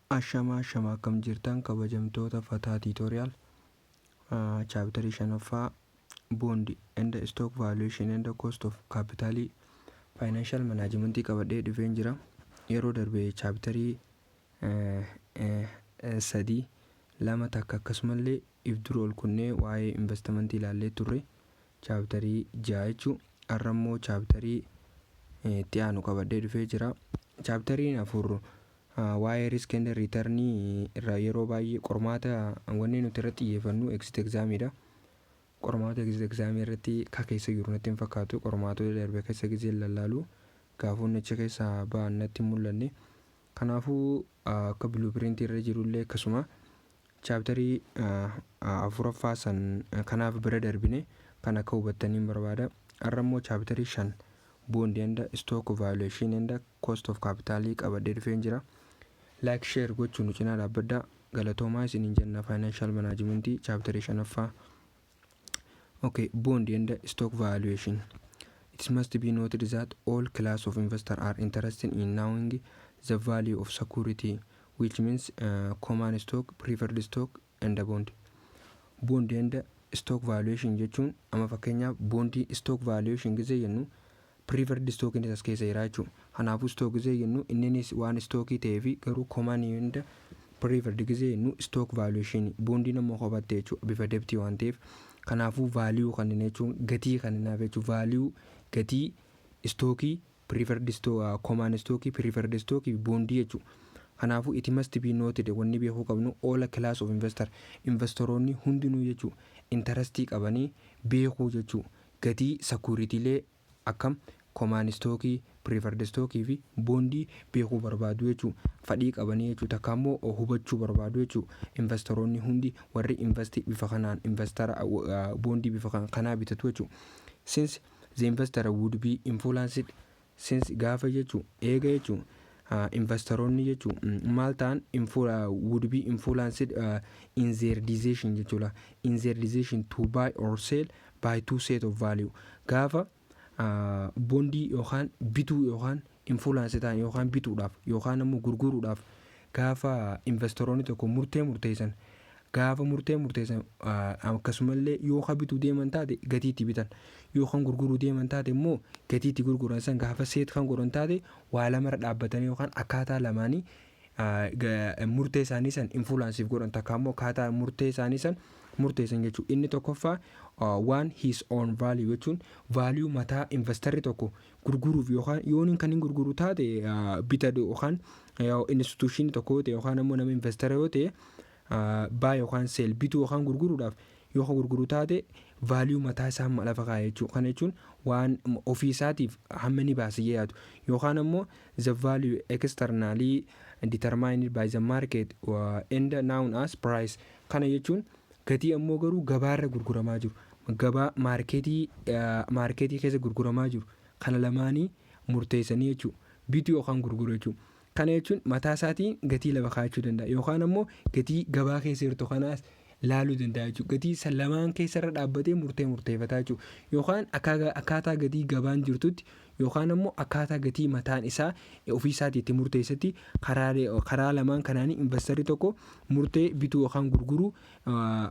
Ashamaa ashamaa, akkam jirtan kabajamtoota Fataa Tutorial? Chapterii shanaffaa, bond and stock valuation and cost of capital, financial managementii qabadhee dhufeen jira. Yeroo darbe chapterii sadii, lama, takka akkasumallee if dura ol kunnee waa'ee investmentii ilaallee turre, chapterii ja'a jechuu. Har'a immoo chapterii itti aanu qabadhee dhufee jira. Chapteriin afur waa'ee risk and returnii irraa yeroo baay'ee qormaata wanni nuti irratti xiyyeeffannu exit examiidha. Qormaata exit examii irratti ka keessa jiru natti hin fakkaatu. Qormaatota darbe keessa gizee lallaalu gaafoonni achi keessaa ba'an natti hin mul'anne. Kanaafuu akka blueprintii irra jirullee akkasuma chapterii afuraffaa san kanaaf bira darbine kan akka hubattaniin barbaada. Har'a immoo chapterii shan, bond and stock valuation and cost of capital qabadhee dhufeen jira. Like, share gochuun nu cinaa dhaabbadhaa. Galatoomaa isiniin jenna. Financial managementii chapterii shanaffaa. Okay, bond and stock valuation. It must be noted that all class of investor are interested in knowing the value of security, which means common stock, preferred stock and bond. Bond and stock valuation jechuun amma fakkeenyaaf bondii stock valuation gizee jennu preferred stock inni as keessa jira jechuudha. Kanaafuu stock gizee jennu inninis waan stockii ta'ee fi garuu common and preferred gizee jennu stock valuation, bondiin ammoo kophatte jechuudha, bifa debtii waan ta'eef. Kanaafuu value kanneen jechuun gatii kanneenaaf jechuudha, value gatii stockii, preferred stock, common stockii, preferred stockii, bondii jechuudha. Kanaafuu it must be noted, wanni beekuu qabnu, all class of investor, investoroonni hundinuu jechuudha, interestii qabanii beekuu jechuudha, gatii securitylee akkam common stockii, preferred stockii fi bondii beekuu barbaadu jechuudha. Fadhii qabanii jechuudha. Takka immoo hubachuu barbaadu jechuudha. Investoroonni hundi warri investii bifa kanaan investara bondii bifa kanaa bitatu jechuudha. Since the investor would be influenced, since gaafa jechuudha, eega jechuudha, investoroonni jechuun maal ta'an, would be influenced in their decision jechuudha, in their decision to buy or sell by two set of value. Gaafa bondii yookaan bituu yookaan influence ta'an yookaan bituudhaaf yookaan ammoo gurguruudhaaf gaafa investoroonni tokko murtee murteessan, gaafa murtee murteessan akkasumallee yoo ka bituu deeman taate gatii itti bitan, yoo kan gurguruu deeman taate immoo gatii itti gurguran san gaafa set kan godhan taate, waa lamarra dhaabbatanii yookaan akkaataa lamaanii murtee isaanii san influenceiif godhan, takka immoo akkaataa murtee isaanii san murteessan jechuudha. Inni tokkoffaa waan his own value jechuun value mataa investorri tokko gurguruuf yookaan yoon kan hin gurguru taate bita yookaan institutionii tokko yoo ta'e yookaan ammoo nama investora yoo ta'e, buy yookaan sell, bituu yookaan gurguruudhaaf yoo kan gurguru taate, value mataa isaa lafa kaa'e jechuudha. Kana jechuun waan ofii isaatiif hamma ni baasee yaadu yookaan ammoo the value externally determined by the market and known as price. Kana jechuun gatii ammoo garuu gabaarra gurguramaa jiru, gabaa marketii keessa gurguramaa jiru kana lamaanii murteessanii jechuudha, bituu yookaan gurguru jechuudha. Kana jechuun mataa isaatiin gatii lafa kaa'achuu danda'a yookaan ammoo gatii gabaa keessa jirtu kanaas laaluu danda'a jechuudha. Gatii san lamaan keessarra dhaabbatee murtee murteeffataa jechuudha. Yookaan akkaataa gatii gabaan jirtutti yookaan ammoo akkaataa gatii mataan isaa ofii isaatii itti murteessetti, karaa lamaan kanaanii investorri tokko murtee bituu yookaan gurguruu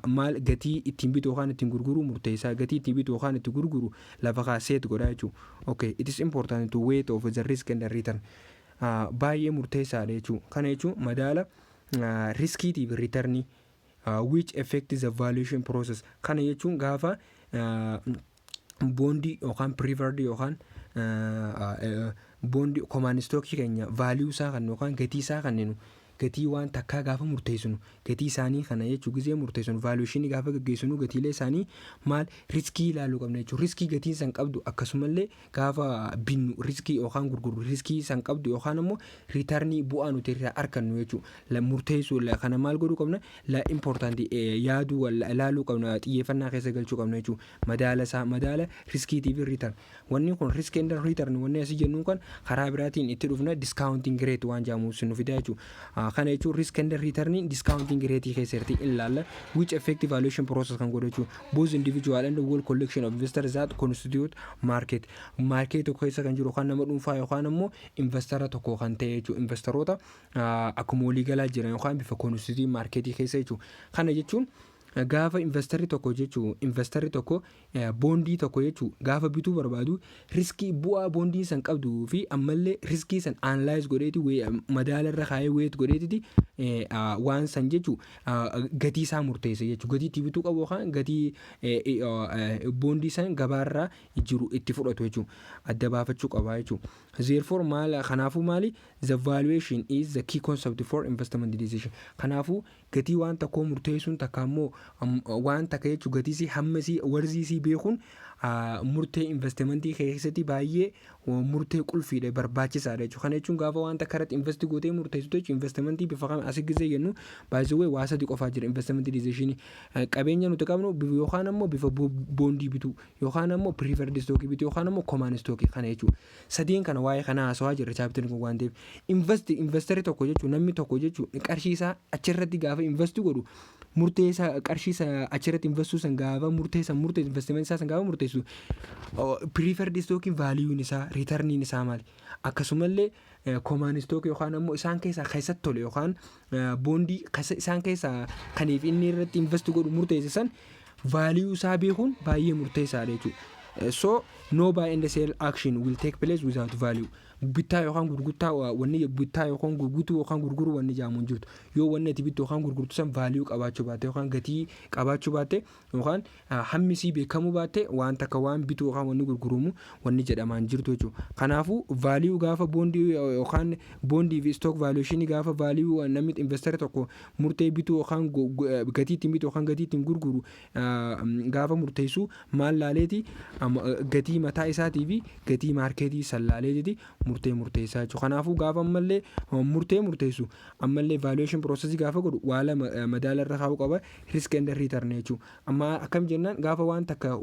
maal gatii ittiin bitu yookaan ittiin gurguruu murteessaa, gatii ittiin bitu yookaan itti gurguru lafa kaaseet godha jechuudha. Okay, it is important to weight of the risk and the return. Baay'ee murteessaadha jechuudha. Kana jechuun madaala riskiitii fi returnii which affect the valuation process. Kana jechuun gaafa bondii yookaan preferred yookaan bondii common stockii keenya value isaa kan yookaan gatii isaa kannenu, gatii waan takkaa gaafa murteessinu, gatii isaanii kana jechuun gizee murteessinu, valuationii gaafa gaggeessinu, gatiilee isaanii maal riskii ilaaluu qabna jechuudha. Riskii gatiin san qabdu, akkasumallee gaafa binnu riskii yookaan gurgurru riskii san qabdu yookaan immoo returnii bu'aa nuti irraa argannu jechuudha. Murteessuu kana maal godhuu qabna? La importantii yaaduu ilaaluu qabna, xiyyeeffannaa keessa galchuu qabna jechuudha. Madaala isaa, madaala riskiitii fi return. Wanni kun risk and return wanni asii jennuun kan karaa biraatiin itti dhufna, discounting rate waan jedhamu nu fida jechuudha. Kana jechuun risk and return discounting rate keessatti ilaalla, which affect valuation process kan godhu jechuudha. Both individual and whole collection of investors that constitute market. Market tokko keessa kan jiru yookaan nama dhuunfaa yookaan immoo investor tokko kan ta'e jechuudha. Investoroota akkuma waliigalaa jiran yookaan bifa constitute marketii keessa jechuudha. Kana jechuun gaafa investorri tokko jechuun investorri tokko boondii tokko jechuun gaafa bituu barbaadu, riskii bu'aa boondiin san qabduu fi ammallee riskii san analyze godheeti, madaala irra kaayee weight godheetiti waan san jechuun gatii isaa murteessa jechuudha. Gatii itti bituu qabu yookaan gatii boondii san gabaarra jiru itti fudhatu jechuudha. Adda baafachuu qaba jechuudha. Therefore maal, kanaafuu maali, the valuation is the key concept for investment decision. Kanaafuu gatii waan tokkoo murteessuun takka immoo waan takka jechuun gatii isii, hamma isii, worthii isii beekuun murtee investmentii keessatti baay'ee murtee qulfiidha, barbaachisaadha jechuudha. Kana jechuun gaafa waan takka irratti invest gootee murteessitu jechuun investmentii bifa kam asii gisee jennu baay'ee waa sadi qofaa jira investmentii decisionii. Qabeenya nuti qabnu yookaan ammoo bifa boondii bituu, yookaan ammoo preferred stockii bituu, yookaan ammoo common stockii kana jechuudha. Sadeen kana waa'ee kana haasawaa jirra chapteriin kun waan ta'eef, investorri tokko jechuun, namni tokko jechuun, qarshii isaa achirratti gaafa invest godhu, murtee isaa qarshii isaa achirratti investuu san gaafa murteessan, murteessu investmentii isaa san gaafa murteessu, preferred stockiin valueun isaa, returniin isaa maali, akkasumallee common stockii yookaan ammoo isaan keessaa keessatti tole yookaan boondii isaan keessaa kaniif inni irratti invest godhu murteesse san value isaa beekuun baay'ee murteessaadha jechuudha. So no buy and sell action will take place without value. Bittaa yookaan gurgurtaa, wanni bittaa yookaan gurgutuu yookaan gurguruu wanni jaamu hin jirtu. Yoo wanni ati bittu yookaan gurgurtu san value qabaachuu baatte yookaan gatii qabaachuu baatte yookaan hammi isii beekamuu baatte, waan takka waan bituu yookaan wanni gurguramu wanni jedhamaa hin jirtu jechuudha. Kanaafuu value gaafa boondii yookaan boondii fi stock valuationii gaafa value namni investor tokko murtee bituu yookaan gatii ittiin bitu yookaan gatii ittiin gurguru gaafa murteessu, maal laaleeti? Gatii mataa isaatii fi gatii marketii san laaleetiti murtee murteessaa jechuudha. Kanaafuu gaafa ammallee murtee murteessu, ammallee valuation processii gaafa godhu, waa lama madaala irra kaa'uu qaba, risk and return jechuudha. Amma akkam jennaan, gaafa waan takka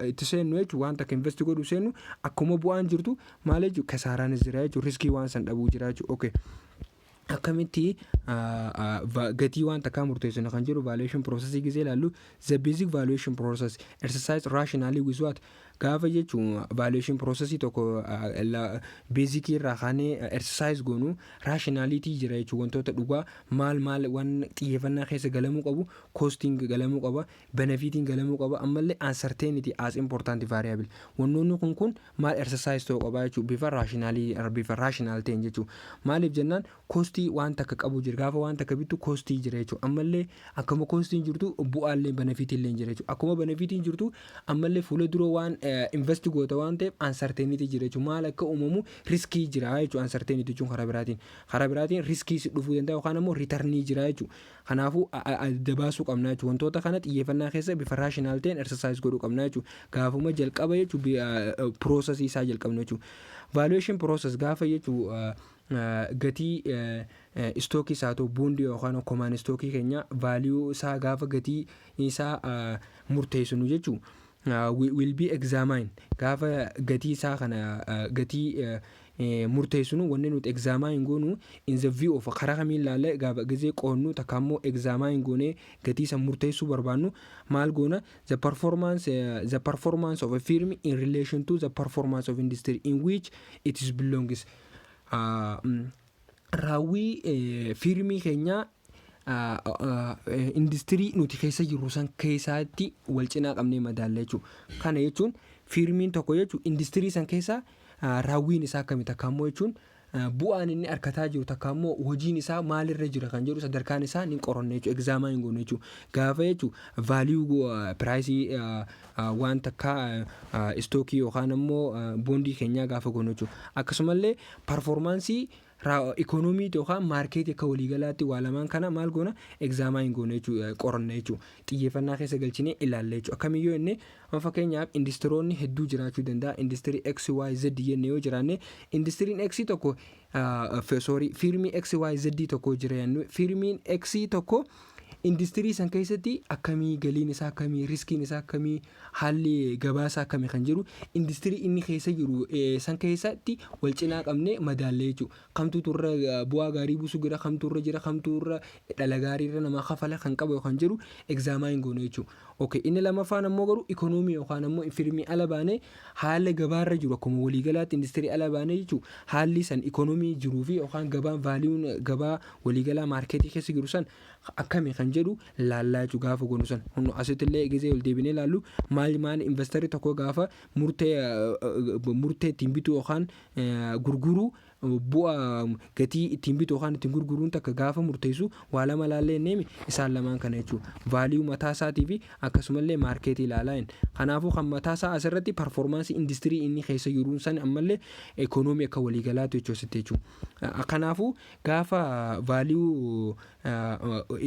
itti seennu jechuudha, waan takka invest godhu seennu, akkuma bu'aan jirtu maal jechuudha, kasaaraanis jira jechuudha, riskii waan san dhabuu jira jechuudha. Okay. Akkamitti gatii waan takkaa murteessinu kan jedhu valuation processii gisee ilaallu, the basic valuation process exercise rationally with what? Gaafa jechuun valuation processii tokko basicii irraa kaanee exercise goonu, rationality jira jechuun wantoota dhugaa maal maal waan xiyyeeffannaa keessa galamuu qabu? Costiin galamuu qaba, benefitiin galamuu qaba, ammallee uncertainty as important variable. Wannoonni kun maal exercise ta'uu qaba jechuun bifa rationalii, bifa rational ta'een jechuun. Maaliif jennaan, costii waan takka qabu jira. Gaafa waan takka bittu costii jira jechuudha. Ammallee akkuma costiin jirtu bu'aallee benefitiin jira jechuudha. Akkuma benefitiin jirtu ammallee fuula dura waan invest goota waan ta'eef uncertainty jira jechuudha. Maal akka uumamu riskii jira jechuudha. Uncertainty jechuun karaa biraatiin riskii si dhufuu danda'a yookaan ammoo returnii jira jechuudha. Kanaafuu adda baasuu qabna jechuudha. Wantoota kana xiyyeeffannaa keessa bifa rational ta'een exercise godhuu qabna jechuudha. Gaafuma jalqaba jechuudha, processii isaa jalqabna jechuudha. Valuation process gaafa jechuudha, gatii stockii isaa ta'u, boondii yookaan common stockii keenya value isaa gaafa gatii isaa murteessinu jechuudha. Will be examine gaafa gatii isaa kana gatii murteessinu, wanni nuti examine goonu in the view of karaa kamiin ilaalle? Gaafa gizee qoonnu takka immoo examine goonee gatii san murteessuu barbaannu maal goona? The performance of a firm in relation to the performance of industry in which it is belongs. Raawwii firmii keenyaa industirii nuti keessa jirru san keessaatti wal cinaa qabnee madaalla jechuudha. Kana jechuun firmiin tokko jechuun industirii san keessa raawwiin isaa akkami, takka immoo jechuun bu'aan inni argataa jiru, takka immoo hojiin isaa maalirra jira kan jedhu sadarkaan isaa ni qoranna jechuudha. Examine hin goonu jechuudha. Gaafa jechuun value priceii waan takka stockii yookaan immoo boondii keenyaa gaafa goonu jechuudha. Akkasumallee performanceii economii yookaan marketii akka waliigalaatti waa lamaan kana maal goona? Examine goona jechuudha, qoranna jechuudha. Xiyyeeffannaa keessa galchinee ilaalla jechuudha. Akkamiyyoo inni amma fakkeenyaaf industiroonni hedduu jiraachuu danda'a. Industirii X, Y, Z jenne yoo jiraanne, industiriin X tokko, sorry, firmii X, Y, Z tokko jira jennu, firmiin X tokko Industirii san keessatti akkamii, galiin isaa akkamii, riskiin isaa akkamii, haalli gabaa isaa akkamii kan jedhu, industirii inni keessa jiru san keessatti wal cinaa qabnee madaallee jechuudha. Kamtuutu irra bu'aa gaarii buusu jira, kamtuu irra jira, kamtuu irra dhala gaarii irra namaa kafala kan qabu kan jedhu examine goone jechuudha. Okay, inni lamaffaan ammoo garuu ikoonoomii yookaan ammoo firmii ala baanee haala gabaarra jiru, akkuma waliigalaatti industirii ala baanee jechuudha. Haalli san ikoonoomii jiruu fi yookaan gabaan, valueun gabaa waliigalaa marketii keessa jiru san akkami kan jedhu laallaa jechuudha gaafa goonu san. Hunno asitti illee gizee ol deebinee laallu, maal maal investorii tokko gaafa murtee ittiin bitu yookaan gurguruu, bu'aa gatii ittiin bitu yookaan ittiin gurguruun takka gaafa murteessu, waa lama laallee inneemi, isaan lamaan kana jechuudha. Value mataa isaatii fi akkasumallee marketii ilaalaa hin. Kanaafuu kan mataa isaa asirratti performanceii industirii inni keessa jiruun san, ammallee ikoonoomii akka waliigalaatu jechuudha asitti jechuudha. Kanaafuu gaafa value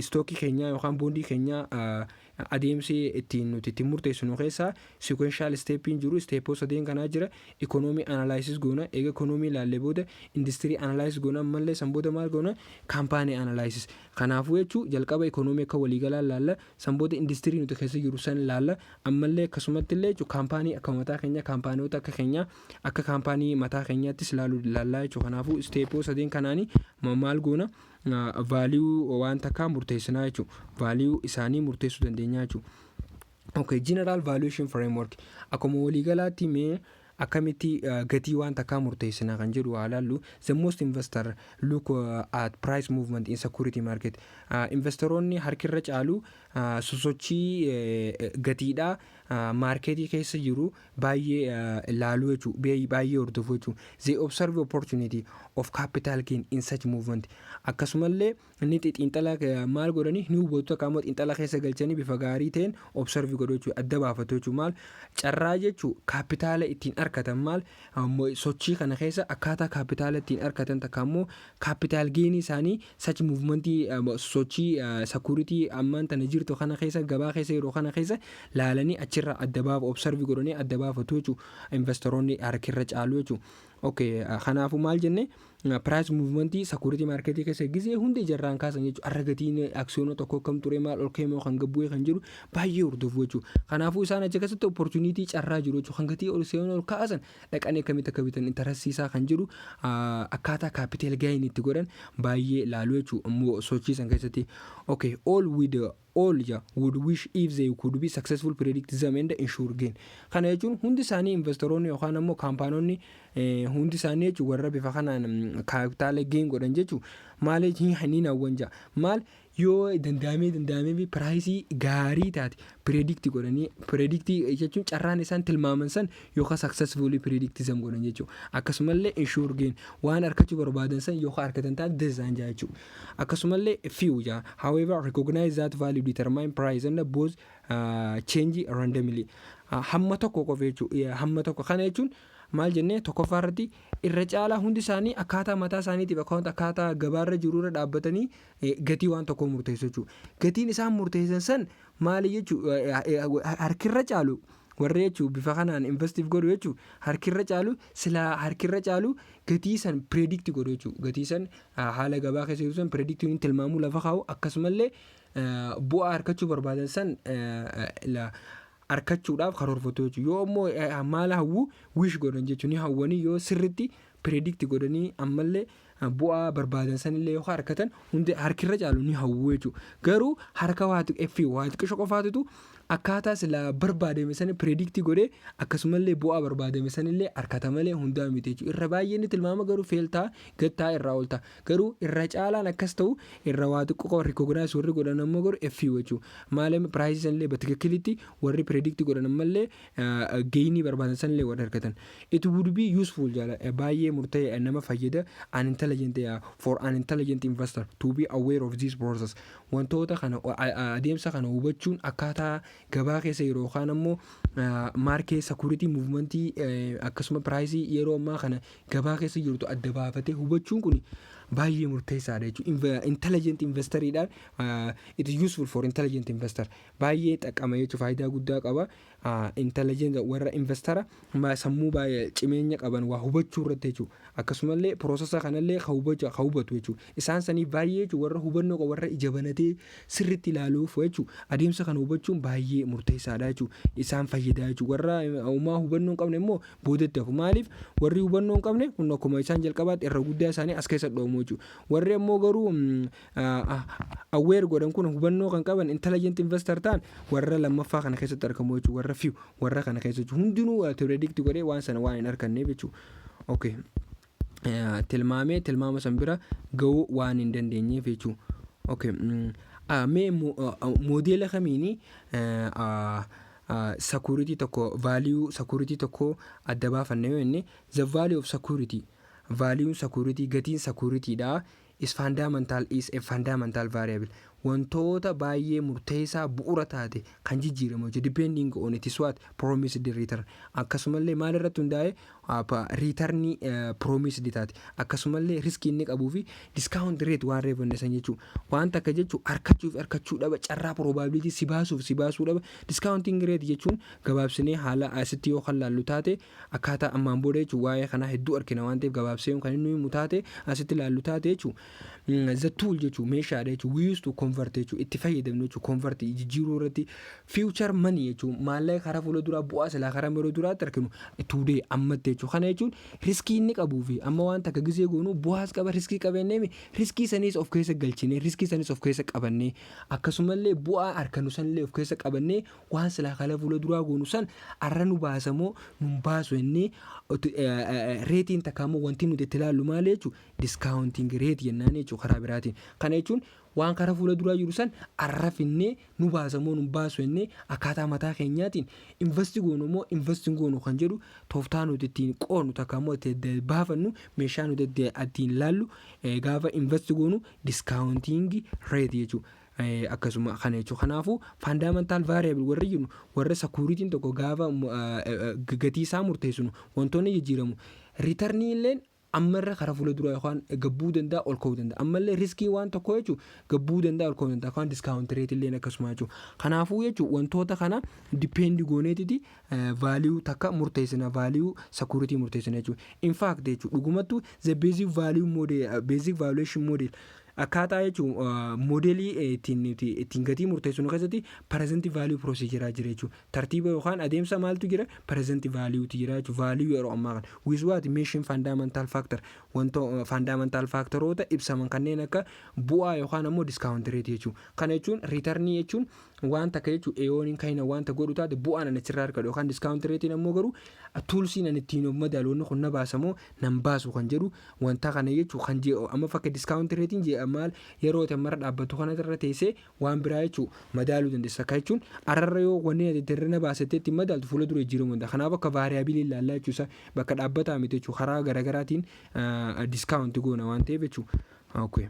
stockii keenyaa yookaan bondii keenyaa adeemsi ittiin nuti ittiin murteessinu keessaa sequential stepiin jiru, stepoo sadeen kanaa jira. Economy analysis goona. Eega economy ilaallee booda industry analysis goona. Ammallee san booda maal goona? Company analysis. Kanaafuu jechuu jalqaba economy akka waliigalaa ilaalla, san booda industirii nuti keessa jiru san ilaalla, ammallee akkasumatti illee jechuu company akka mataa keenya, kaampaaniiwwan akka keenyaa, akka company mataa keenyaattis ilaaluu ilaallaa jechuu. Kanaafuu stepoo sadeen kanaanii maal goona? Value waan takkaa murteessinaa jechuudha. Value isaanii murteessuu dandeenya jechuudha. Okay, general valuation framework. Akkuma waliigalaatti mee akkamitti gatii waan takkaa murteessinaa kan jedhu haa ilaallu. The most investor look at price movement in security market. Investoroonni harkirra caalu sosochii gatiidhaa marketii keessa jiru baay'ee ilaaluu jechuudha, baay'ee hordofuu jechuudha. They observe opportunity of capital gain in such movement. Akkasumallee inni xiinxala maal godhanii ni hubatu, akka immoo xiinxala keessa galchanii bifa gaarii ta'een observe godhu jechuudha, adda baafatu jechuudha. Maal carraa jechuudha kaapitaala ittiin argatan, maal sochii kana keessa akkaataa kaapitaala ittiin argatan, takka immoo capital gainii isaanii such movementii, sochii security ammaan tana jirtu kana keessa, gabaa keessa yeroo kana keessa laalanii achirra adda baafu, observe godhanii adda baafatu jechuudha investoroonni harkirra caalu jechuudha. Okay, kanaafuu maal jenne? Price movementii security marketii keessa gizee hundi ijarraan kaasan jechuudha. Har'a gatiin aksiyoona tokko kam ture, maal ol ka'e kan gabbu'ee kan jiru baay'ee hordofu jechuudha. Kanaafuu isaan achi keessatti opportunity carraa jiru jechuudha. Kan gatii ol seenuu ol kaasan dhaqanii akkamitti akka bitan, interestiisaa kan jiru, akkaataa capital gain itti godhan baay'ee laalu jechuudha immoo sochii san keessatti. Okay, all with all ja would wish if they could be successful predict them and ensure gain. Kana jechuun hundi isaanii investoroonni yookaan ammoo kaampaanonni hundi isaanii jechuun warra bifa kanaan kaapitaala gain godhan jechuun maal ni hawwan ja'a. Maal yoo danda'amee fi priceii gaarii taate predict godhanii, predict jechuun carraan isaan tilmaaman san yookaan successfully predict them godhan jechuudha. Akkasumallee ensure gain, waan argachuu barbaadan san yookaan argatan taate dasaan jaa jechuudha. Akkasumallee few jaa, however, recognize that value determine price and both change randomly. Hamma tokko qofa jechuudha. Hamma tokko kana jechuun maal jennee? Tokkoffaa irratti irra caalaa hundi isaanii akkaataa mataa isaaniitiif akkaataa gabaarra jirurra dhaabbatanii gatii waan tokkoo murteessu jechuudha. Gatiin isaan murteessan san maali jechuudha? Harkirra caalu warra jechuun bifa kanaan investiif godhu jechuun harkirra caalu silaa harkirra caalu gatii san predict godhu jechuudha. Gatii san haala gabaa keessa jiru san predict tilmaamuu lafa kaa'u, akkasumallee bu'aa harkachuu barbaadan san harkachuudhaaf karoorfatu jechuudha. Yoo immoo maal hawwu, wish godhan jechuun ni hawwanii, yoo sirritti predict godhanii ammallee bu'aa barbaadan sanillee yoo harkatan, hundi harkirra caalu ni hawwu jechuudha. Garuu harka waa waa xiqqisho qofaatutu akkaataa silaa barbaadame sana predict godhee akkasumallee bu'aa barbaadame sanillee harkata malee hundaa miti jechuudha. Irra baay'een tilmaama garuu fail ta'a, gattaa irraa ol ta'a. Garuu irra caalaan akkas ta'u, irra waa xiqqoo qofa recognize warri godhan ammoo garuu few jechuudha. Maaliif priceii sanillee batikakilitti warri predict godhan ammallee gainii barbaadan sanillee warri argatan. It would be useful jaala, baay'ee murtee nama fayyada, an intelligent for an intelligent investor to be aware of this process. Wantoota kana, adeemsa kana hubachuun, akkaataa gabaa keessa yeroo yookaan ammoo market security movementii akkasuma priceii yeroo ammaa kana gabaa keessa jirtu adda baafatee hubachuun kun baay'ee murteessaadha jechuudha. Intelligent investoriidhaan, it is useful for intelligent investor, baay'ee xaqqama jechuudha, faayidaa guddaa qaba. Intelligent warra investora sammuu baay'ee cimeenya qaban waa hubachuu irratti jechuudha. Akkasumallee processa kanallee ka hubatu jechuudha. Isaan sanii baay'ee jechuudha, warra hubannoo qabu, warra ija banatee sirriitti ilaaluuf jechuudha. Adeemsa kana hubachuun baay'ee murteessaadha jechuudha. Isaan fayyada jechuudha. Warra uumaa hubannoo hin qabne immoo boodatti hafu. Maaliif? Warri hubannoo hin qabne kun akkuma isaan jalqabaatti irra guddaa isaanii as keessa dhoomu jechuudha. Warri ammoo garuu aware godhan kun, hubannoo kan qaban, intelligent investor ta'an, warra lammaffaa kana keessatti argamu jechuudha. Warra few warra kana keessa jechuudha. Hundinuu predict godhee waan sana waan hin arganneef jechuudha. Okay. Tilmaamee tilmaama san bira gahuu waan hin dandeenyeef jechuudha. Okay. Mee moodeela kamiini security tokko, value security tokko adda baafanne yoo inni, the value of security, value security, gatiin securityidha, is a fundamental variable, wantoota baay'ee murteessaa bu'uura taate kan jijjiiramu jechuudha, depending on it is what promised return. Akkasumallee maal irratti hundaa'e? Returnii promised taate, akkasumallee riskii inni qabuu fi discount rate waan reefanne san jechuudha. Waan takka jechuun harkachuuf harkachuu dhaba, carraa probability si baasuuf si baasuu dhaba. Discounting rate jechuun gabaabsinee haala asitti yoo kan laallu taate, akkaataa ammaan booda jechuun waa'ee kanaa hedduu argina waan ta'eef, gabaabsee kan inni himu taate asitti laallu taate jechuudha. The tool jechuun meeshaadha jechuudha. We used to convert jechuudha, itti fayyadamnu jechuudha, convert jijjiiruu irratti, future money jechuun maallaqa karaa fuula duraa, bu'aa silaa karaa yeroo duraatti arginu, today ammatti jechuudha. Kana jechuun riskii inni qabuu fi amma waan takka gisee goonu bu'aas qaba, riskii qabannee, riskii saniis of keessa galchinee, riskii saniis of keessa qabannee, akkasumallee bu'aa harkanu sanillee of keessa qabannee, waan silaa karaa fuula duraa goonu san arra nu baasamoo nu baasu jennee rateiin takka ammoo wanti nuti itti ilaallu maal jechuudha? Discounting rate jennaan jechuudha karaa biraatiin. Kana jechuun waan karaa fuula duraa jiru san arra finnee nu baasamoo nu baasu jennee akkaataa mataa keenyaatiin invest goonu moo invest goonu kan jedhu, tooftaa nuti ittiin qoonu takka ammoo itti baafannu, meeshaa nuti ittiin laallu gaafa invest goonu discounting rate jechuudha. Akkasuma kana jechuudha. Kanaafuu fundamental variable warri jennu warra securityn tokko gaafa gatii isaa murteessinu wantoonni jijjiiramu. Returnii illeen ammarra karaa fuula duraa yookaan gabbuu danda'a, ol ka'uu danda'a. Ammallee riskii waan tokko jechuun gabbuu danda'a, ol ka'uu danda'a. Yookaan discount rate illeen akkasuma jechuudha. Kanaafuu jechuun wantoota kana depend gooneetiti value takka murteessina, value security murteessina jechuudha. In fact jechuudha, dhugumattuu, the basic value model, basic valuation model, akkaataa jechuun moodelii ittiin ittiin gatii murteessinu keessatti present value procedure jira jechuudha. Tartiiba yookaan adeemsa maaltu jira? Present valuetu jira jechuudha. Value yeroo ammaa kana. With what mention fundamental factor, wanta fundamental factoroota ibsaman kanneen akka bu'aa yookaan ammoo discount rate jechuudha. Kana jechuun returnii jechuun waan takka jechuun eeyooniin kan wanta godhu taate bu'aan ani achirraa argadhu, yookaan discount rateiin ammoo garuu toolsiin ani ittiin of madaalu, wanni kun na baasamoo nan baasu kan jedhu wanta kana jechuun kan amma fakka discount rateiin maal yeroo ati ammarra dhaabbatu kana irra teessee waan biraa jechuun madaaluu dandeessa. Akka jechuun arrarra yoo wanni ati irra na baasattee ittiin madaaltu fuula dura jijjiiramuu danda'a. Kanaaf akka variableii ilaallaa jechuudha, bakka dhaabbataa miti jechuudha, karaa garaagaraatiin discount goona waan ta'eef jechuudha. Okay.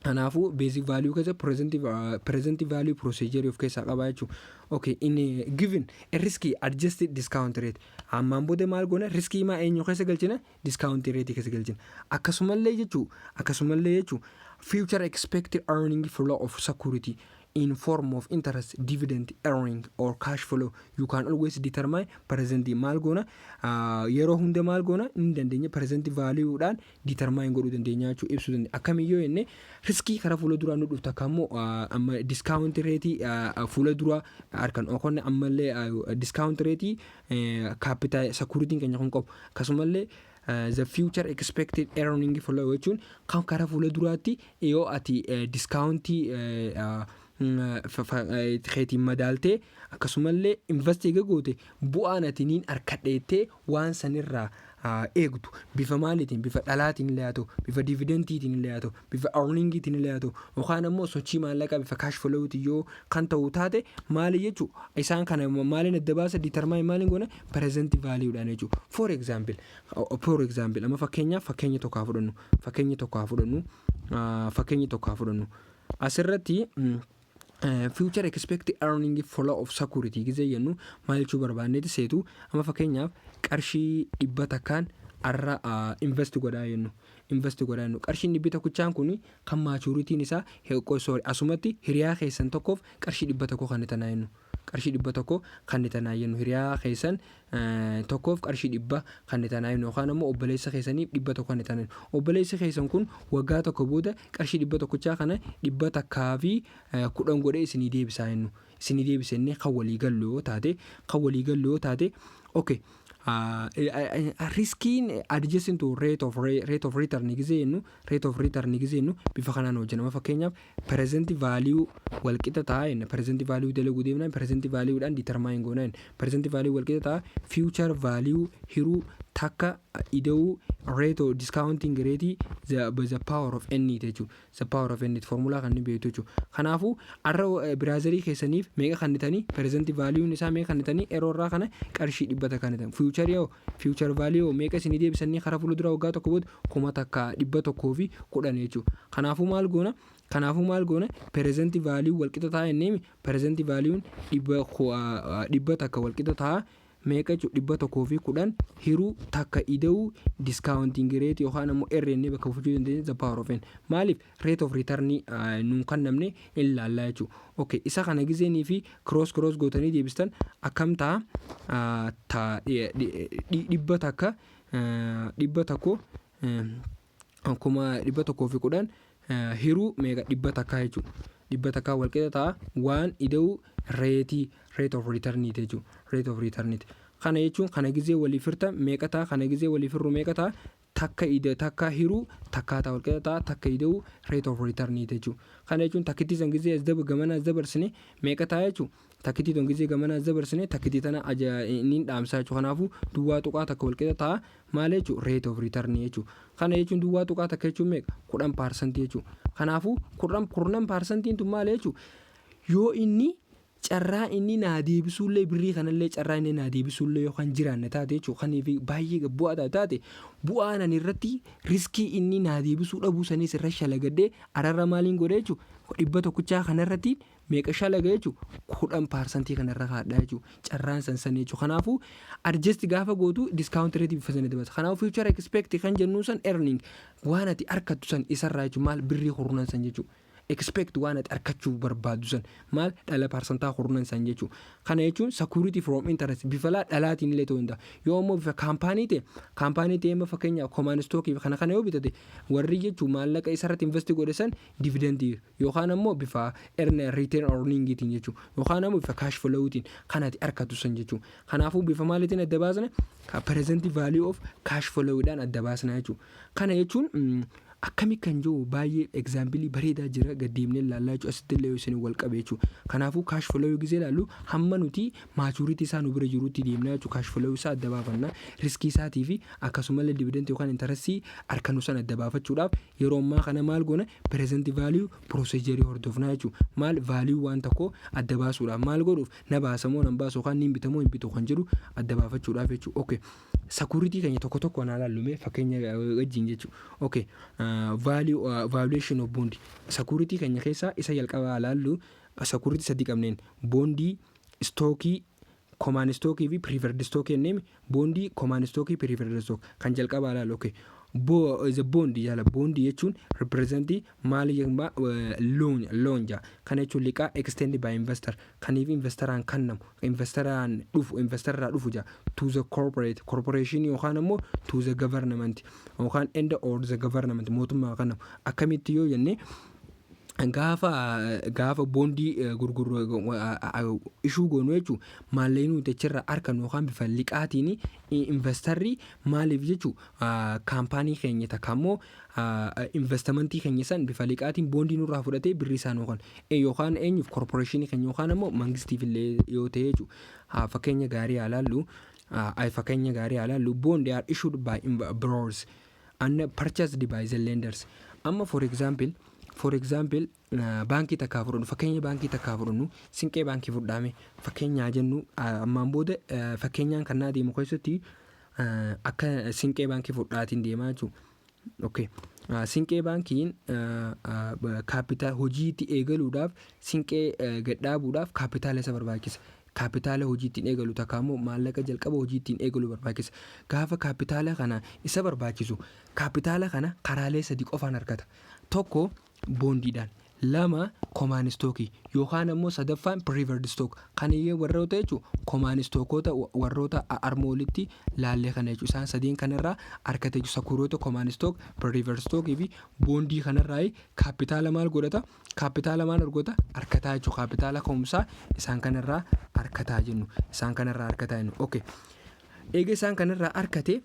Kanaafuu basic value keessa present value procedure of keessaa qaba jechuudha. Okay, in given a risk adjusted discount rate. Ammaan booda maal goona? Riskii maa eenyu keessa galchina? Discount rate keessa galchina. Akkasumallee jechuu future expected earning flow of security in form of interest, dividend earning or cash flow, you can always determine present. Maal goona? Yeroo hunda maal goona hin dandeenya? Present value dhaan determine godhuu dandeenya jechuu, ibsuu dandeenya. Akkamiyyoo jenne, riskii karaa fuula duraa nu dhuftu akka ammoo amma discount rate fuula duraa harkan okonne, ammallee discount rate capital security keenya kun qabu, akkasumallee the future expected earning flow jechuun kan karaa fuula duraatti yoo ati discountii keetiin madaaltee akkasumallee invest goote bu'aan ati niin harkadheettee waan sanirraa eegdu bifa maaliitiin? Bifa dhalaatiin illee haa ta'u, bifa dividendiitiin illee haa ta'u, bifa earningiitiin illee haa ta'u, yookaan ammoo sochii maallaqaa bifa cash flowuutiin yoo kan ta'u taate maali jechuu? Isaan kana maaliin adda baasa? Determine maaliin goona? Present valueudhaan jechuu. For example, amma fakkeenyaaf fakkeenya tokko haa fudhannu, fakkeenya tokko haa fudhannu, fakkeenya tokko haa fudhannu. Asirratti future expected earning flow of security gisee jennu maal jechuu barbaanneeti seetu? Amma fakkeenyaaf qarshii 100n Arra invest godhaa jennu, invest godhaa jennu, qarshiin 100n kun kan maturityn isaa, sorry, asumatti hiriyaa keessan tokkoof qarshii 100 kan tanaa jennu, qarshii 100 kan tanaa jennu, hiriyaa keessan tokkoof qarshii 100 kan tanaa jennu, yookaan ammoo obboleessa keessaniif 100 kan tanaa jennu. Obboleessi keessan kun waggaa tokko booda qarshii 100 kana 110 godhee isinii deebisaa jennu, isinii deebisennee kan walii gallu yoo taate, kan walii gallu yoo taate, okay, riskiin adjusting to rate of return gizee jennu, rate of return gizee jennu bifa kanaan hojjetama. Fakkeenyaaf, present value walqixa ta'a jenna. Present value dalaguu deemnaan, present value dhaan determine goona jenna. Present value walqixa ta'a future value hiruu takka ida'uu rate of discounting rate the power of n jechuudha. The power of n formulaa kan inni beektu jechuudha. Kanaafuu har'a brotherii keessaniif meeqa kennitanii? Present value isaa meeqa kennitanii? Yeroo irraa kana qarshii 100 kennitan. Future yoo future value meeqa isinii deebisanii karaa fuuldura waggaa tokko booda? 1110 jechuudha. Kanaafuu maal goona? Kanaafuu maal goona? Present value walqixa ta'a jenneemi. Present value 100 walqixa ta'a meeqa jechuudha? 110 hiruu takka ida'uu discounting rate yookaan ammoo R jennee bakka buufachuu dandeenya, the power of n. Maaliif? Rate of return nuun kennamne in laallaa jechuudha. Okay, isa kana gizeenii fi cross cross gootanii deebistan akkam ta'a? 100, 100, 1110 hiruu meeqa? 100 jechuudha. 100 walqixa ta'a waan ida'uu rate of return jechuudha. Rate of return. Kana jechuun kana gizee waliif hirtan meeqa ta'a? Kana gizee waliif hirru meeqa ta'a? Takka ida takka hiruu takkaa ta'a, walqixa ta'a takka ida'uu rate of return jechuudha. Kana jechuun takkittii san gizee as daba gamana as dabarsine meeqa ta'a jechuudha? Takkittii ton gizee gamana as dabarsine, takkittii tana inni dhaamsaa jechuudha. Kanaafuu 0.1 walqixa ta'a maal jechuudha? Rate of return jechuudha. Kana jechuun 0.1 jechuun meeqa? 10% jechuudha. Kanaafuu 10 percentiin tun maal jechuudha? Yoo inni carraa inni naa deebisuullee, birrii kanallee carraa inni naa deebisuullee yookaan jiraanne taate jechuudha. Kaniif baay'ee bu'aa taate, bu'aan ani irratti riskii inni naa deebisuu dhabuu sanis irra shalagadhee ararra maaliin godhe jechuudha? 100 kanarratti meeqa shalaga jechuudha? 10% kanarra kaadhaa jechuudha. Carraan san san jechuudha. Kanaafuu adjust gaafa gootu discount rate bifa sanii dabata. Kanaafuu future expect kan jennu san earning waan ati argattu san isarraa jechuudha. Maal? Birrii kurnan san jechuudha. Expect waan ati argachuu barbaaddu san maal? Dhala parsantaa kurnan san jechuudha. Kana jechuun security from interest bifa laa dhalaatiin illee ta'uu danda'a. Yoo immoo bifa kaampaanii ta'e, kaampaanii ta'e amma fakkeenyaaf common stockii kana kana yoo bitate, warri jechuun maallaqa isarratti invest godhe san dividendii yookaan ammoo bifa earn return earningiitiin jechuudha, yookaan ammoo bifa cash flowtiin kan ati argattu san jechuudha. Kanaafuu bifa maaliitiin adda baasna? Present value of cash flowdhaan adda baasna jechuudha. Kana jechuun akkami kan jiru baay'ee examplii bareedaa jira, gaddeemnee ilaallaa jechuudha. Asitti illee yoo isin wal qabe jechuudha. Kanaafuu cash flow gisee ilaallu hamma nuti maturity isaa nu bira jirutti deemnaa jechuudha. Cash flow isaa adda baafanna, riskii isaatii fi akkasumallee dividendii yookaan interestii harkannu san adda baafachuudhaaf yeroo ammaa kana maal goona? Present value procedure hordofnaa jechuudha. Maal? Value waan tokkoo adda baasuudhaaf, maal godhuuf, na baasamoo nan baasu yookaan ni bitamoo hin bitu kan jedhu adda baafachuudhaaf jechuudha. Okay. Security keenya tokko tokko naa ilaallume fakkeenya wajjin jechuudha. Okay. Value valuation of bond security keenya keessaa isa jalqabaa ilaallu. Security sadii qabneen: bondii, stockii, common stockii fi preferred stockii jennee. Bondii, common stockii, preferred stock kan jalqabaa ilaallu. Okay. The bond jala, bondii jechuun representii maali? Loan jaa. Kana jechuun liqaa extended by investor, kaniif investoraan kennamu, investoraan dhufu, investorraa dhufu jaa, to the corporate corporation yookaan ammoo to the government yookaan and or the government, mootummaa kennamu. Akkamitti yoo jenne, gaafa bondii gurgurru, issue goonu jechuun maallaqni nuti achirraa argannu yookaan bifa liqaatiin investorri maaliif jechuun kaampaanii keenya takka ammoo investmentii keenya san bifa liqaatiin bondii nurraa fudhatee birrii isaan yookaan eenyuuf, corporationii keenya yookaan ammoo mangistiif illee yoo ta'e jechuudha. Fakkeenya gaarii haa laallu. Fakkeenya gaarii haa laallu. Bond are issued by borrowers and purchased by the lenders. Amma for example baankii takkaa fudhannu, fakkeenya baankii takkaa fudhannu, Sinqee Baankii fudhaame fakkeenyaa jennu. Ammaan booda fakkeenyaan kan naa deemu keessatti akka Sinqee Baankii fudhaatiin deemaa jechuudha. Okay. Sinqee Baankiin capital hojiitti eegaluudhaaf, Sinqee gadhaabuudhaaf kaapitaala isa barbaachisa. Kaapitaala hojii ittiin eegalu takka immoo maallaqa jalqaba hojii ittiin eegalu barbaachisa. Gaafa kaapitaala kana isa barbaachisu, kaapitaala kana karaalee sadi qofaan argata. Tokko boondiidhaan, lama common stockii yookaan ammoo sadaffaan preferred stock. Kaniyyee warroota jechuun common stockoota warroota arma olitti laallee kana jechuudha. Isaan sadeen kanarraa argate jechuudha. Sakuroota common stock, preferred stockii fi boondii kanarraa kaapitaala maal godhata? Kaapitaala maal argata? Argataa jechuudha. Kaapitaala ka'umsaa isaan kanarraa argataa jennu. Isaan kanarraa argataa jennu. Okay. Eega isaan kanarraa argate,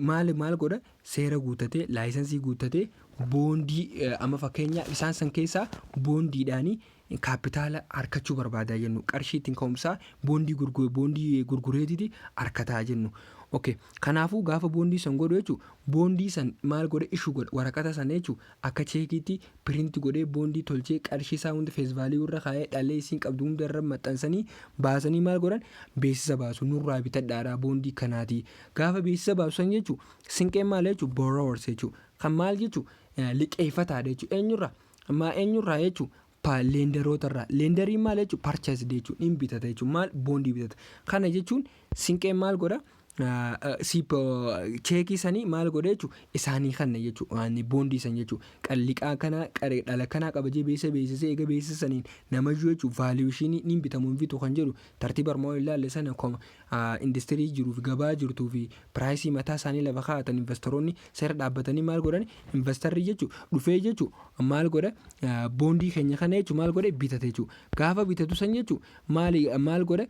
maal maal godha? Seera guuttatee, licensii guuttatee, boondii amma fakkeenya isaan san keessaa boondiidhaanii kaapitaala argachuu barbaadaa jennu, qarshii ittiin ka'umsaa boondii gurgureetiti argataa jennu. Okay. Kanaafuu gaafa boondii san godhu jechuun, boondii san maal godhe? Issue godha. Waraqata sana jechuun akka cheekiitti print godhee, boondii tolchee, qarshii isaa hunda face value irra kaa'ee, dhalee isiin qabdu hunda irra maxxansanii baasanii, maal godhan? Beeksisa baasu, nurraa bitadhaadha boondii kanaati. Gaafa beeksisa baasu san jechuun, Sinqeen maal jechuun? Borrowers jechuun kan maal jechuun? Liqeeffataadha jechuun. Eenyurraa maa eenyurraa jechuun? Lenderoota irraa. Lenderiin maal jechuun? Purchase jechuun hin bitata jechuun. Maal? Boondii bitata. Kana jechuun Sinqeen maal godha? Cheekii sanii maal godhe jechuun? Isaanii kanna jechuun, boondii san jechuun liqaa kana dhala kanaa qabajee beeksisa beeksisee, eega beeksisa saniin namayyuu jechuun valuationii ni bitamu hin bitu kan jedhu tartiiba armaan ilaalle sana, industirii jiruu fi gabaa jirtuu fi priceii mataa isaanii lafa kaa'atan, investoroonni seera dhaabbatanii maal godhan? Investorri jechuun dhufee jechuun maal godha? Boondii keenya kana jechuun maal godhe? Bitate jechuun. Gaafa bitatu san jechuun maali maal godha?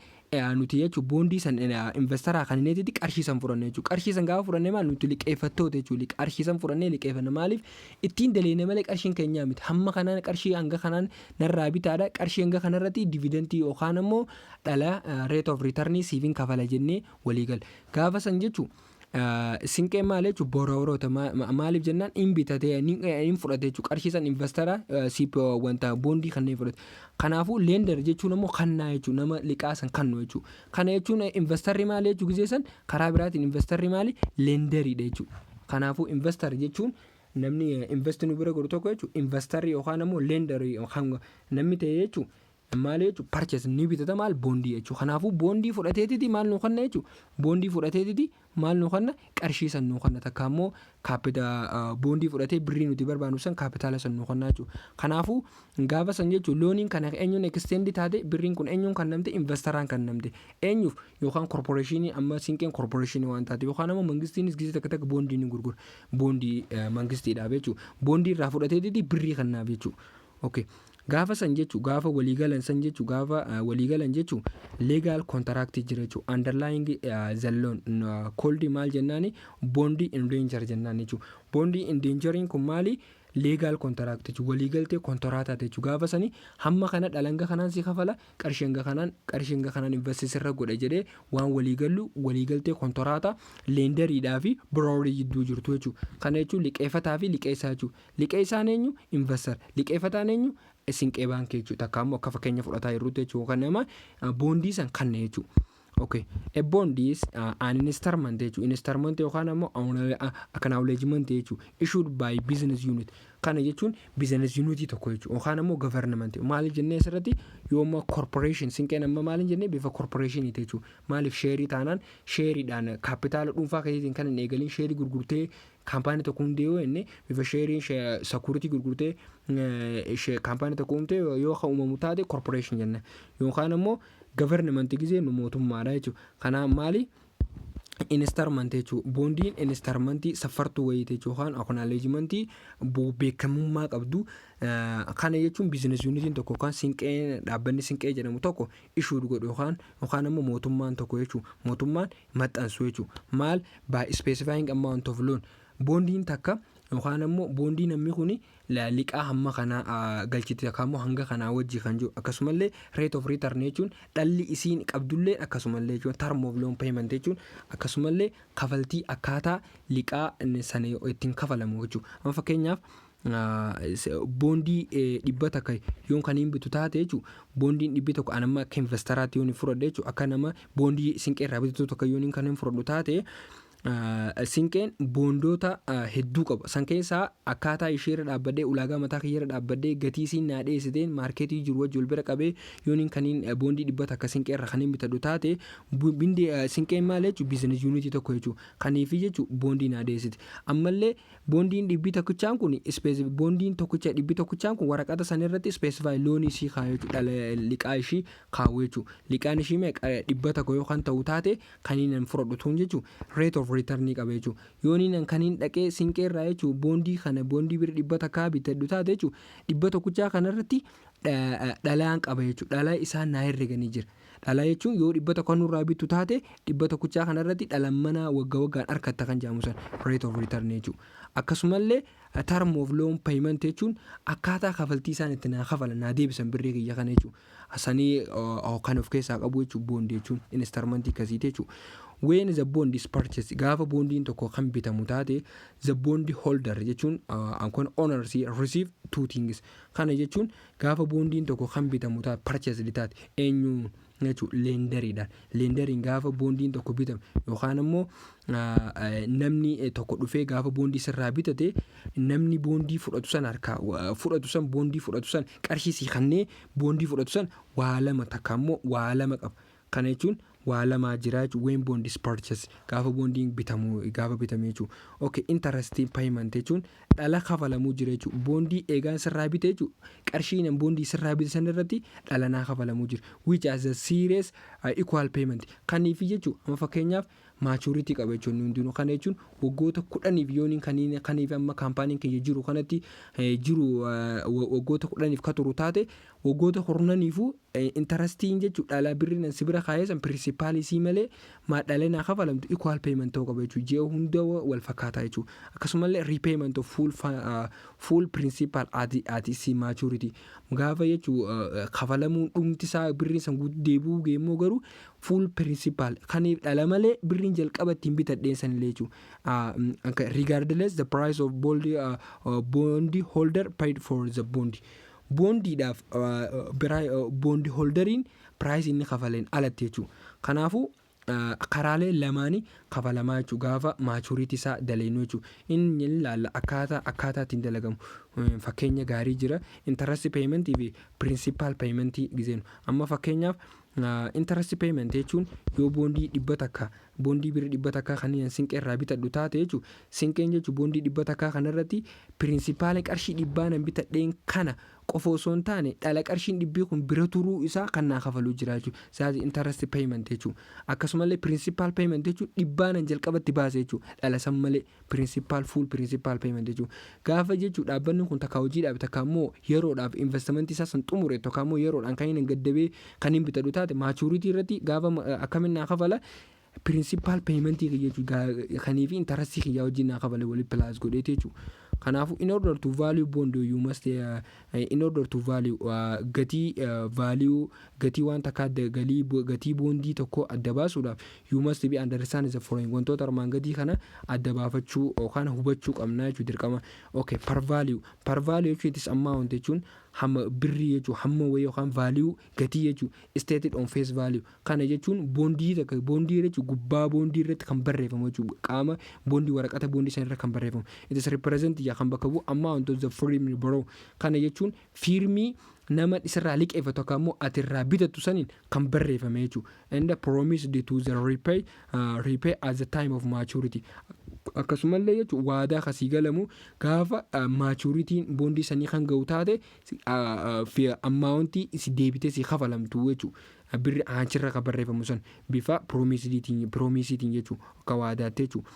Nuti jechuun boondii san investoraa kan inni qarshii san fudhanne jechuudha. Qarshii san gaafa fudhanne maal? Nuti liqeeffattoota jechuudha. Qarshii san fudhannee liqeeffanna. Maaliif? Ittiin daleene malee qarshiin keenyaa miti. Hamma kanaan qarshii hanga kanaan narraa bitaadha. Qarshii hanga kanarratti dividendii yookaan ammoo dhala, rate of return siifin kafala jennee walii gala. Gaafa san jechuun Sinqee maal jechuun? Borroweroota. Maaliif jennaan, hin bitatee hin fudhate jechuudha. Qarshii san investora siip wanta boondii kanneen fudhate. Kanaafuu lender jechuun ammoo kannaa jechuudha, nama liqaa san kannu jechuudha. Kana jechuun investorri maal jechuu gisee san? Karaa biraatiin investorri maali? Lenderiidha jechuudha. Kanaafuu investor jechuun namni invest nu bira godhu tokko jechuudha. Investorri yookaan ammoo lenderii namni ta'e jechuudha. Maal jechuudha? Purchase ni bitata. Maal? Boondii jechuudha. Kanaafuu boondii fudhateetiti maal nu kanna jechuudha? Boondii fudhateetiti maal nu kanna? Qarshii san nu kanna, takka ammoo boondii fudhatee birrii nuti barbaannu san, kaapitaala san nu kanna jechuudha. Kanaafuu gaafa san jechuudha, loaniin kana eenyuun extend taate? Birriin kun eenyuun kan namte? Investoraan kan namte. Eenyuuf? Yookaan corporationii, amma Sinqeen corporationii waan taate, yookaan ammoo mangistiinis gisee takka takka boondii ni gurgura, boondii mangistiidhaaf jechuudha. Boondii irraa fudhateetiti birrii kannaaf jechuudha. Okay. Gaafa san jechuun, gaafa waliigalan san jechuun, gaafa waliigalan jechuun, legal contract jira jechuun. Underlying the loan called maal jennaani? Bond indenture jennaan jechuun. Bond indentureiin kun maali? Legal contract jechuun waliigaltee kontoraataa jechuun. Gaafa sanii hamma kana dhalanga kanaan si kafala, qarshii hanga kanaan, qarshii hanga kanaan invest sirra godha jedhee waan waliigallu, waliigaltee kontoraataa lenderiidhaa fi borrowerii jidduu jirtu jechuudha. Kana jechuun liqeeffataa fi liqeessaa jechuudha. Liqeessaan eenyu? Investor. Liqeeffataan eenyu? Sinqee baankii jechuudha. Takka ammoo akka fakkeenya fudhataa jirrutti jechuudha. Kan nama boondii san kanna jechuudha. Okay. A bond is an instrument jechuudha. Instrument yookaan ammoo acknowledgement jechuudha. Issued by business unit. Kana jechuun business unit tokko jechuudha. Yookaan ammoo government. Maaliif jennee asirratti? Yoo ammoo corporation, Sinqeen amma maaliin jennee? Bifa corporation jechuudha. Maaliif? Shareii taanaan, shareiidhaan kaapitaala dhuunfaa keetiin kan hin eegalin, shareii gurgurtee kaampaanii tokko hundee yoo jenne, bifa shareiin security gurgurtee kaampaanii tokko uumtee yoo kan uumamu taate corporation jenna. Yookaan ammoo government gisee nu mootummaadha jechuudha. Kanaaf maali? Instrument jechuudha. Boondiin instrumentii safartuu wayiiti jechuudha. Yookaan acknowledgementii beekamummaa qabdu. Kana jechuun business unitiin tokko yookaan Sinqee, dhaabbanni Sinqee jedhamu tokko issue godhu yookaan ammoo mootummaan tokko jechuudha. Mootummaan maxxansu jechuudha. Maal? By specifying amount of loan. Boondiin takka yookaan ammoo boondii namni kuni liqaa hamma kanaa galchite yookaan ammoo hanga kanaa wajji kan jiru, akkasumallee rate of return jechuun dhalli isiin qabdullee, akkasumallee jechuun term of loan payment jechuun akkasumallee kafaltii akkaataa liqaa sana ittiin kafalamu jechuudha. Amma fakkeenyaaf boondii 100 yoon kan hin bitu taate jechuudha, boondiin 100 an amma akka investoraatti yoon hin fudhadhe jechuudha, akka nama boondii Sinqee irraa bitatu tokko yoon kan hin fudhadhu taate. Sinqeen boondoota hedduu qaba. San keessaa akkaataa isheerra dhaabbadhee, ulaagaa mataa kiyyarra dhaabbadhee, gatii isiin naa dhiyeessiteen marketii jiru wajji wal bira qabee yooniin kaniin boondii 100 Sinqeerra kaniin bitadhu taate, bindi Sinqeen maal jechuun business unitii tokko jechuudha. Kaniifi jechuun boondii naa dhiyeessite. Ammallee boondiin 100n kun, boondiin tokkicha 100n kun waraqata san irratti specify loanii ishii kaa'u jechuudha. Liqaa ishii kaa'u jechuudha. Liqaan ishii meeqa, 100 yoo kan ta'u taate, kaniin an fudhadhu tun jechuudha. Rate of return qaba jechuudha. Yooniin an kaniin dhaqee Sinqee irraa jechuudha boondii kana, boondii bira 100 bitadhu taate jechuudha. 100 kanarratti dhalaan qaba jechuudha. Dhala isaan naa herreganii jira. Dhala jechuun yoo 100 nurraa bittu taate, 100 kanarratti dhala mana waggaa waggaan harkatta kan jedhamu san rate of return jechuudha. Akkasumallee term of loan payment jechuun akkaataa kafaltii isaan itti naa kafalan, naa deebisan birrii kiyya kana jechuudha. Sanii kan of keessaa qabu jechuudha boondii jechuun instrumentii akkasiiti jechuudha. When the bond is purchased, gaafa boondiin tokko kan bitamu taate, the bond holder jechuun kun owners receive two things. Kana jechuun gaafa boondiin tokko kan bitamu taate, purchased taate, eenyu jechuudha? Lenderiidhaan. Lenderiin gaafa boondiin tokko bitame yookaan immoo namni tokko dhufee gaafa boondii sirraa bitate, namni boondii fudhatu san harkaa fudhatu san, boondii fudhatu san, qarshii sii kannee boondii fudhatu san waa lama takka immoo waa lama qaba. Kana jechuun waa lamaa jira jechuudha. When bond is purchased, gaafa boondiin bitamu, gaafa bitame jechuudha. Okay, interest payment jechuun dhala kafalamuu jira jechuudha. Boondii eegaan sirraa bite jechuudha. Qarshii nan boondii sirraa bite san irratti dhala naa kafalamuu jira. Which as a series equal payment. Kaniifi jechuudha, amma fakkeenyaaf maturity qaba jechuun hundinuu. Kana jechuun waggoota 10f yooniin kaniin kaniif amma kaampaaniin kiyya jiru kanatti jiru waggoota 10f ka turu taate, waggoota kurnaniifuu interestiin jechuudha dhala birriin an sibira kaayee san principalii sii malee maa dhala naa kafalamtu equal payment ta'uu qaba jechuudha. Ji'a hunda wal fakkaataa jechuudha. Akkasumallee repayment of full principal at its maturity, gaafa jechuu kafalamuun dhumti isaa birriin san guutuu deebi'uu geemmoo, garuu full principal kaniif dhala malee birriin jalqaba ittiin bitadheen sanillee jechuudha. Regardless the price of bond holder paid for the bond, boondiidhaaf bond holderiin price inni kafaleen alatti jechuudha. Kanaafuu karaalee lamaanii kafalamaa jechuudha gaafa maturity isaa daleenyu jechuudha. Inni ilaalla akkaataa ittiin dalagamu fakkeenya gaarii jira, interest paymentii fi principal paymentii gizeenu. Amma fakkeenyaaf interest payment jechuun yoo boondii 100, boondii birrii 100 kanneen Sinqee irraa bitadhu taate jechuudha. Sinqeen jechuun boondii 100 kanarratti principala qarshii dhibbaa nan bitadheen kana qofa osoo hin taane, dhala qarshiin dhibbii kun bira turuu isaa kan naa kafaluu jira jechuudha. Saati interest payment jechuudha. Akkasumallee principal payment jechuun dhibbaa nan jalqabatti baase jechuudha. Dhala san malee principal, full principal payment jechuudha. Gaafa jechuudha dhaabbanni kun takka hojiidhaaf, takka immoo yeroodhaaf investmentii isaa san xumure, takka immoo yeroodhaan kan inni gaddabee kan hin bitadhu taate, maturity irratti gaafa akkamiin naa kafala? Principal paymentii jechuudha kanii fi interestii kiyyaa wajjin naa kafale walitti plus godheeti jechuudha. Kanaafuu in order to value bond you must in order to value gatii value gatii waan takka adda galii gatii boondii tokko adda baasuudhaaf, you must be understand the following, wantoota armaan gadii kana adda baafachuu yookaan hubachuu qabna jechuudha dirqama. Okay, par value. Par value jechuun it is amount jechuun hamma birrii jechuun hamma wayii yookaan value gatii jechuun stated on face value. Kana jechuun boondii takka, boondii jechuun gubbaa boondii irratti kan barreeffamu jechuudha, qaama boondii, waraqata boondii sana irra kan barreeffamu. It is represent yaa kan bakka bu'u amount of the firm borrow. Kana jechuun firmii nama isirraa liqeeffatu akka immoo ati irraa bitattu saniin kan barreeffame jechuudha. And promised to the repay at the time of maturity. Akkasumallee jechuun waadaa kasii galamu gaafa maturityn boondii sanii kan ga'u taate, amountii si deebitee si kafalamtu jechuudha. Birri achirra kan barreeffamu san bifa promisiitiin jechuudha, akka waadaatti jechuudha.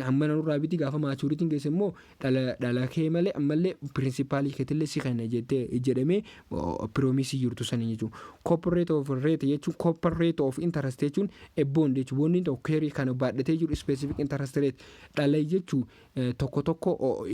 Hamma nurraa biti, gaafa maturityn geesse immoo dhala kee malee ammallee principalii keetillee si kenna jettee jedhamee promisii jirtu sanii jechuudha. Coupon rate of rate jechuun, coupon rate of interest jechuun a bond jechuun boondiin tokko carry kan baadhatee jiru specific interest rate, dhala jechuun tokko tokko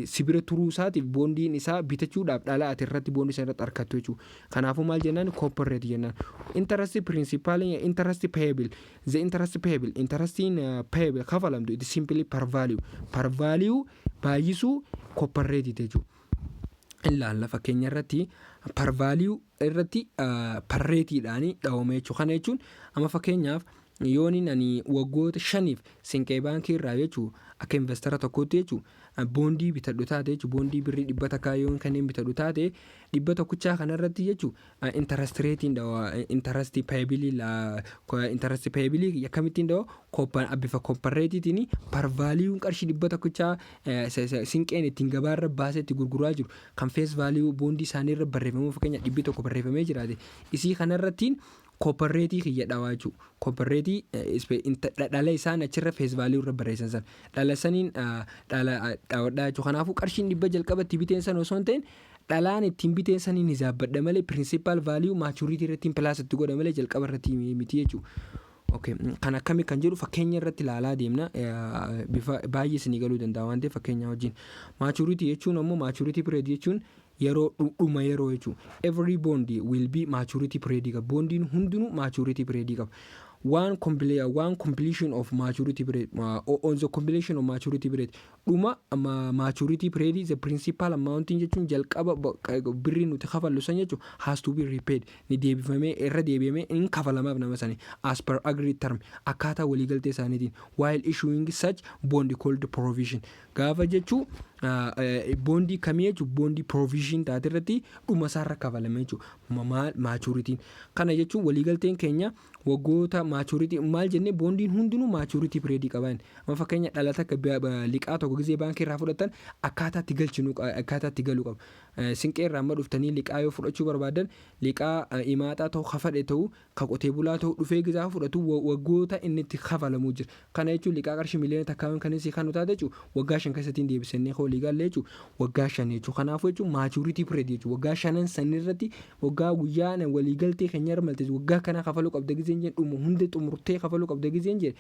si bira turuu isaatiif boondiin isaa bitachuudhaaf dhala ati irratti boondii sana irratti argattu jechuudha. Kanaafuu maal jennaan? Coupon rate jennaan. Interest principal, interest payable, the interest payable, interestiin payable kafalamtu, it is simply par value, par value baay'isuu coupon rate jechuudha. Ilaalla fakkeenya irratti par value irratti par rateiidhaan dhawame jechuudha. Kana jechuun amma fakkeenyaaf Yooniin ani waggoota 5f Sinqee Baankii irraa jechuu akka investor tokkootti jechuu boondii bitadhu taate jechuu, boondii birrii 100 yoon kanneen bitadhu taate, 100 kanarratti jechuu interest rateiin dhawa, interest payable akkamittiin dhawa? Coupon, bifa coupon rateiitiin par valueun qarshii 100 Sinqeen ittiin gabaarra baasee itti gurguraa jiru kan face value boondii isaanii irra barreeffamuu, fakkeenya 100 barreeffamee jiraate, isii kanarrattiin coupon rate kiyya dhawaa jechuudha. Coupon rate dhala isaan achirra face value irra barreessan san dhala saniin dhala dhawadhaa jechuudha. Kanaafuu qarshiin 100 jalqaba itti biteen san osoo hin ta'in dhalaan ittiin biteen saniin hizaabbadha malee principal value maturity irratti plus itti godha malee jalqaba irratti miti jechuudha. Okay. Kan akkami kan jedhu fakkeenya irratti ilaalaa deemna, bifa baay'ee isinii galuu danda'a waan ta'eef fakkeenya wajjin. Maturity jechuun ammoo, maturity period jechuun yeroo dhuma yeroo jechuudha. Every bond will be maturity period qaba. Boondiin hundinuu maturity period qaba. One completion of maturity period, on the completion of maturity period, dhuma maturity period, the principal amount jechuun jalqaba birrii nuti kafallu san jechuun has to be repaid, ni deebifamee, irra deebi'amee in kafalamaaf nama sani as per agreed term, akkaataa waliigaltee isaaniitiin, while issuing such bond called provision. Gaafa jechuu boondii kamii jechuun boondii provision taate irratti dhuma isaarra kafalame jechuudha maturityn. Kana jechuun waliigalteen keenya waggoota maturity maal jennee, boondiin hundinuu maturity period qaban. Amma fakkeenya dhala takka liqaa tokko gizee baankii irraa fudhatan akkaataa itti galchinu, akkaataa itti galuu qaba. Sinqee irraa amma dhuftanii liqaa yoo fudhachuu barbaadan, liqaa imaaxaa ta'u, kafadhe ta'u, ka qotee bulaa ta'u, dhufee gizaa fudhatu waggoota inni itti kafalamuu jira. Kana jechuun liqaa qarshii miliyoona 1 kan isii kan taate jechuun waggaa 5 keessatti hin deebisannee walii galle jechuun waggaa 5 jechuudha. Kanaafuu jechuun maturity period jechuudha. Waggaa shanan sanirratti waggaa guyyaa waliigaltee keenya irra malteessu, waggaa kana kafaluu qabda gizeen jedhu, dhumu hunda xumurtee kafaluu qabda gizeen jedhe,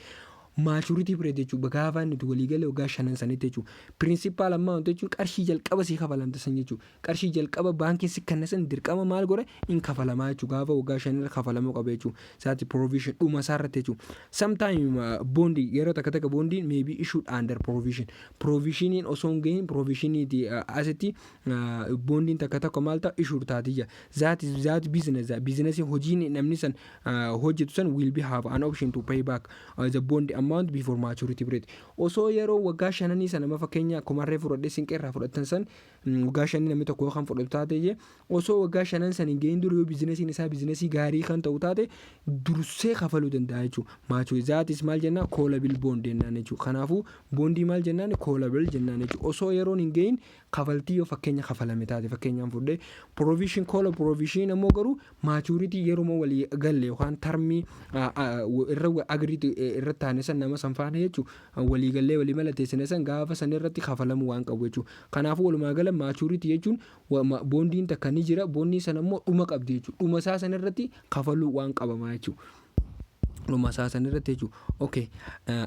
maturity period jechuudha. Gaafa nuti waliigalee waggaa shanan sanitti jechuudha. Principal amount jechuun qarshii jalqaba sii kafalamte san jechuudha. Qarshii jalqaba baankiin si kenna san dirqama maal godha? In kafalamaa jechuudha. Gaafa waggaa 5irra kafalamuu qaba jechuudha. Isaati provision dhuma isaarratti jechuudha. Sometime boondii yeroo takka takka boondiin may be issued under provision. Provisioniin osoo hin gahin provisioniiti asitti boondiin takka takka maal ta'a? Issued taatiyya. That is that business business hojiin namni san hojjetu san will be have an option to pay back the bond amount before maturity period. Osoo yeroo waggaa shananii sana, nama fakkeenya akkuma harree fudhadhee Sinqee irraa fudhatan san, waggaa 5 namni tokko kan fudhatu taate, osoo waggaa shanan san hin gahin dura yoo businessiin isaa business gaarii kan ta'u taate dursee kafaluu danda'a jechuudha. Maachuu zaatis maal jennaan? Callable bond jennaan jechuudha. Kanaafuu boondii maal jennaan? Callable jennaan jechuudha. Osoo yeroon hin gahin kafaltii yoo fakkeenya kafalame taate, fakkeenyaan fudhee provision call provision ammoo garuu maturity yeroo walii galle yookaan term irra agreed irra taane san nama san faana jechuudha, walii gallee walii malateessine san gaafa san irratti kafalamuu waan qabu jechuudha. Kanaafuu walumaa gala maturity jechuun boondiin takka ni jira, boondii sana immoo dhuma qabdi jechuudha. Dhuma isaa san irratti kafaluu waan qabamaa jechuudha. Dhuma isaa san irratti jechuudha. Okay.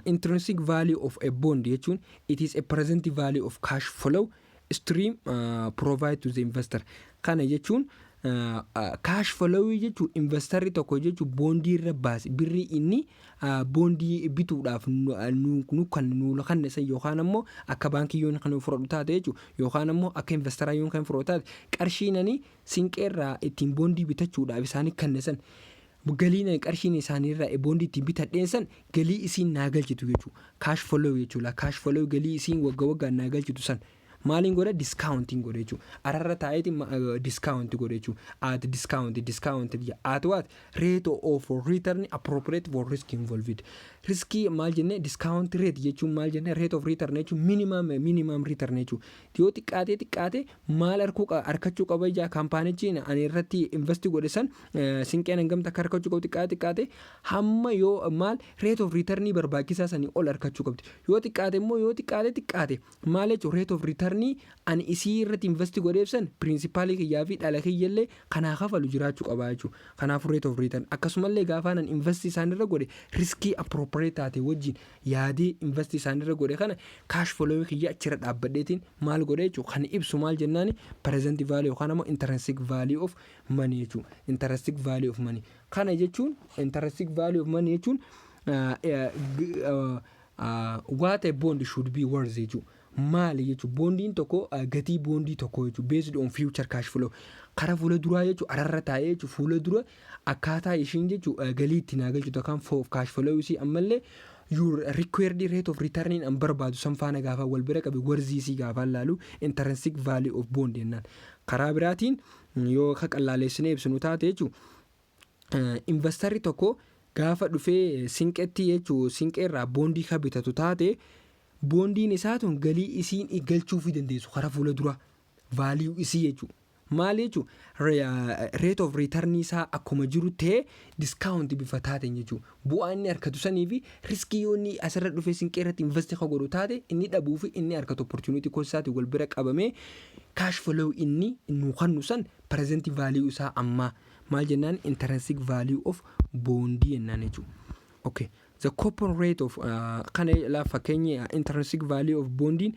Intrinsic value of a bond jechuun it is a present value of cash flow stream provide to the investor. Kana jechuun cash flow jechuun investorri tokko jechuun boondii irra baase, birrii inni boondii bituudhaaf nu kan nu kanne san, yookaan ammoo akka baankii yoon kan fudhatu taate jechuudha, yookaan ammoo akka investoraa yoon kan fudhatu taate, qarshiin ani Sinqee irraa ittiin boondii bitachuudhaaf isaanii kanne san, galiin qarshiin isaaniirraa boondii ittiin bitadheen san galii isiin naa galchitu jechuudha. Cash flow jechuudha. Cash flow galii isiin wagga waggaan naa galchitu san maaliin godha? Discountiin godha jechuudha. Ararra taa'eeti discount godha jechuudha. At discount at what rate of return appropriate for risk involved. Risk maal jenne? Discount rate jechuun maal jenne? Rate of return jechuun minimum return jechuudha. Yoo xiqqaatee xiqqaate maal arkachuu qaba ijaa kaampaanichi ani irratti invest godhe san, Sinqeen hangamta akka arkachuu qabu, xiqqaate xiqqaate hamma yoo maal rate of return barbaachisaa sanii ol arkachuu qabdi. Yoo xiqqaate immoo, yoo xiqqaate xiqqaate maal jechuun, rate of return ani isii irratti invest godheef san principal kiyyaa fi dhala kiyyallee kanaa kafalu jiraachuu qaba jechuudha. Kanaafuu rate of return akkasumallee gaafa nan invest isaanirra godhe risk appropriate taate wajjin yaadee invest isaanirra godhe kana cash flow kiyya achirra dhaabbadheetiin maal godhe jechuudha. Kan ibsu maal jennaani? Present value yookaan ammoo intrinsic value of money jechuudha. Intrinsic value of money. Kana jechuun intrinsic value of money jechuun what a bond should be worth jechuudha. Maali jechuun boondiin tokko, gatii boondii tokko jechuun based on future cash flow, karaa fuula duraa jechuun ararra taa'ee jechuun fuula dura akkaataa ishiin jechuun galii itti naa galchitu yookaan cash flow isii, ammallee your required rate of return an barbaadu san faana gaafa wal bira qabe, worth isii gaafa laalu, intrinsic value of bond jennaan. Karaa biraatiin yoo ka qallaalessinee ibsinu taate jechuun, investorri tokko gaafa dhufee Sinqeetti jechuun Sinqee irraa boondii ka bitatu taate, boondiin isaa tun galii isiin galchuufii dandeessu karaa fuula dura value isii jechuudha. Maal jechuun, rate of return isaa akkuma jiru ta'ee, discount bifa taateen jechuudha. Bu'aa inni argatu sanii fi riskii yoo inni asirra dhufee Sinqee irratti invest ka godhu taate inni dhabuu fi inni argatu opportunity cost isaatiin wal bira qabamee, cash flow inni nu kannu san, present value isaa ammaa maal jennaan? Intrinsic value of bondii jennaan jechuudha. Okay. The coupon rate of kana ilaa, fakkeenya intrinsic value of bondiin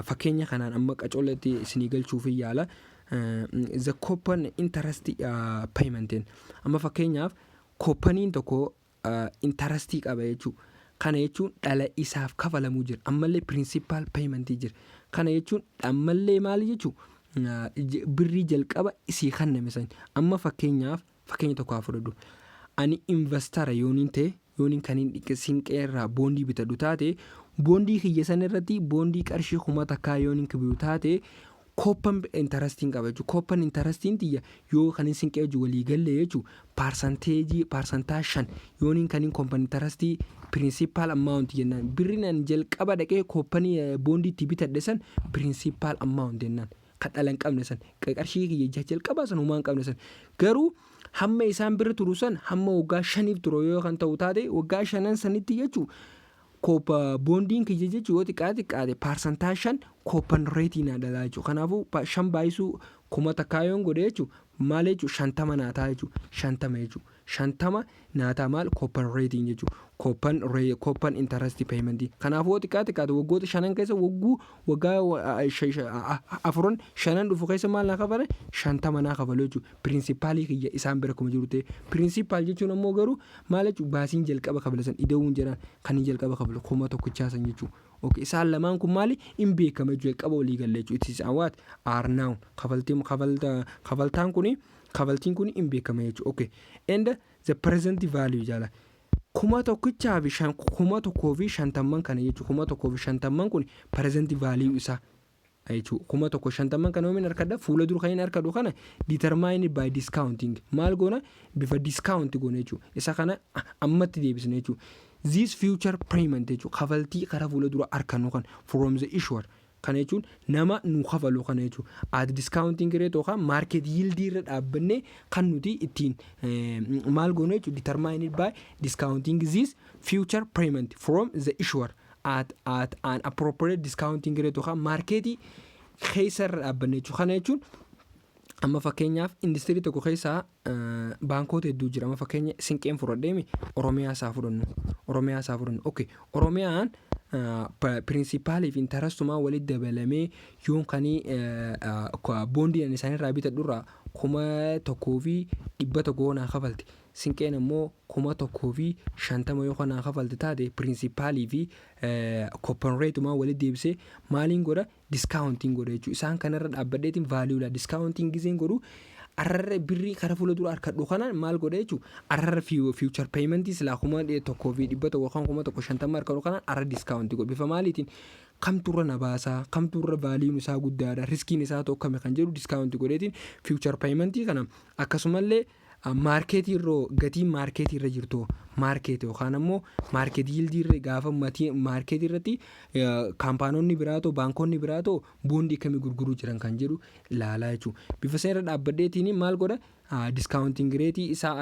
fakkeenya kanaan amma qacolatti isinii galchuuf yaala. The coupon interest paymentiin amma fakkeenyaaf couponiin tokko interestii qaba jechuudha. Kana jechuun dhala isaaf kafalamuu jira. Ammallee principal paymentii jira. Kana jechuun ammallee maali jechuudha? Birrii jalqaba isii kenname san. Amma fakkeenyaaf fakkeenya tokko haa fudhadhu. Ani investor yooniin ta'e, yooniin kan hin Sinqee irraa boondii bitadhu taate, boondii kiyya san irratti boondii qarshii 1000 yooniin bitu taate, coupon interestiin qaba jechuudha. Coupon interestiin tiyya yoo kan hin Sinqee hojii walii galle jechuudha, percentage 5% yooniin kan hin coupon interestii, principal amount jennaan. Birriin ani jalqaba dhaqee couponii boondii itti bitadhe san principal amount jennaan. Kan dhala hin qabne san, qarshii kiyya jalqabaa san, homaa hin qabne san. Garuu hamma isaan bira turu san, hamma waggaa 5f turu yoo kan ta'u taate, waggaa shanan sanitti jechuudha, kooppa boondiin kiyya jechuun yoo xiqqaate xiqqaate 5% coupon rateii naa dhalaa jechuudha. Kanaafuu shan baay'isuu 1000 yoon godhe jechuudha, maal jechuudha? 50 naa ta'a jechuudha. 50 jechuudha. 50 naa ta'a. Maal? Coupon rateiin jechuudha. Coupon interest paymentii. Kanaafuu yoo xiqqaate xiqqaate waggoota shanan keessa, wagguu waggaa afuran shanan dhufu keessa maal naa kafale? 50 naa kafalu jechuudha. Principalii kiyya isaan bira akkuma jiru ta'e. Principal jechuun ammoo garuu maal jechuudha? Baasiin jalqaba kafale san ida'uun jedhaan kan inni jalqaba kafalu kuma tokkichaa san jechuudha. Okay, isaan lamaan kun maali? Hin beekama jechuudha. Jalqaba walii galle jechuudha. It is what are now kafaltiin kafalta kafaltaan kuni, kafaltiin kun hin beekama jechuudha. Okay, and the present value jala kuma tokkichaa fi shan, 1050n kana jechuudha. 1050n kun present value isaa jechuudha. 1050n kana yoomiin harkadha? Fuula dura kan inni harkadhu kana determined by discounting. Maal goona? Bifa discount goona jechuudha. Isa kana ammatti deebisna jechuudha. This future payment jechuudha, kafaltii karaa fuula dura harkannu kan from the issuer kana jechuun nama nu kafalu kana jechuudha. At discounting rate yookaan market yield irra dhaabbannee kan nuti ittiin maal goonu jechuudha, determined by discounting this future payment from the issuer at an appropriate discounting rate yookaan marketii keessa irra dhaabbanne jechuudha. Kana jechuun amma fakkeenyaaf industirii tokko keessaa baankoota hedduu jira. Amma fakkeenya Sinqeen fudhadheemi, Oromiyaa isaa fudhannu. Oromiyaa isaa fudhannu. Okay. Oromiyaan principalii fi interestumaa walitti dabalamee yoon kanii boondii ani isaanirraa bitadhurraa 1100 naa kafalte. Sinqeen ammoo 1050 yoo naa kafalte taate, principalii fi coupon rateuma walitti deebisee maaliin godha? Discountiin godha jechuudha. Isaan kanarra dhaabbadheetiin valueudha. Discountiin giseen godhu, arrarra birrii kara fuula dura harkadhu kanaan maal godha jechuudha? Arrarra future paymentii silaa 1100 kan 1050 harkadhu kanaan arra discountii godha. Bifa maaliitiin? Kamturra na baasaa, kamturra valueun isaa guddaadha, riskiin isaa tokkame kan jedhu discountii godheetiin future paymentii kana, akkasumallee marketii irra gatiin marketii irra jirtu, market yookaan ammoo market yieldii irra, gaafa marketii irratti kaampaanonni biraatoo, baankonni biraatoo boondii akkamii gurguruu jiran kan jedhu ilaalaa jechuudha. Bifa sana irra dhaabbadheetiin maal godha? Discounting rateii isaa,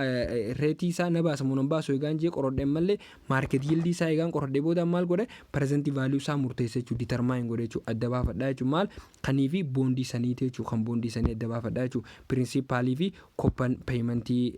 rateii isaa na baasa moo nan baasu eegaan jee qorodheen mallee, market yieldii isaa eegaan qorodhee booda maal godha? Present value isaa murteessa jechuudha. Determine godhe jechuudha. Adda baafadhaa jechuudha. Maal kanii fi boondii saniiti jechuudha. Kan boondii sanii adda baafadhaa jechuudha. Principalii fi coupon paymentii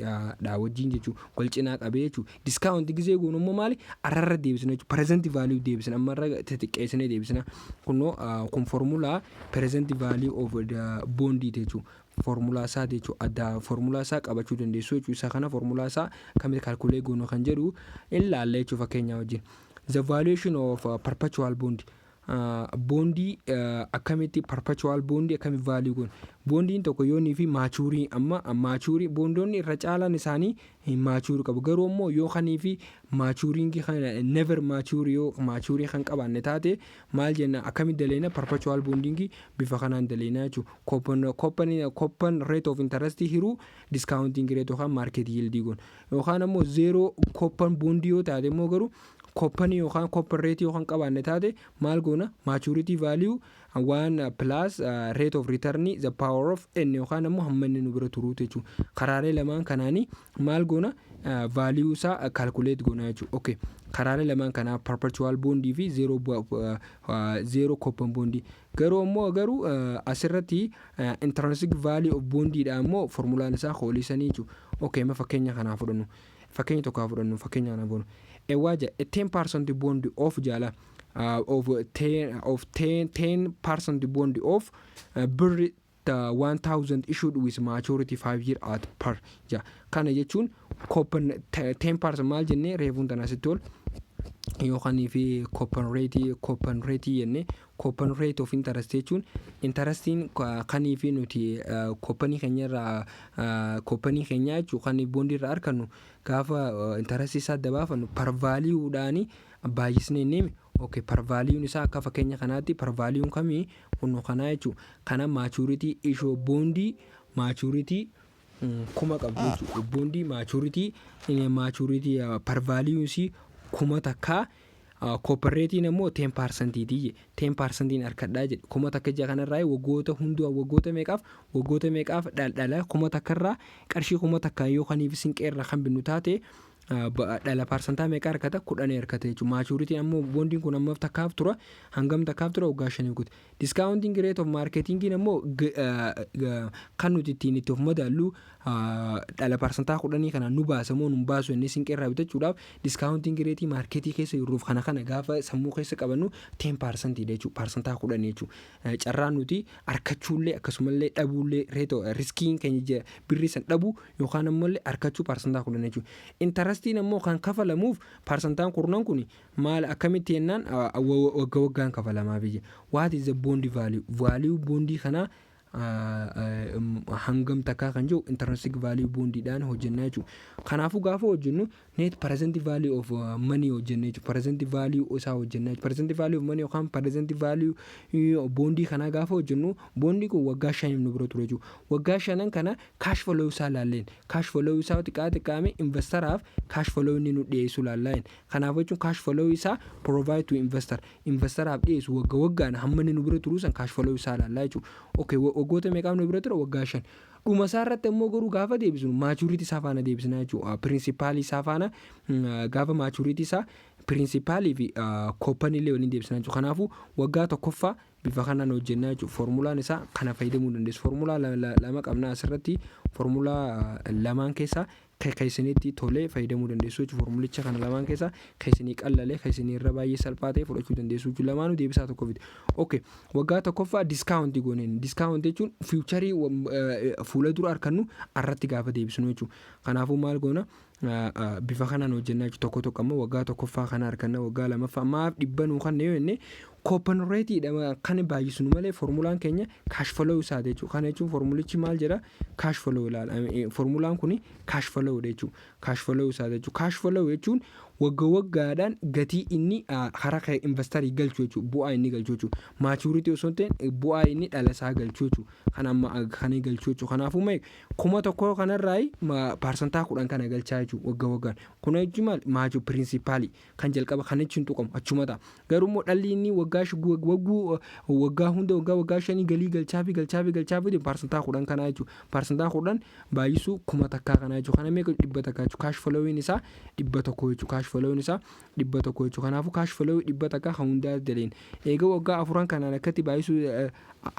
dha wajjin jechuudha. Wal cinaa qabee jechuudha. Discount gisee goonu immoo maali? Arrarra deebisna jechuudha. Present value deebisna, ammarra xixiqqeessinee deebisna. Kunoo kun formulaa present value of the bondii jechuudha. Formulaa isaa jechuudha. Adda formulaa isaa qabachuu dandeessu jechuudha. Isa kana formulaa isaa kamitti calculate goonu kan jedhu ilaalla jechuudha fakkeenyaa wajjin. The valuation of perpetual bond. Bondii akkamitti, perpetual bondii akkamitti value goona? Bondiin tokko yoonii fi mature, amma mature bondoonni irra caalaan isaanii mature qabu. Garuu immoo yoo kanii fi maturing kana never mature, yoo mature kan qabaanne taate maal jenna? Akkamitti daleena? Perpetual bonding bifa kanaan daleena jechuudha. Coupon rate of interest hiruu discounting rate yookaan market yield goona. Yookaan ammoo zero coupon bondii yoo taate immoo garuu couponii yookaan coupon rate yoo kan qabaanne taate maal goona? Maturity value one plus rate of return the power of n yookaan ammoo hamma inni nu bira turuutu jechuudha. Karaalee lamaan kanaanii maal goona? Value isaa calculate goona jechuudha. Okay. Karaalee lamaan kanaa, perpetual bondii fi zero coupon bondii. Garuu ammoo garuu asirratti intrinsic value of bondiidha ammoo formulaan isaa hoolisanii jechuudha. Okay, ma fakkeenya kanaa fudhannu. Fakkeenya tokko haa fudhannu, fakkeenya kanaa fudhannu. Ewaa jaa, 10% bond of jaala of 10 of 10 10% bond of birri the 1000 issued with maturity 5 year at par ja. Kana jechuun coupon 10% maal jennee reefuun tana asitti ol yookaan fi coupon rate jennee, coupon rate of interest jechuun interestiin kanii fi nuti couponii keenya irraa, couponii keenya jechuun kan bondii irraa argannu, gaafa interest isaa adda baafannu par valueudhaani baay'isnee neemi. Okay, par valueun isaa akka fakkeenya kanaatti par valueun kamii kunnu kanaa jechuun kana maturity ishoo bondii maturity 1000 qabdu jechuudha. Bondii maturity par valueun 1000, coupon rateiin immoo 10%tiiti. 10%iin harkadhaa jedhe. 1000 ija kanarraa waggoota hundumaa waggoota meeqaaf dhala 1000rraa, qarshii 1000 yoo kaniif sinqeerraa kan binnu taate dhala paarsantaa meeqa harkata? 10 harkata jechuudha. Maturityn ammoo bondiin kun ammaaf takkaaf tura. Hangam takkaaf tura? Waggaa 5 guute. Discounting rate of marketingiin ammoo kan nuti ittiin itti of madaallu, dhala paarsantaa 10 kana nu baasa moo nu baasu inni sinqeerraa bitachuudhaaf, discounting rate marketii keessa jirruuf kana gaafa sammuu keessa qabannu 10%iidha jechuudha. Paarsantaa 10 jechuudha. Carraan nuti harkachuullee akkasumallee dhabuullee, rate riskiin keenya birrii san dhabuu yookaan ammoo harkachuu paarsantaa 10 jechuudha. Interestiin ammoo kan kafalamuuf paarsantaan kurnan kun maal, akkamitti jennaan wagga waggaan kafalamaa biyya. What is the bond value? Value bondii kanaa hangam takkaa kan jiru intrinsic value bondiidhaan hojjennaa jechuudha. Kanaafuu gaafa hojjennu net present value of money hojjenna jechuudha. Present value isaa hojjenna jechuudha. Present value of money yookaan present value bondii kanaa gaafa hojjennu, bondii kun waggaa 5f nu bira ture jechuudha. Waggaa shanan kana cash flow isaa laalleen, cash flow isaa xiqqaa xiqqaame investoraaf cash flow inni nu dhiyeessu laalleen. Kanaaf jechuun cash flow isaa provide to investor, investoraaf dhiyeessu wagga waggaan hamma inni nu bira turuu san cash flow isaa laallaa jechuudha. Okay, waggoota meeqaaf nu bira ture? Waggaa 5. Dhuma isaa irratti immoo garuu gaafa deebisnu maturity isaa faana deebisna jechuudha. Principalii isaa faana gaafa maturity isaa principalii fi couponii illee waliin deebisna jechuudha. Kanaafuu waggaa tokkoffaa bifa kanaan hojjennaa jechuudha. Formulaan isaa kana fayyadamuu dandeessu. Formulaa lama qabna asirratti. Formulaa lamaan keessaa keessanitti tolee fayyadamuu dandeessu jechuudha. Formulicha kana lamaan keessaa keessanii qallalee keessanii irra baay'ee salphaa ta'e fudhachuu dandeessu jechuudha. Lamaanuu deebisaa tokko fide. Okay, waggaa tokkoffaa discountii gooneen. Discount jechuun futurii fuula dura harkannu irratti gaafa deebisnu jechuudha. Kanaafuu maal goona? Bifa kanaan hojjennaa jechuudha. Tokko tokko ammoo waggaa tokkoffaa kana harkanna, waggaa lamaffaa maaf dhibba nuu kan yoo jenne coupon rateiidha kan baay'isnu malee formulaan keenya cash flow isaati jechuudha. Kana jechuun formulichi maal jedha? Cash flow ilaala. Formulaan kun cash flow jechuudha. Cash flow isaati jechuudha. Cash flow jechuun wagga waggaadhaan gatii inni karaa investorii galchu jechuudha. Bu'aa inni galchu jechuudha. Maturity osoo hin ta'in bu'aa inni dhala isaa galchu jechuudha. Kan amma kan galchu jechuudha. Kanaafuu mee 1000 kanarraa paarsantaa 10 kana galchaa jechuudha wagga waggaan. Kun jechuun maal? Maachuu principalii kan jalqaba kan jechuun tuqamu achuma ta'a. Garuu immoo dhalli inni waggaa wagguu waggaa hunda waggaa waggaa shanii galii galchaa fi galchaa fi galchaa fi paarsantaa 10 kanaa jechuudha. Paarsantaa 10 baay'isuu 1000 kanaa jechuudha. Kana meeqa? 100 jechuudha. Cash flowiin isaa 100 jechuudha. Cash flowiin isaa 100 jechuudha. Kanaafuu cash flowii 100 kan hundaa daleen. Egaa waggaa afuran kanaan akkatti baay'isuu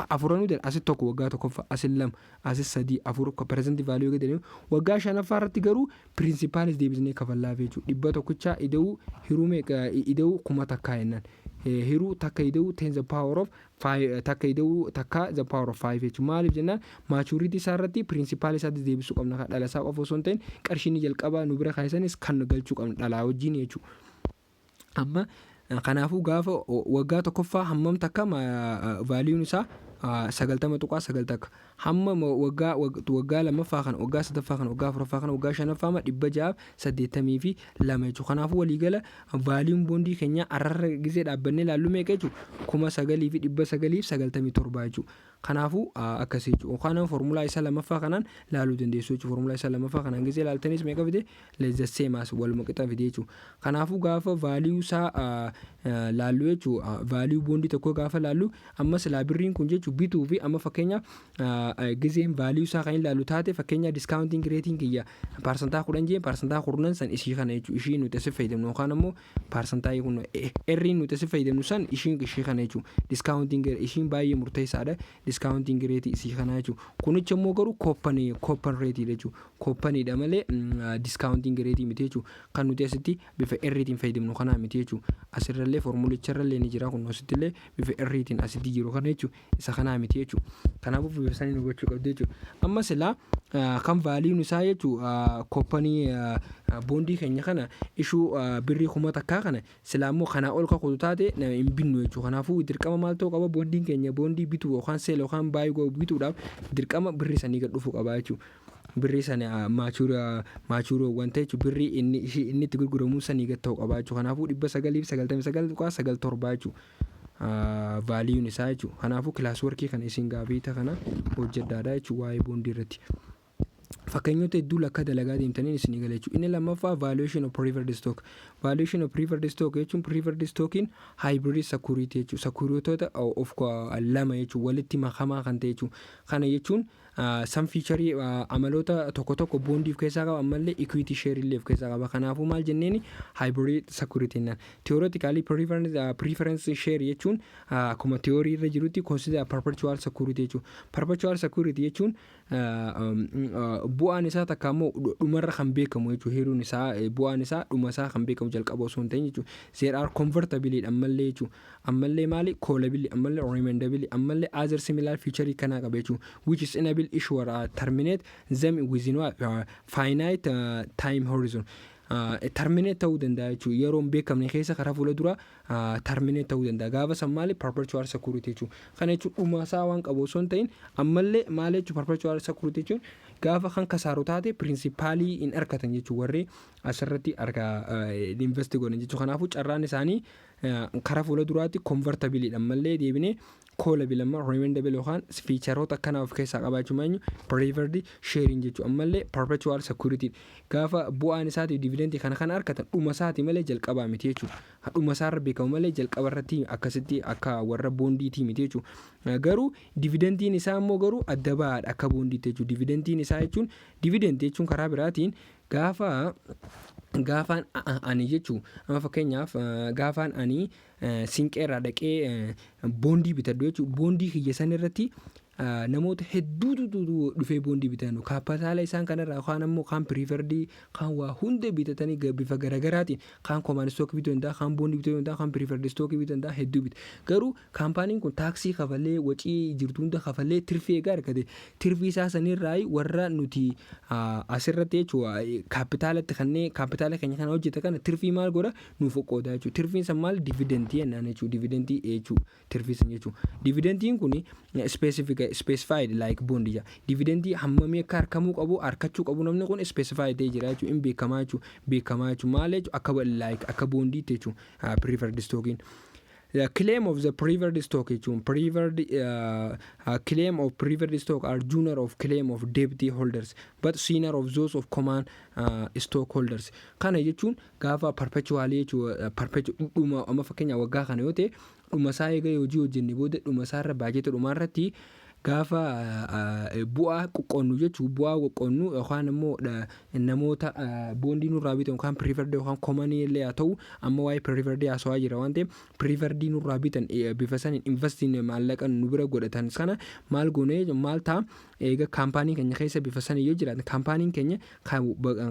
afuranuu dalen asitti tokko, waggaa tokkoffaa asit lama, asit sadii, afur, present value gadi waggaa shanaffaa irratti garuu principalis deebisnee kafallaaf jechuudha. Dhibba tokkichaa ida'uu hiruu meeqa? Ida'uu 1000 jennaan. Hiruu takka ida'uu 10 the power of five, takka ida'uu takka the power of five jechuudha. Maaliif jennaan maturity isaa irratti principalii isaatti deebisuu qabna. Dhala isaa qofa osoo hin ta'in qarshiin jalqabaa nu bira kaasanis kan galchuu qabna dhalaa wajjin jechuudha. Amma Kanaafuu gaafa waggaa tokkoffaa hammam takka valueun isaa 90.91. Hamma waggaa lammaffaa kana, waggaa sadaffaa kana, waggaa afuraffaa kana, waggaa shanaffaa 682 jechuudha. Kanaafuu waliigala valueun boondii keenya arrarra gizee dhaabbannee ilaallu meeqa jechuudha? 9,997 jechuudha. Kanaafuu akkasii jechuudha. Yookaan foormulaa isa lammaffaa kanaan laaluu dandeessu jechuudha. Foormulaa isa lammaffaa kanaan gizee ilaaltanis meeqa fide? The same as, waluma qixa fide jechuudha. Kanaafuu gaafa value isaa laallu jechuudha. Value boondii tokkoo gaafa laallu, amma silaa birriin kun jechuudha bituu fi amma fakkeenyaaf gizeen value isaa kan ilaallu taate, fakkeenya discounting rateiin kiyya 10% jeen, 10% san ishii kana jechuudha. Ishii nuti asi fayyadamnu yookaan ammoo paarsantaa kun erriin nuti asi fayyadamnu san ishii kana jechuudha. Discounting ishiin baay'ee murteessaadha. Discounting rate isii kana jechuudha. Kunicha immoo garuu coupon rate jechuudha. Couponiidha malee discounting rate miti jechuudha. Kan nuti asitti bifa erriitiin fayyadamnu kanaa miti jechuudha. Asirrallee formulicharrallee ni jira, kun asittillee bifa erriitiin asitti jiru kana jechuudha. Isa kanaa miti jechuudha. Kanaafuu bifa sanii hubachuu qabdu jechuudha. Amma silaa kan valueun isaa jechuudha couponii boondii keenya kana ishuu birrii 1,000 kana silaa immoo kanaa ol kakutu taate hin binnu jechuudha. Kanaafuu dirqama maal ta'uu qaba? Boondiin keenya boondii bituu yookaan sell yookaan buy bituudhaaf dirqama birrii sanii gad dhufuu qaba jechuudha. Birrii sana mature wanta jechuudha, birrii inni itti gurguramu sanii gad ta'uu qaba jechuudha. Kanaafuu 999.97 jechuudha. Valueun isaa jechuudha. Kanaafuu class workii kana isin gaafiita kana hojjedhaadha jechuudha waa'ee boondii irratti. Fakkeenyota hedduu lakka dalagaa deemtaniin isin gala jechuudha. Inni lammaffaa valuation of preferred stock. Valuation of preferred stock jechuun preferred stockiin hybrid security jechuudha. Securityota of lama jechuudha, walitti makamaa kan ta'e jechuudha. Kana jechuun san featureii amaloota tokko tokko boondii of keessaa qaba, ammallee equity share illee of keessaa qaba. Kanaafuu maal jenneeni? Hybrid security jennaan. Theoretically preference share jechuun akkuma theory irra jirutti consider perpetual security jechuudha. Perpetual security jechuun bu'aan isaa takka immoo dhumarra kan beekamu jechuudha. Hiruun isaa, bu'aan isaa dhuma isaa kan beekamu, jalqaba osoo hin ta'in jechuudha. There are convertible ammallee jechuudha. Ammallee maali? Callable, ammallee redeemable, ammallee other similar feature kanaa qaba jechuudha. Which is enable issuer terminate them within finite time horizon. Terminate ta'uu danda'a jechuudha. Yeroo hin beekamne keessa karaa fuula dura terminate ta'uu danda'a. Gaafa san maali? Perpetual security jechuudha. Kana jechuun dhuma isaa waan qabu osoo hin ta'in, ammallee maal jechuudha? Perpetual security jechuun gaafa kan kasaaru taate principalii hin argatan jechuudha warri asirratti arga invest godhan jechuudha. Kanaafuu carraan isaanii karaa fuula duraatti convertibleidha, ammallee deebinee callable, amma redeemable yookaan featureoota akkanaa of keessaa qabaachuu meenyu preferred sharing jechuudha. Ammallee perpetual security gaafa bu'aan isaatiif dividendii kana kana argatan dhuma isaati malee jalqabaa miti jechuudha. Dhuma isaarra beekamu malee jalqaba irratti akkasitti akka warra boondiitii miti jechuudha. Garuu dividendiin isaa immoo garuu adda bahaadha akka boondiitti jechuudha. Dividendiin isaa jechuun, dividendii jechuun karaa biraatiin gaafa gaafaan ani jechuun, amma fakkeenyaaf gaafaan ani Siinqeerraa dhaqee boondii bitadhu jechuudha. Boondii kiyya san irratti namoota hedduutu dhufee boondii bitan. Kaapitaala isaan kanarraa yookaan ammoo kaan preferredii, kaan waa hunda bitatanii bifa garaagaraatiin, kaan common stockii bituu danda'a, kaan boondii bituu danda'a, kaan preferred stockii bituu danda'a, hedduu bita. Garuu kaampaaniin kun taaksii kafalee, wacii jirtu hunda kafalee, tirfii egaa argate, tirfii isaa sanirraa warra nuti asirratti jechuudha kaapitaalatti kanneen kaapitaala keenya kana hojjete kana tirfii maal godha? Nuuf qoqqooda jechuudha. Tirfiin san maal? Dividendii jennaan jechuudha. Dividendii jechuudha tirfii san jechuudha. Dividendiin kun specified like bond jedha. Dividendii hammamii akka harkamuu qabu, harkachuu qabu namni kun specified ta'ee jira jechuudha. Hin beekamaa jechuudha. Beekamaa jechuudha. Maal jechuudha? Akka like akka boondiitti jechuudha preferred stockiin. The claim of the preferred stock jechuun preferred claim of preferred stock are junior of claim of debt holders but senior of those of common stockholders. Kana jechuun gaafa perpetual jechuudha, perpetual dhuma, amma fakkeenya waggaa kana yoo ta'e, dhuma isaa eega hojii hojjenne booda dhuma isaa irra baajeta dhumaa irratti gaafa bu'aa qoqqoonnu jechuun, bu'aa qoqqoonnu yookaan immoo namoota boondii nurraa bitan yookaan preferred yookaan commonii illee haa ta'u, amma waa'ee preferred haasawaa jira waan ta'eef, preferred nurraa bitan bifa saniin investiin maallaqa nu bira godhatan sana maal goonee, maal ta'a? Eega kaampaanii keenya keessa bifa sanii yoo jiraatan, kaampaaniin keenya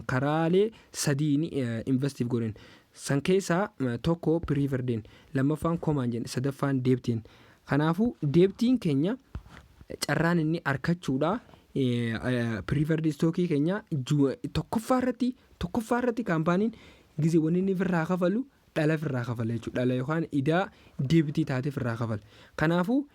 karaalee sadiin investiif godhan san keessaa tokko preferrediin, lammaffaan common jenne, sadaffaan debtiin. Kanaafuu debtiin keenya carraan inni argachuudha preferred stockii keenya tokkoffaa irratti kaampaaniin gizee wanni inni irraa kafalu Dhala irraa kafala jechuudha. Dhala yookaan idaa debtii taateef irraa kafala. Kanaafuu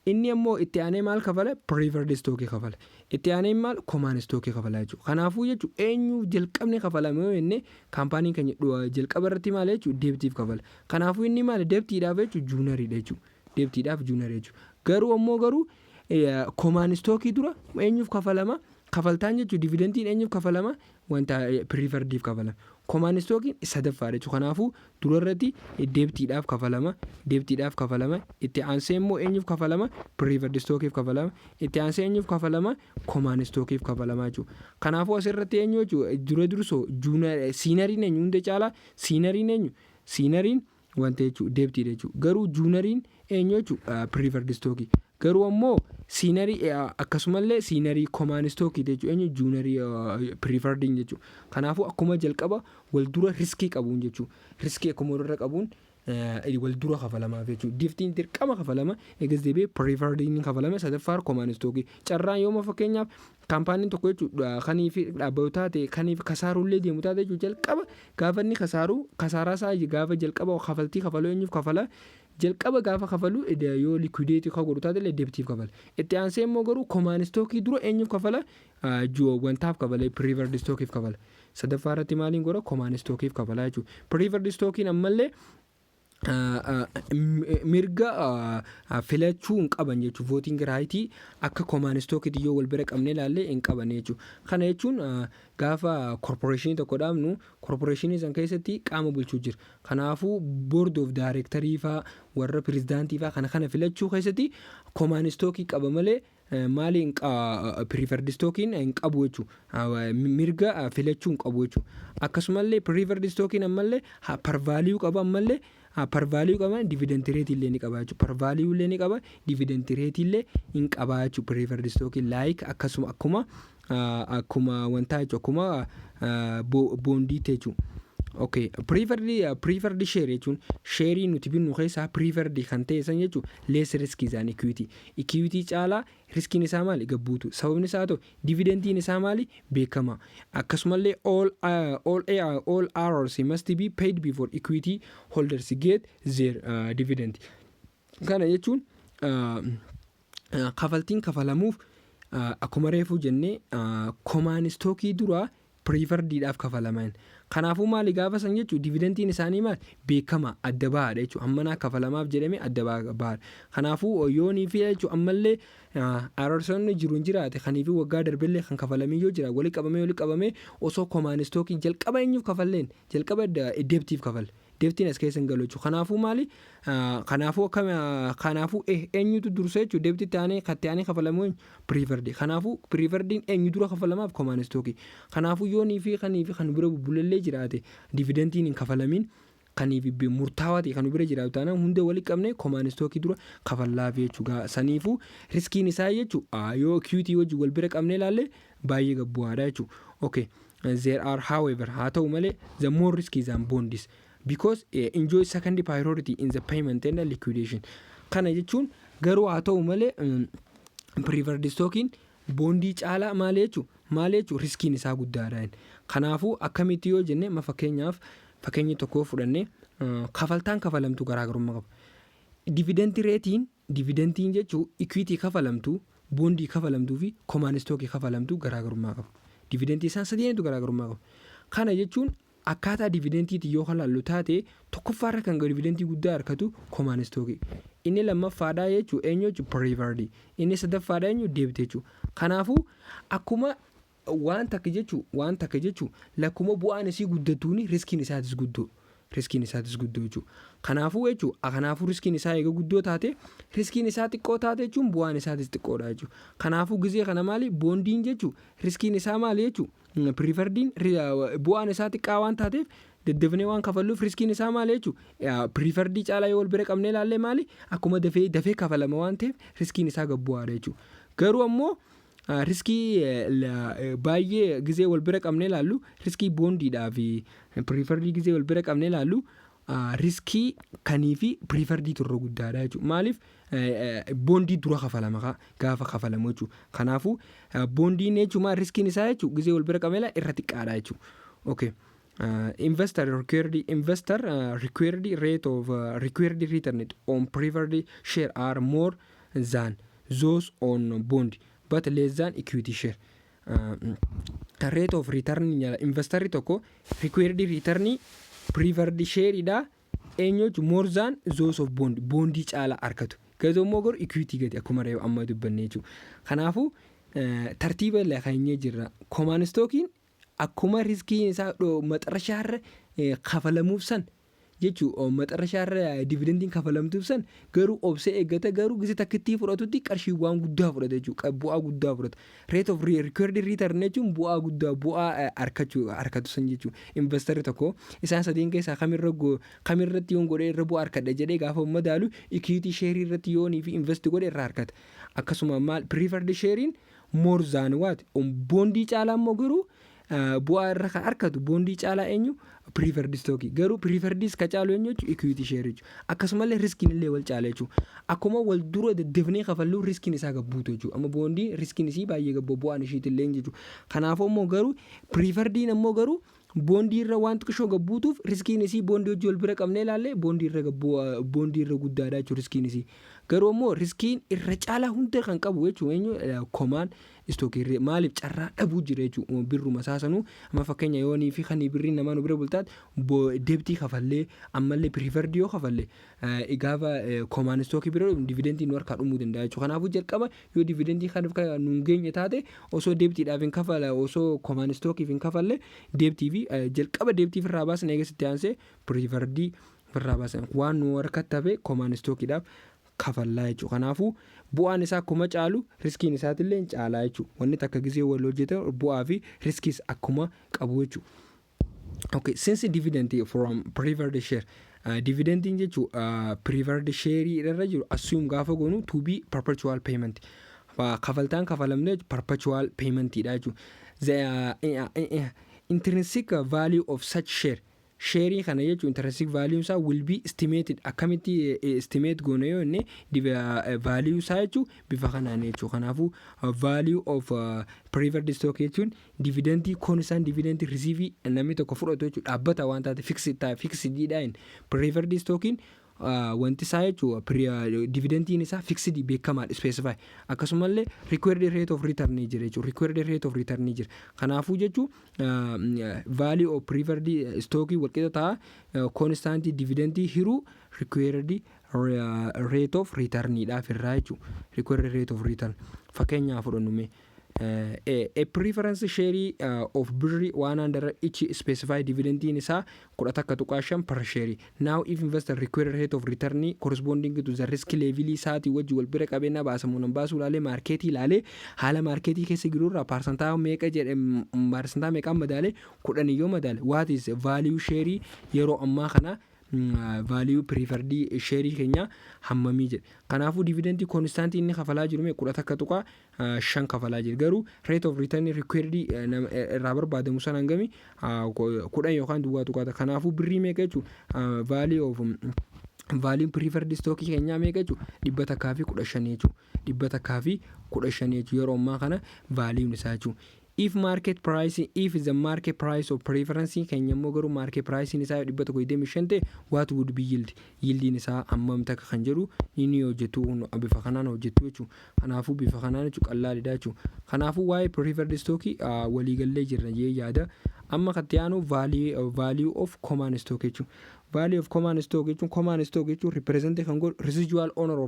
inni ammoo itti aanee maal kafala? Preferred stockii kafala. Itti aanee maal? Common stockii kafala jechuudha. Kanaafuu jechuudha, eenyuuf jalqabni kafalame yoo jenne, kaampaaniin keenya jalqaba irratti maal jechuudha? Debtiif kafala. Kanaafuu inni maal? Debtiidhaaf jechuudha, junioriidha jechuudha. Debtiidhaaf juniorii jechuudha. Garuu ammoo garuu common stockii dura eenyuuf kafalama? Kafaltaan jechuudha, dividendiin eenyuuf kafalama? Wanta preferrediif kafalama. Common stockiin sadaffaadha jechuudha. Kanaafuu dura irratti debtiidhaaf kafalama. Debtiidhaaf kafalama. Itti aansee immoo eenyuuf kafalama? Preferred stockiif kafalama. Itti aansee eenyuuf kafalama? Common stockiif kafalama jechuudha. Kanaafuu asirratti eenyu jechuudha? Dura dursoo senioriin eenyu hunda caalaa? Senioriin eenyu? Senioriin wanta jechuudha, debtiidha jechuudha. Garuu junioriin eenyu jechuudha? Preferred stockii. Garuu ammoo seniorii akkasumallee seniorii common stockii jechuudha, eenyu? Juniorii preferrediin jechuudha. Kanaafuu akkuma jalqaba wal dura riskii qabuun jechuudha. Riskii akkuma walirra qabuun wal dura kafalamaaf jechuudha. Debtiin dirqama kafalama, eegas deebi'ee preferrediin kafalama, sadaffaa common stockii. Carraan yooma fakkeenyaaf kaampaaniin tokko jechuudha kanii fi dhaabbatu taate, kaniif kasaaruullee deemu taate jechuudha, jalqaba gaafa inni kasaaruu, kasaaraa isaa gaafa jalqaba kafaltii kafaluu eenyuuf kafala? Jalqaba gaafa kafalu, yoo liquidate ka godhu taate illee, debtiif kafala. Itti aansee immoo garuu common stockii dura eenyuuf kafala? Wantaaf kafala, preferred stockiif kafala. Sadaffaa irratti maaliin godha? Common stockiif kafala jechuudha. Preferred stockiin ammallee mirga filachuu hin qaban jechuudha. Voting rightii akka common stockiitti yoo wal bira qabnee ilaalle hin qaban jechuudha. Kana jechuun gaafa corporationii tokko dhaabnu, corporationii san keessatti qaama bulchuu jira. Kanaafuu board of directorii faa, warra pirezidaantii faa kana filachuu keessatti common stockii qaba malee maali, preferred stockiin hin qabu jechuudha. Mirga filachuu hin qabu jechuudha. Akkasumallee preferred stockiin ammallee par value qaba, ammallee par value qaba, dividend rateii illee ni qaba jechuudha. Par value illee ni qaba, dividend rateii illee hin qaba jechuudha. Preferred stockiin like akkasuma akkuma wantaa jechuudha, akkuma bondiitti jechuudha. Okay, preferred share jechuun shareii nuti binnu keessaa preferred kan ta'e san jechuun less risk than equity. Equity caalaa riskiin isaa maali? Gabbuutu. Sababni isaa ta'u dividendiin isaa maali? Beekama. Akkasumallee all arrears must be paid before equity holders get their dividend. Kana jechuun kafaltiin kafalamuuf akkuma reefuu jennee common stockii duraa preferrediidhaaf kafalaman. Kanaafuu maali gaafa san jechuun dividendiin isaanii maali? Beekama, adda bahaadha jechuudha. Hammanaa kafalamaaf jedhame adda bahaadha. Kanaafuu yoonii fi jechuun ammallee arrearsoonni jiru hin jiraate, kaniifi waggaa darbellee kan kafalamii yoo jira, walii qabamee osoo common stockii jalqaba eenyuuf kafalleen? Jalqaba debtiif kafalle. Debtiin as keessa hin galu jechuudha. Kanaafuu maali? Kanaafuu akkam, kanaafuu eenyutu dursa jechuudha? Debtitti aanee katti aanee kafalamu eenyu? Preferredii. Kanaafuu preferrediin eenyu dura kafalamaaf? Common stockii. Kanaafuu yoonii fi kanii fi kan bira bubbulellee jiraate, dividendiin hin kafalamiin kaniif murtaawaa ta'e kan bira jiraatu taanaan, hunda walii qabne common stockii dura kafallaaf jechuudha. Saniifuu riskiin isaa jechuudha, yoo equity wajjin wal bira qabne ilaalle, baay'ee gabbu'aadha jechuudha. Okay. There are however, haa ta'u malee, the more risky than bonds because enjoy second priority in the payment and the liquidation. Kana jechuun garuu haa ta'u malee preferred stockiin bondii caalaa maal jechuun riskiin isaa guddaadha. Kanaafuu akkamitti yoo jenne, ma fakkeenyaaf fakkeenya tokko fudhannee, kafaltaan kafalamtu garaagarummaa qaba. Dividend rateiin, dividendiin jechuun equity kafalamtu, bondii kafalamtuu fi common stockii kafalamtu garaagarummaa qaba. Dividendii isaan sadiinitu garaagarummaa qaba. Kana jechuun akkaataa dividendiitti yoo ilaallu taate, tokkoffaarra kan dividendii guddaa argatu common stockii. Inni lammaffaadhaa jechuun eenyu jechuun? Preferredii. Inni sadaffaadhaa eenyu? Debt jechuudha. Kanaafuu akkuma waan takka jechuun lakkuma bu'aan isii guddatuuni riskiin isaatis guddoo. Riskiin isaatis guddoo jechuudha. Kanaafuu jechuudha, kanaafuu riskiin isaa eega guddoo taate, riskiin isaa xiqqoo taate jechuun bu'aan isaatis xiqqoodha jechuudha. Kanaafuu gizee kana maali, bondiin jechuudha, riskiin isaa maali jechuudha? Preferrediin bu'aan isaa xiqqaa waan taateef, daddafnee waan kafalluuf, riskiin isaa maali jechuudha? Preferredii caalaa yoo wal bira qabnee ilaalle maali, akkuma dafee dafee kafalama waan ta'eef riskiin isaa gabbu'aadha jechuudha. Garuu ammoo riskii baay'ee gizee wal bira qabnee ilaallu, riskii bondiidhaa fi preferredii gizee wal bira qabnee ilaallu, riskii kanii fi preferredii turre guddaadha jechuudha. Maaliif? Bondii dura kafalama gaafa kafalamu jechuudha. Kanaafuu bondiin jechuun maal, riskiin isaa jechuudha, gizee wal bira qabnee irra xiqqaadha jechuudha. Okay. Investor required rate of required return on preferred share are more than those on bond but less than equity share. Rate of return investorri tokko required return preferred share dha eenyu jechuun more than those of bond, bondii caala argatu. Garuu immoo garuu equity gadi, akkuma reefu amma dubbanne jechuudha. Kanaafuu tartiiba keenyee jirra. Common stockiin akkuma riskiin isaa maxarashaarra kafalamuuf san jechuu, maxarashaarra dividendiin kafalamtuuf san, garuu obsee eeggata. Garuu gise takkittii fudhatutti qarshii waan guddaa fudhata jechuudha, bu'aa guddaa fudhata. Rate of required return jechuun bu'aa guddaa, bu'aa arkachuu arkatu san jechuudha. Investorri tokko isaan sadeen keessaa kamirra kamirratti yoon godhee irra bu'aa arkadha jedhee gaafa madaalu, equity share irratti yoonii fi invest godhe irraa arkata. Akkasuma maal, preferred sharein more than what, bondii caalaa immoo garuu bu'aa irra kan arkatu bondii caalaa eenyu? Preferred stock. Garuu preferredis ka caalu eenyu jechuudha? Equity share jechuudha. Akkasumallee riskiin illee wal caala jechuudha. Akkuma wal dura daddafnee kafalluu riskiin isaa gabbuutu jechuudha. Amma bondii riskiin isii baay'ee gabboo, bu'aan ishiitillee jechuudha. Kanaafuu immoo garuu preferrediin ammoo garuu bondii irra waan xiqqishoo gabbuutuuf, riskiin isii bondii hojii wal bira qabnee ilaalle bondii irra gabbuu, bondii irra guddaadha jechuudha riskiin isii. Garuu immoo riskiin irra caalaa hunda kan qabu jechuudha eenyu? Common stockii. Maaliif? Carraa dhabuu jira jechuudha. Birruma saasanuu amma fakkeenya yoonii fi kan birriin namaa nu bira bultaat debtii kafallee, ammallee preferredii yoo kafalle, gaafa common stockii bira dividendii nu harkaa dhumuu danda'a jechuudha. Kanaafuu jalqaba yoo dividendii kan nu hin geenye taate, osoo debtiidhaaf hin kafala, osoo common stockiif hin kafalle, debtii fi jalqaba debtii irraa baasan, eegasitti aansee preferredii irraa baasan, waan nu harkatti hafe common stockiidhaaf kafallaa jechuudha. Kanaafuu bu'aan isaa akkuma caalu riskiin isaatillee caalaa jechuudha. Wanni takka gisee wal hojjetan bu'aa fi riskiis akkuma qabu jechuudha. Okay, since dividend from preferred share, dividendiin jechuun preferred share irra jiru assume gaafa goonu to be perpetual payment, kafaltaan kafalamne perpetual paymentidha jechuudha. The intrinsic value of such share, shareii kana jechuun intrinsic value isaa will be estimated. Akkamitti estimate goone yoo inni value isaa jechuun bifa kanaan jechuudha. Kanaafuu value of preferred stock jechuun dividendii constant dividendii receive namni tokko fudhatu jechuudha, dhaabbata waan taate, fixed taate, fixed preferred stockiin wanti isaa jechuudha, dividendiin isaa fixed, beekamaadha, specify. Akkasumallee required rate of return jira jechuudha, required rate of return jira. Kanaafuu jechuun value of preferred stockii walqixa ta'a constant dividendii hiruu required rate of return dhaaf irraa jechuudha. Required rate of return fakkeenyaaf fudhannu, a preference share of birri 100 each specified dividendiin isaa 11.5 per share. Now if investor required rate of return corresponding to the risk level isaatii wajji wal bira qabeenya baasamu nan baasuu ilaalee, marketii ilaalee, haala marketii keessa jiru irraa paarsantaa meeqa jedhe, paarsantaa meeqaan madaale, 10 yoo madaale, what is value share yeroo ammaa kana, value preferred share keenya hammamii jedhe? Kanaafuu dividendii constantii inni kafalaa jiru mee? 11.5 kafalaa jira. Garuu rate of return required irraa barbaadamu sana hangami? 10 yookaan duwwaa tuqaata. Kanaafuu birrii meeqa jechuun value of value preferred stock keenyaa meeqa jechuun? 115 jechuun, 115 jechuun yeroo ammaa kana value isaa jechuun. If market price, if the market price of preference keenya immoo garuu market price isaa 125 ta'e, what would be yield, yieldiin isaa hammam takka kan jedhu inni hojjetu bifa kanaan hojjetu jechuudha. Kanaafuu bifa kanaan jechuun qallaalidha jechuudha. Kanaafuu waa'ee preferred stock waliigallee jirra jee yaada. Amma katti aanu value of common stock jechuudha. Value of common stock jechuun, common stock jechuun represent kan godhu residual owner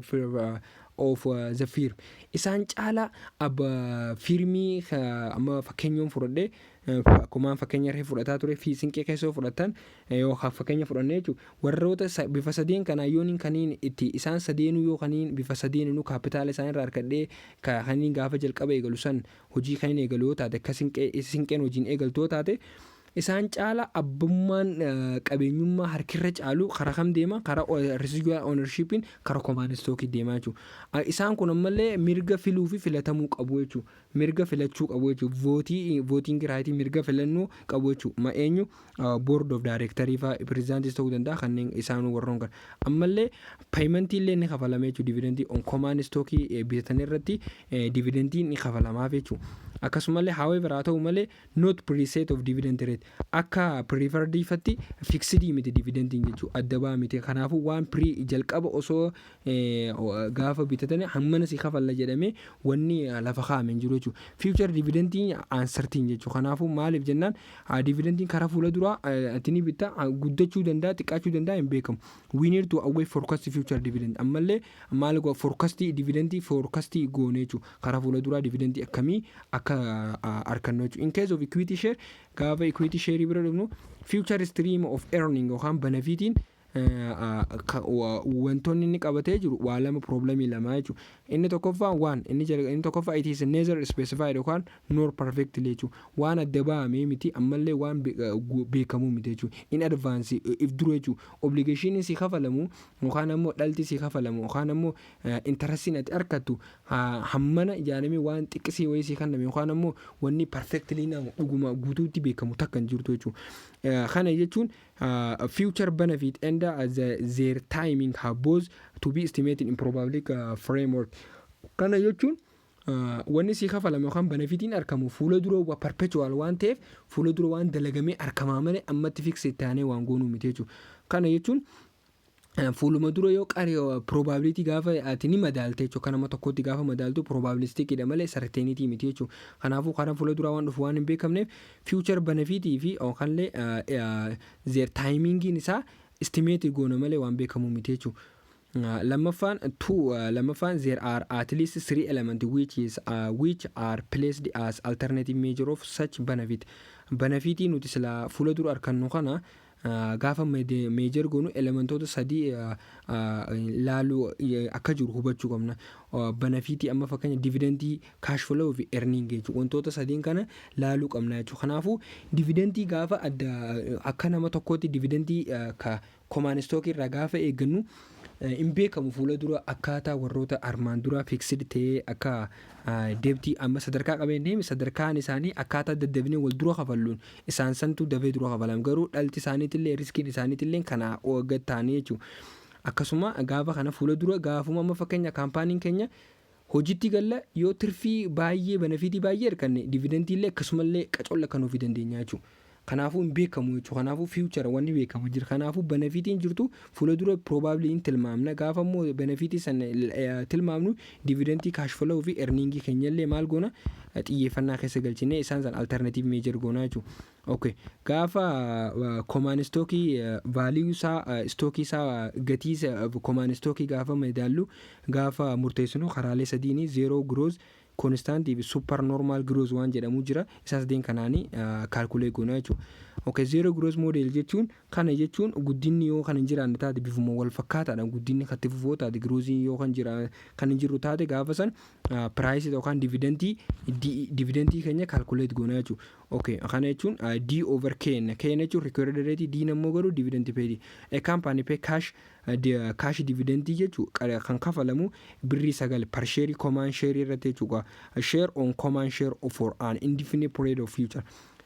of the firm. Isaan caala abba firmii. Amma fakkeenyoon fudhadhee, akkuma fakkeenya irra fudhataa ture fi Sinqee keessa yoo fudhatan, yookaan fakkeenya fudhannee jechuudha, warroota bifa sadeen kanaa yooniin kaniin itti isaan sadeenuu yoo kaniin bifa sadeeninuu kaapitaala isaan irraa argadhee kaniin gaafa jalqaba eegalu san hojii kaniin eegalu yoo taate, akka Sinqeen hojiin eegaltu yoo taate, isaan caala abbummaan qabeenyummaa harkirra caalu karaa kam deema? Karaa residual ownershipiin karaa common stockii deemaa jechuudha. Isaan kun ammallee mirga filuu fi filatamuu qabu jechuudha. Mirga filachuu qabu jechuudha. Voteii, voting rightii, mirga filannoo qabu jechuudha. Ma eenyu? Board of directorii fa'aa, pirezidaantis ta'uu danda'a, kanneen isaan warroon kana. Ammallee paymentii illee ni kafalama jechuudha. Dividendii on common stockii bitatan irratti dividendiin ni kafalamaaf jechuudha. Akkasumallee, however, haa ta'u malee, not preset of dividend rate, akka preferrediifatti fixedii miti dividendiin jechuudha, adda ba'aa miti. Kanaafuu waan pre jalqaba osoo gaafa bitatan hammana si kafalla jedhamee wanni lafa kaa'ame hin jiru jechuudha. Future dividendiin uncertain jechuudha. Kanaafuu maaliif jennaan, dividendiin karaa fuula duraa ati ni bitta guddachuu danda'a, xiqqaachuu danda'a, hin beekamu. We need to await forecast future dividend. Ammallee maal forecast dividendii forecast goone jechuudha. Karaa fuula duraa dividendii akkamii akka argannu jechuudha. In case of equity share, gaafa equity share bira dhufnu, future stream of earning yookaan benefitiin wantoonni inni qabatee jiru waa lama, problemii lama jechuudha. Inni tokkoffaan waan inni tokkoffaa, it is neither specified yookaan nor perfectly jechuudha. Waan adda bahamee miti, ammallee waan beekamuu miti jechuudha. In advance, if dura jechuudha. Obligationiin si kafalamu yookaan ammoo dhalti si kafalamu yookaan ammoo interestiin ati argattu hammana ijaaramee waan xiqqisii wayii si kenname yookaan ammoo wanni perfectly nama dhuguma guutuutti beekamu takka hin jirtu jechuudha. Kana jechuun future benefit and their timing have both to be estimated in probability framework. Kana jechuun wanni si kafalame yookaan benefitiin argamu fuula dura perpetual waan ta'eef, fuula dura waan dalagamee argamaa malee ammatti fix taanee waan goonuu miti jechuudha. Kana jechuun fuuluma dura yoo qaree probability gaafa ati ni madaalte jechuudha, kan nama tokkotti gaafa madaaltu probabilisticdha malee certainty miti jechuudha. Kanaafuu karaa fuula duraa waan dhufu waan hin beekamneef, future benefitii fi yookaanillee their timingiin isaa estimate goona malee waan beekamu miti jechuudha. Lammaffaan two, lammaffaan, there are at least three elements which are placed as alternative measure of such benefit. Benefitii nuti sila fuula dura argannu kana gaafa measure goonu elementoota sadii laaluu akka jiru hubachuu qabna. Benefitii amma fakkeenya dividendii, cash flow fi earning jechuudha. Wantoota sadiin kana laaluu qabna jechuudha. Kanaafuu dividendii gaafa adda akka nama tokkootti dividendii ka common stock irraa gaafa eeggannu hin beekamu. Fuula dura akkaataa warroota armaan dura fixed ta'ee akka debtii amma sadarkaa qabeen sadarkaan isaanii akkaataa daddabinee wal dura kafalluun isaan santu dafee dura kafalam, garuu dhalti isaaniitillee riskiin isaaniitillee kana gad ta'anii jechuudha. Akkasuma gaafa kana fuula dura gaafuma amma fakkeenya kaampaaniin keenya hojiitti galla yoo tirfii baay'ee, benefitii baay'ee arganne, dividendiillee akkasumallee qacolla kan ofii dandeenya jechuudha. Kanaafuu hin beekamu jechuudha. Kanaafuu future wanni beekamu jira. Kanaafuu benefitiin jirtu fuula dura probably hin tilmaamna. Gaafa immoo benefitii sana tilmaamnu, dividendii, cash flow fi earningii keenyallee maal goona, xiyyeeffannaa keessa galchinee isaan san alternative measure goona jechuudha. Okay. Gaafa common stockii value isaa, stockii isaa, gatii common stockii gaafa madaallu, gaafa murteessinu, karaalee sadiini zero growth, constantii fi super normal growth waan jedhamu jira. Isaa sadeen kanaanii calculate goona jechuudha. Okay, zero growth model jechuun, kana jechuun guddinni yoo kan hin jiraanne taate, bifuma wal fakkaataadhaan guddinni kan itti fufoo taate, growthiin yoo kan jira kan hin jiru taate, gaafa san priceii yookaan dividendii keenya calculate goona jechuudha. Okay, kana jechuun D over K, K jechuun required rate, D ammoo garuu dividend paid. A company pay cash dividendii jechuun kan kafalamu birrii 9 per share common share irratti jechuudha. Share on common share for an indefinite period of future.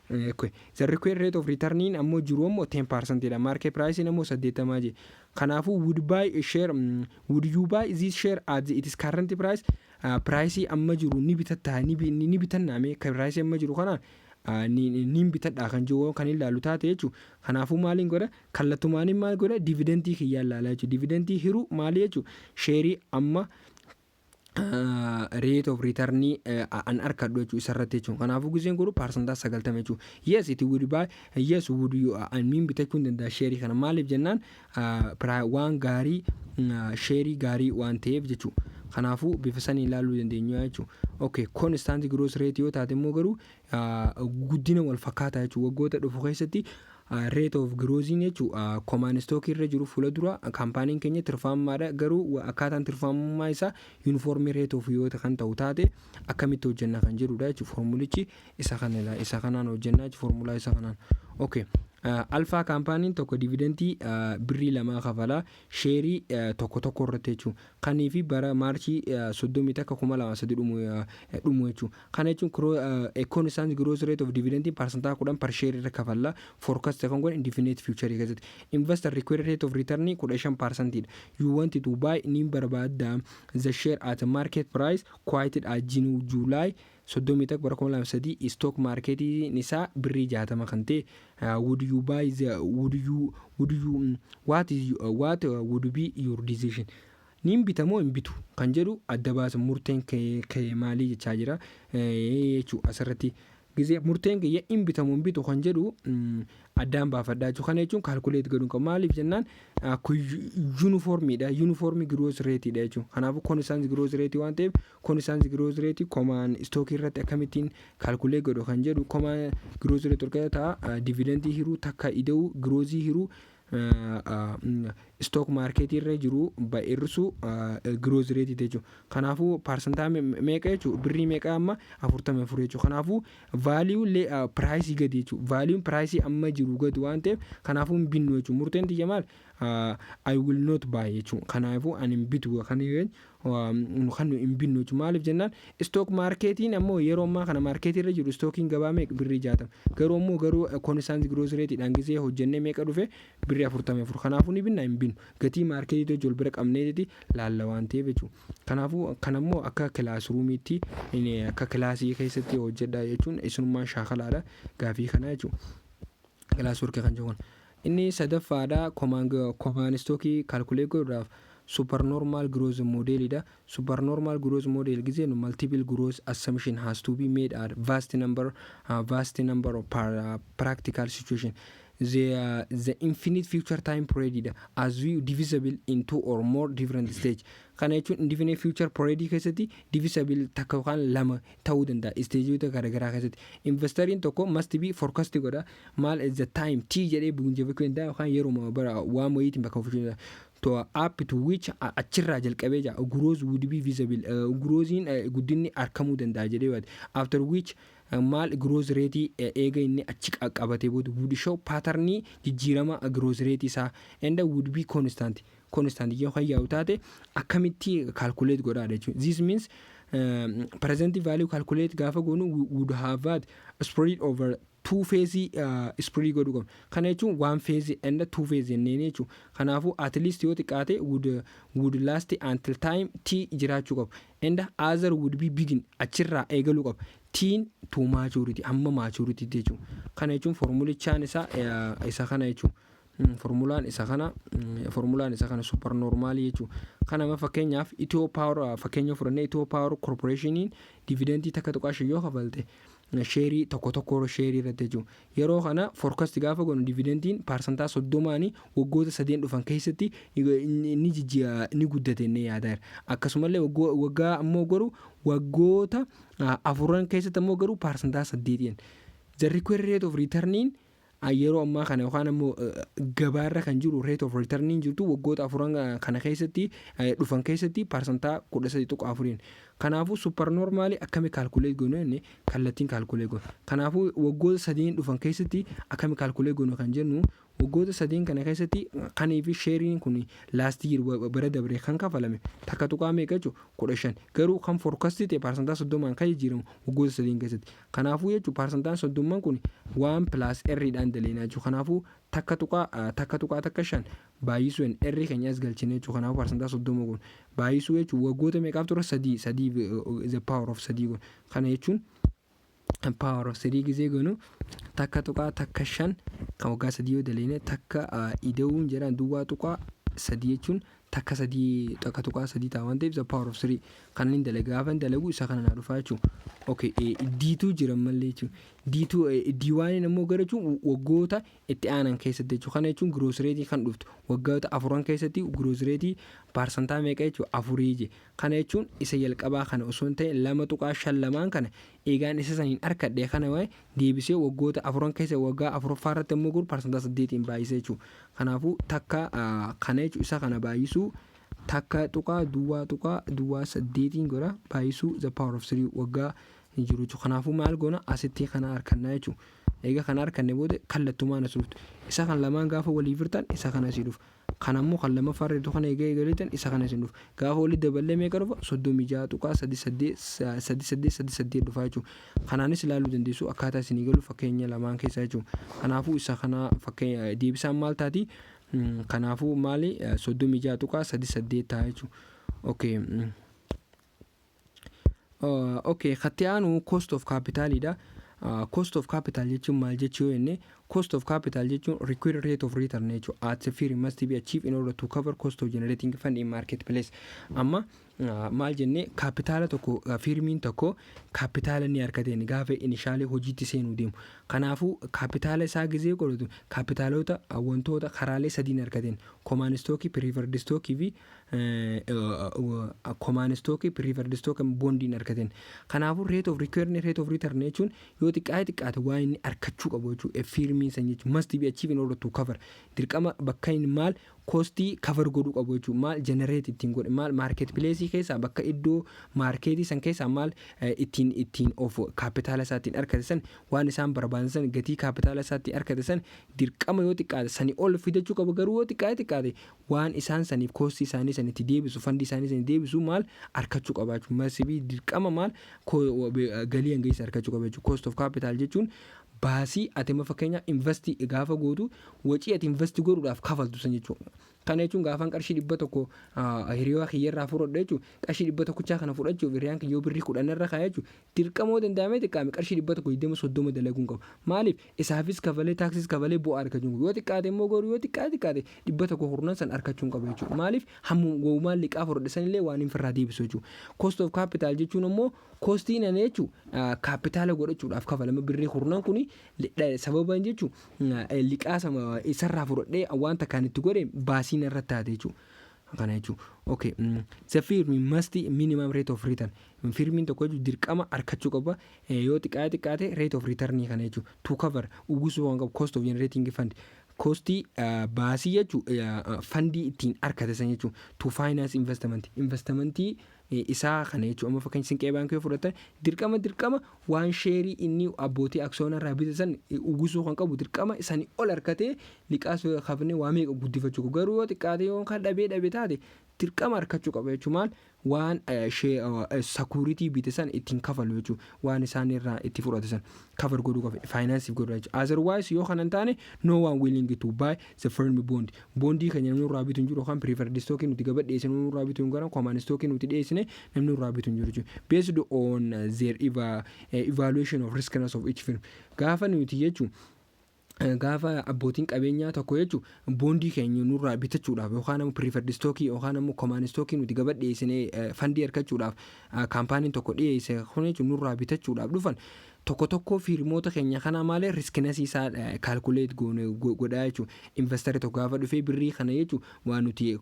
Okay. The required rate of return ammoo jiru ammoo 10% dha. Market price ammoo 80 je. Kanaafuu would you buy this share at its current price? Price amma jiru ni bitattaa, ni bitannaame, price amma jiru kanaan ni bitadha kan jiru kan ilaalu taate jechuudha. Kanaafuu maaliin godha? Kallattumaaniin maal godha? Dividendii kiyyaa ilaalaa jechuudha. Dividendii hiruu maali jechuudha? Shareii amma rate of returnii an argadhu jechuudha isarratti jechuudha. Kanaafuu giseen godhu 90% jechuudha. Yes, it would buy, yes, would you, niin bitachuu hin danda'a shareii kana. Maaliif jennaan, waan gaarii, shareii gaarii waan ta'eef jechuudha. Kanaafuu bifa sanii ilaaluu dandeenya jechuudha. Okay, constant growth rate yoo taate immoo garuu guddina wal fakkaataa jechuudha. Waggoota dhufu keessatti rate of growth jechuudha common stock irra jiru fuula dura kaampaaniin keenya tirfaammaadha, garuu akkaataan tirfaamummaa isaa uniform rate of yoo kan ta'u taate akkamitti hojjenna kan jedhudha jechuudha. Formulichi isa kana, isa kanaan hojjenna jechuudha, formulaa isa kanaan. Okay. Alpha kaampaaniin tokko dividendii birrii 2 kafalaa shareii tokko tokko irratti jechuudha. Kanii fi bara Maarchii 31, 2003 dhumu jechuudha. Kana jechuun constant growth rate of dividendii 10% per share irra kafalla forecast kan godhan indefinite future keessatti. Investor required rate of return 15%dha. You want to buy, ni barbaadda, the share at market price quoted at July 31 bara 2003 stock marketiin isaa birrii 60 kan ta'e, would you buy the would you would you what is what would be your decision? Niin bitamoo hin bitu kan jedhu adda baasa, murteen kee maalii jechaa jira jechuudha. Asirratti gizee murteen kiyya hin bitamu hin bitu kan jedhu addaan baafadhaa jechuudha. Kana jechuun calculate godhuun qabu. Maaliif jennaan, uniformiidha. Uniform growth rateiidha jechuudha. Kanaafuu constant growth rate waan ta'eef, constant growth rate common stockii irratti akkamittiin calculate godhu kan jedhu, common growth rate ol ta'a dividendii hiruu takka ida'uu growthii hiruu stock marketii irra jiru hir'isuu growth rate jechuudha. Kanaafuu paarsantaa meeqa jechuudha? Birrii meeqa amma? 44 jechuudha. Kanaafuu value priceii gadi jechuudha. Valueun priceii amma jiru gadi waan ta'eef, kanaafuu hin binnu jechuudha. Murteen tiyya maal? I will not buy jechuudha. Kanaafuu ani hin bitu kan hin binnu jechuudha. Maaliif jennaan, stock marketiin ammoo yeroo ammaa kana marketii irra jiru stockiin gabaa meeqa? Birrii 60. Garuu ammoo garuu constant growth rateiidhaan gisee hojjennee meeqa dhufe? Birrii 44. Kanaafuu ni binna hin binnu. Gatii marketii hojii wal bira qabneeti laalla waan ta'eef jechuudha. Kanaafuu kanammoo akka classroomiitti, akka kilaasii keessatti hojjedhaa jechuun isinummaan shaakalaadha gaafii kana jechuudha. Class workii kan jedhu. Inni sadaffaadha, common stockii calculate godhuudhaaf supernormal growth modelidha. Supernormal growth model gisee multiple growth assumption has to be made at vast number of practical situation. The infinite future time period as we divisible in two or more different stage. Kana jechuun indefinite future period keessatti divisible takka yookaan lama ta'uu danda'a stageota garaagaraa keessatti. Investoriin tokko must be forecast godha maal the time t jedhee bunjifachuu danda'a yookaan yeroo bara waan wayiitiin bakka oofishuu danda'a. To up to which achirraa jalqabee jira growth would be visible, growthiin guddinni argamuu danda'a jedhee yaada. After which maal growth rate eega inni achi qabatee booda would show patternii jijjiirama growth rate isaa and would be constant yoo yaa'u taate akkamitti calculate godhaadha jechuudha. This means present value calculate gaafa goonu would have had spread over two phase, spread godhuu qabna. Kana jechuun one phase and two phase jenneen jechuudha. Kanaafuu at least yoo xiqqaate would last until time t jiraachuu qaba. And other would be begin achirraa eegaluu qaba. Tiin to maturity, hamma maturity jechuudha. Kana jechuun formulichaan isaa isa kana jechuudha. Formulaan isa kana supernormalii jechuudha. Kana fakkeenyaaf Ethio Power fakkeenya fudhannee, Ethio Power Corporationiin dividendii 1.5 yoo kafalte shareii tokko tokko shareii irratti jechuudha. Yeroo kana forecast gaafa goonu dividendiin 30%n waggoota sadeen dhufan keessatti ni jijjiira, ni guddate inni yaadaa jira. Akkasumallee waggaa ammoo garuu waggoota afuran keessatti ammoo garuu 8%n. The required rate of returniin yeroo ammaa kana yookaan ammoo gabaarra kan jiru rate of returniin jirtu waggoota afuran kana keessatti dhufan keessatti 13.4%n. Kanaafuu supernormalii akkami calculate goonu jenne, kallattiin calculate goonu. Kanaafuu waggoota sadeen dhufan keessatti akkami calculate goonu kan jennu, waggoota sadeen kana keessatti kanii fi shareiin kun last year bara dabre kan kafalame takka tuqaa meeqa jechuudha? 15. Garuu kan forecast ta'e 30%n kan jijjiiramu waggoota sadeen keessatti. Kanaafuu jechuudha 30%n kun one plus Riidhaan daleenaa jechuudha. Kanaafuu 1.15 baay'isuun R keenya as galchine jechuudha. Kanaafuu 30% kun baay'isuu jechuudha waggoota meeqaaf tura? Sadii, sadii the power of sadii kun. Kana jechuun power of sadii gisee goonu 1.15 kan waggaa sadii yoo daleene takka ida'uun jedhan duwwaa tuqaa sadii jechuun takka sadii 1.3 ta'a waan ta'eef, the power of three kan inni dalagu gaafa inni dalagu isa kana naa dhufaa jechuudha. Okay, diituu jira mallee jechuudha. Diituu diiwaaniin immoo gara jechuun waggoota itti aanan keessatti jechuudha. Kana jechuun growth rateii kan dhuftu waggoota afuran keessatti growth rateii paarsantaa meeqa jechuudha? Afurii je. Kana jechuun isa jalqabaa kana osoo hin ta'in 2.52n kana eegaan isa saniin harkadhe kana waa'ee deebisee waggoota afuran keessa waggaa afuraffaa irratti immoo garuu 8%n baay'isee jechuudha. Kanaafuu takka kana jechuun isa kana baay'isuu takka tuqaa duwwaa tuqaa duwwaa saddeetiin godha baay'isuu the power of three waggaa jiru jechuudha. Kanaafuu maal goona? Asitti kana harkannaa jechuudha. Egaa kana harkanne booda kallattumaan as dhuftu. Isa kan lamaan gaafa walii firtan isa kana asii dhufa. Kan ammoo kan lammaffaa irra kana egaa eegaletan isa kana isin dhufa. Gaafa walii daballee meeqa dhufa? 36.383838 dhufa jechuudha. Kanaanis ilaaluu dandeessu akkaataa isinii galu fakkeenya lamaan keessa jechuudha. Kanaafuu isa kana fakkeenya deebisaan maal taati? Kanaafuu maali? 36.38 ta'a jechuudha. Okay. Okay, katti aanu cost of capitalidha. Cost of capital jechuun maal jechuu yoo jenne, cost of capital jechuun required rate of return jechuudha. At a firm must be achieved in order to cover cost of generating fund in market place. Amma maal jenne? Kaapitaala tokko, firmiin tokko kaapitaala ni argateen gaafa initial hojiitti seenuu deemu. Kanaafuu kaapitaala isaa gizee godhatu kaapitaalota wantoota karaalee sadiin argateen: common stockii, preferred stockii fi common stockii, preferred stockii, bondiin argateen. Kanaafuu rate of required rate of return jechuun yoo xiqqaate xiqqaate waa inni argachuu qabu jechuudha. Firmiin san jechuun must be achieved in order to cover, dirqama bakka inni maal costii cover godhuu qabu jechuudha. Maal generate ittiin godhe, maal market placeii keessaa, bakka iddoo marketii san keessaa maal ittiin of kaapitaala isaa ittiin argate san, waan isaan barbaadan san, gatii kaapitaala isaa ittiin argate san dirqama yoo xiqqaate sanii ol fidachuu qabu. Garuu yoo xiqqaate xiqqaate waan isaan saniif costii isaanii san itti deebisu, fundii isaanii san deebisu maal argachuu qaba jechuudha. Must be dirqama maal galii hanga isa argachuu qaba jechuudha. Cost of capital jechuun baasii ati amma fakkeenyaaf invest gaafa gootu wacii ati invest godhuudhaaf kafaltu san jechuudha. Kana jechuun gaafan qarshii 100 hiriyaa kiyyarraa fudhadhu jechuudha. Qarshii 100 kana fudhachuuf hiriyaan kiyyoo birrii 10 irra kaa'ee jechuudha. Dirqamoo danda'amee xiqqaame qarshii 120 30 dalaguu hin qabu. Maaliif? Isaafis kafalee, taaksiis kafalee bu'aa argachuu hin qabu. Yoo xiqqaate immoo garuu yoo xiqqaate xiqqaate 110 san argachuu hin qabu jechuudha. Maaliif? Hamma gowwumaan liqaa fudhadhe sanillee waan hin firraa deebisu jechuudha. Cost of capital jechuun immoo costiin ana jechuudha kaapitaala godhachuudhaaf kafalama birrii kurnan kuni sababa jechuun liqaa isarraa fudhadhee wanta kan itti godhe baasiin irratti taate jechuudha. Kana jechuudha. Okay. The firm must minimum rate of return. Firmiin tokko jechuun dirqama argachuu qaba. Yoo xiqqaate xiqqaate rate of return kana jechuudha. To cover, uwwisuu waan qabu, cost of generating fund. Costii baasii jechuun fundii ittiin argate san jechuudha. To finance investment. Investmentii isaa kana jechuudha. Amma fakkeenya Sinqee Baankii yoo fudhatan dirqama waan shareii inni abbootii aksiyoonaa irraa bite san uwwisuu kan qabu, dirqama isanii ol argatee liqaas kafnee waa meeqa guddifachuu qabu. Garuu yoo xiqqaate yoo kan dhabee dhabe taate dirqama argachuu qaba jechuun maal waan security bite san ittiin kafalu jechuudha. Waan isaan irraa itti fudhate san cover godhuu qaba, financeiif godhuu jechuudha. Otherwise yoo kana hin taane, no one willing to buy the firm bond. Bondii keenya namni irraa bitu hin jiru, yookaan preferred stockii nuti gaba dhiyeessine namni irraa bitu hin jiru, common stockii nuti dhiyeessine namni irraa bitu hin jiru jechuudha. Based on their evaluation of riskness of each firm. Gaafa nuti jechuun gaafa abbootiin qabeenyaa tokko jechuun bondii keenya nurraa bitachuudhaaf yookaan ammoo preferred stockii yookaan ammoo common stockii nuti gaba dhiyeessinee fundii argachuudhaaf kaampaaniin tokko dhiyeesse kun jechuun nurraa bitachuudhaaf dhufan tokko tokko firmoota keenya kana malee riskinessii isaa calculate godhaa jechuudha. Investorri tokko gaafa dhufee birrii kana jechuun waan nuti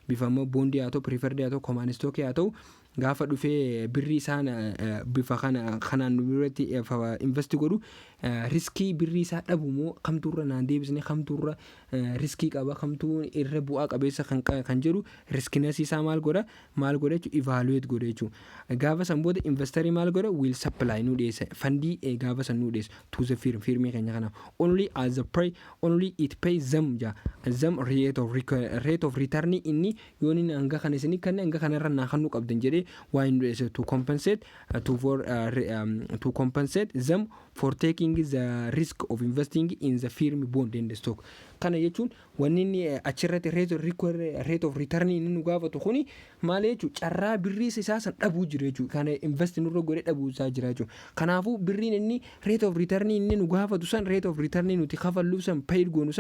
bifa ammoo bondii haa ta'u, preferred haa ta'u, common stockii haa ta'u, gaafa dhufee birrii isaan bifa kana kanaan nu biratti invest godhu, riskii birrii isaa dhabu moo, kamtuurra naan deebisne, kamtuurra riskii qaba, kamtuu irra bu'aa qabeessa kan jedhu riskinessii isaa maal godha jechuudha, evaluate godha jechuudha. Gaafa san booda investorii maal godha? Will supply, nu dhiyeessa, fundii gaafa san nu dhiyeessa to the firm, firmii keenya kanaaf, only as the pay, only it pays them ja them rate of return inni yoon inni hanga kana isinii kanne, hanga kanarra naa kannuu qabdan jedhee waa inni dhiyeesse to compensate them for taking the risk of investing in the firm bond and stock. Kana jechuun wanni inni achirratti rate of return inni nu gaafatu kuni maal jechuun carraa birrii isaa san dhabuu jira jechuudha. Kana invest nurra godhee dhabuu isaa jira jechuudha. Kanaafuu birriin inni rate of return inni nu gaafatu san, rate of return nuti kafallu san, pay goonu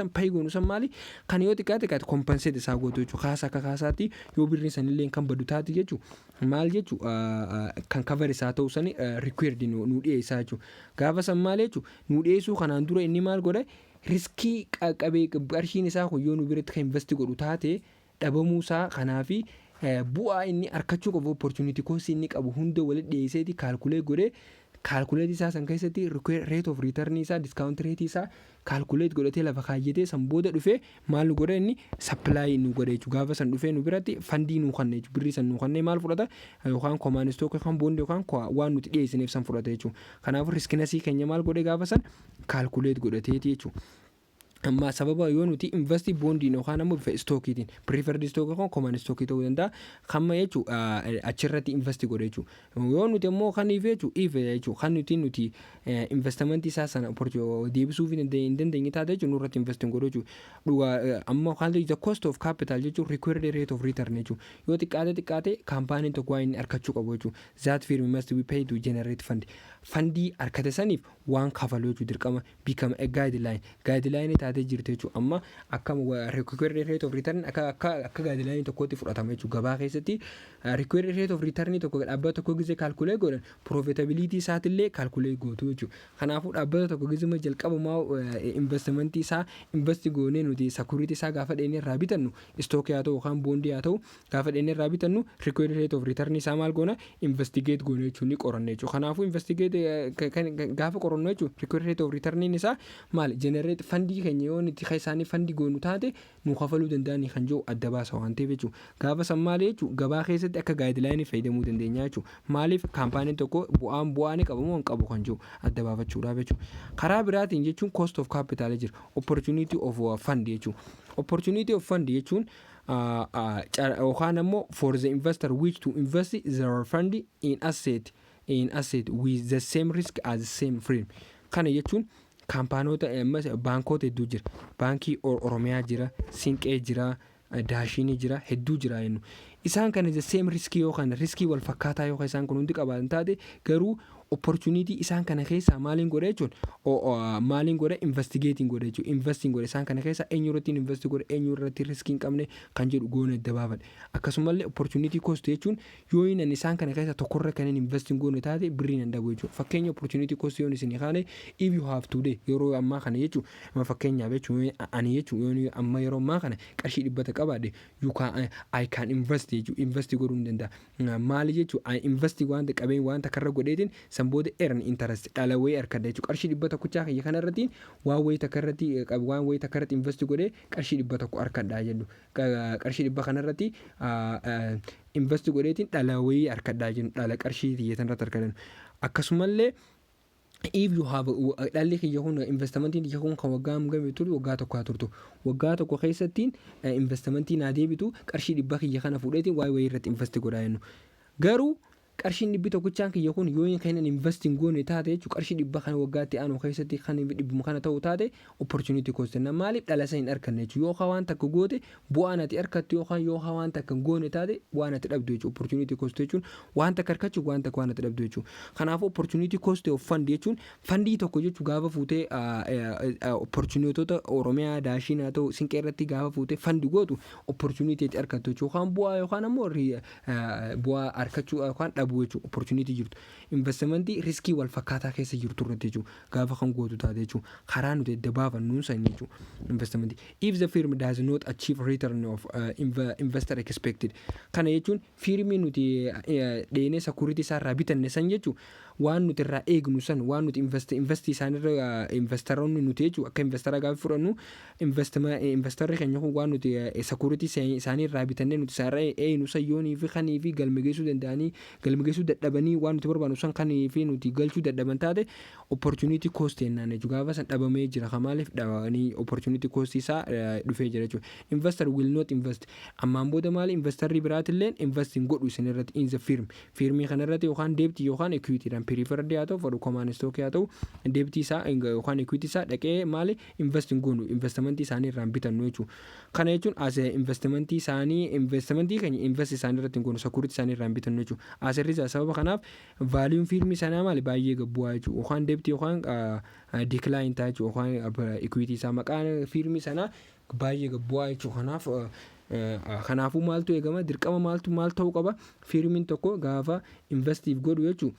san maali? Kan yoo xiqqaate xiqqaate compensate isaa gootu jechuudha. Kaasa akka kaasaatti yoo birriin sanillee kan badu taate jechuudha. Maal jechuudha? Kan cover isaa ta'u sani required nu dhiyeessaa jechuudha. Gaafa san maal jechuudha? Nu dhiyeessuu kanaan dura inni maal godha? Riskii qabee qarshiin isaa kun yoo nu biratti kan invest godhu taate dhabamuu isaa kanaafi bu'aa inni argachuu qabu, opportunity cost inni qabu hunda walitti dhiyeesseeti calculate godhee, calculate isaa san keessatti rate of return isaa, discount rate isaa calculate godhatee lafa kaayyatee san booda dhufee maal nu godha? Inni supply nu godha jechuudha. Gaafa san dhufee nu biratti fundii nu kanne jechuudha. Birrii san nu kannee maal fudhata? Yookaan common stock yookaan bondii yookaan waan nuti dhiyeessineef san fudhata jechuudha. Kanaafuu riskinessii keenya maal godhe? Gaafa san calculate godhateeti jechuudha. Amma sababa yoo nuti invest bondiin yookaan ammoo bifa stockiitiin, preferred stock yookaan common stockii ta'uu danda'a, hamma jechuu achirratti invest godhe jechuudha. Yoo nuti ammoo kaniif jechuu if jechuu kan nuti investmentii isaa sana deebisuuf hin dandeenye taate jechuun nurratti invest godhu jechuudha. Dhugaa amma kan the cost of capital jechuun required rate of return jechuudha. Yoo xiqqaate xiqqaate kaampaaniin tokko waa inni argachuu qabu jechuudha. That firm must be paid to generate fund. Fundii argate saniif waan kafalu jechuudha, dirqama become a guideline. Guideline taatee jirti jechuudha. Amma akka required rate of return akka guideline tokkotti fudhatama jechuudha. Gabaa keessatti required rate of return tokko dhaabbata tokko gisee calculate godhan, profitability isaatillee calculate gootu jechuudha. Kanaafuu dhaabbata tokko gisee jalqabumaa investmentii isaa invest goonee nuti security isaa gaafa dheenee irraa bitannu, stockii haa ta'u yookaan bondii haa ta'u, gaafa dheenee irraa bitannu required rate of return isaa maal goona? Investigate goone jechuun ni qoranna jechuudha. Kanaafuu investigate gaafa qorannu jechuudha, required rate of return isaa maal generate fundii keenya yoo nuti isaanii fundii goonu taate nu kafaluu danda'anii kan jiru adda baasa waan ta'eef jechuudha. Gaafa san maal jechuudha, gabaa keessatti akka guidelineii fayyadamuu dandeenya jechuudha. Maaliif kaampaaniin tokko bu'aa ni qabu moo hin qabu kan jiru adda baafachuudhaaf jechuudha. Karaa biraatiin jechuun cost of capital jira. Opportunity of fund jechuudha. Opportunity of fund jechuun yookaan ammoo for the investor which to invest their fund in asset with the same risk as the same firm. Kana jechuun kaampaanota, baankota hedduu jira. Baankii Oromiyaa jira, Sinqee jira, Daashinii jira, hedduu jira jennu. Isaan kana the same riskii yookaan riskii wal fakkaataa yookaan isaan kun hundi qabaatan taate, garuu opportunity isaan kana keessaa maaliin godhe jechuun, maaliin godhe? Investigating godhe jechuudha. Investing godhe, isaan kana keessaa eenyu irratti invest godhe, eenyu irratti riskii hin qabne kan jedhu goone adda baafadhe. Akkasumallee opportunity cost jechuun yoo inni isaan kana keessaa tokkorra kan inni investing goone taate birriin hin dhabu jechuudha. Fakkeenya opportunity cost yoon isin kaane, if you have today, yeroo ammaa kana jechuudha, fakkeenyaaf jechuudha, ani jechuudha, yoo amma yeroo ammaa kana qarshii 100 qabaadhe, you can I can invest jechuudha, invest godhuu hin danda'a. Maali jechuudha? Invest wanta qabeen wanta karra godheetiin san booda earn interest, dhala wayii harkadha jechuudha. Qarshii 100 kiyya kana irratti waan wayii takka irratti waan wayii takka irratti invest godhee qarshii 100 harkadha jedhu. Qarshii 100 kana irratti invest godheetiin dhala wayii harkadhaa jennu, dhala qarshii xiyyeetan irratti harkadhan. Akkasumallee if you have dhalli kiyya kun, investmentiin kiyya kun kan waggaa hangamii turu? Waggaa tokko haa turtu. Waggaa tokko keessattiin investmentii naa deebitu qarshii 100 kiyya kana fuudheetiin waa'ee wayii irratti invest godhaa jennu. Garuu qarshiin dhibbi tokkichaan kiyya kun yoo kan inni invest hin goone taate jechuudha, qarshii 100 kana waggaatti aanu keessatti kan dhibbuma kana ta'u taate, opportunity cost jenna. Maaliif? Dhala isa hin arganne jechuudha. Yookaan waan takka goote bu'aan ati argattu, yookaan yoo waan takka hin goone taate waan ati dhabdu jechuudha. Opportunity cost jechuun waan takka argachuuf waan takka waan ati dhabdu jechuudha. Kanaafuu opportunity cost of fund jechuun fundii tokko jechuun gaafa fuutee opportunitoota Oromiyaa, Daashiin haa ta'u, Sinqee irratti gaafa fuutee fund gootu, opportunity itti argattu jechuudha. Yookaan bu'aa yookaan ammoo bu'aa argachuu yookaan dhabuu jechuudha. Opportunity jirtu investmentii riskii wal fakkaataa keessa jirtu irratti jechuudha, gaafa kan gootu taate jechuudha, karaa nuti adda baafannuun san jechuudha investmentii. If the firm does not achieve return of investor expected, kana jechuun firmii nuti dheenee security isaa irraa bitanne san jechuudha, waan nuti irraa eegnu san, waan nuti investii isaanirra investoroonni nuti jechuudha, akka investara gaafa fudhannu, investorri keenya kun waan nuti security isaanii irraa bitannee nuti isaanirra eegnu san yoonii fi kanii fi galma geessuu danda'anii, galma geessuu dadhabanii, waan nuti barbaannu san kanii fi nuti galchuu dadhaban taate, opportunity cost jennaan jechuudha. Gaafa san dhabamee jira. Maaliif dhabanii? Opportunity cost isaa dhufee jira jechuudha. Investor will not invest. Ammaan booda maali? Investorri biraatillee invest hin godhu isin irratti, in the firm, firmii kana irratti, yookaan debtii yookaan equity dhaan, preferred haa ta'u, fedhu common stock haa ta'u, debtii isaa yookaan equity isaa dhaqee maali invest hin goonu, investmentii isaanii irraan bitannu jechuudha. Kana jechuun as investmentii isaanii, investmentii keenya invest isaanii irratti hin goonu, security isaanii irraan bitannu jechuudha. As irraa sababa kanaaf valueun firmii sanaa maali? Baay'ee gabbu'aa jechuudha. Yookaan debtii yookaan decline ta'a jechuudha, yookaan equity isaa, maqaan firmii sanaa baay'ee gabbu'aa jechuudha. Kanaafuu maaltu eegama? Dirqama maaltu maal ta'uu qaba? Firmiin tokko gaafa investiif godhu jechuudha,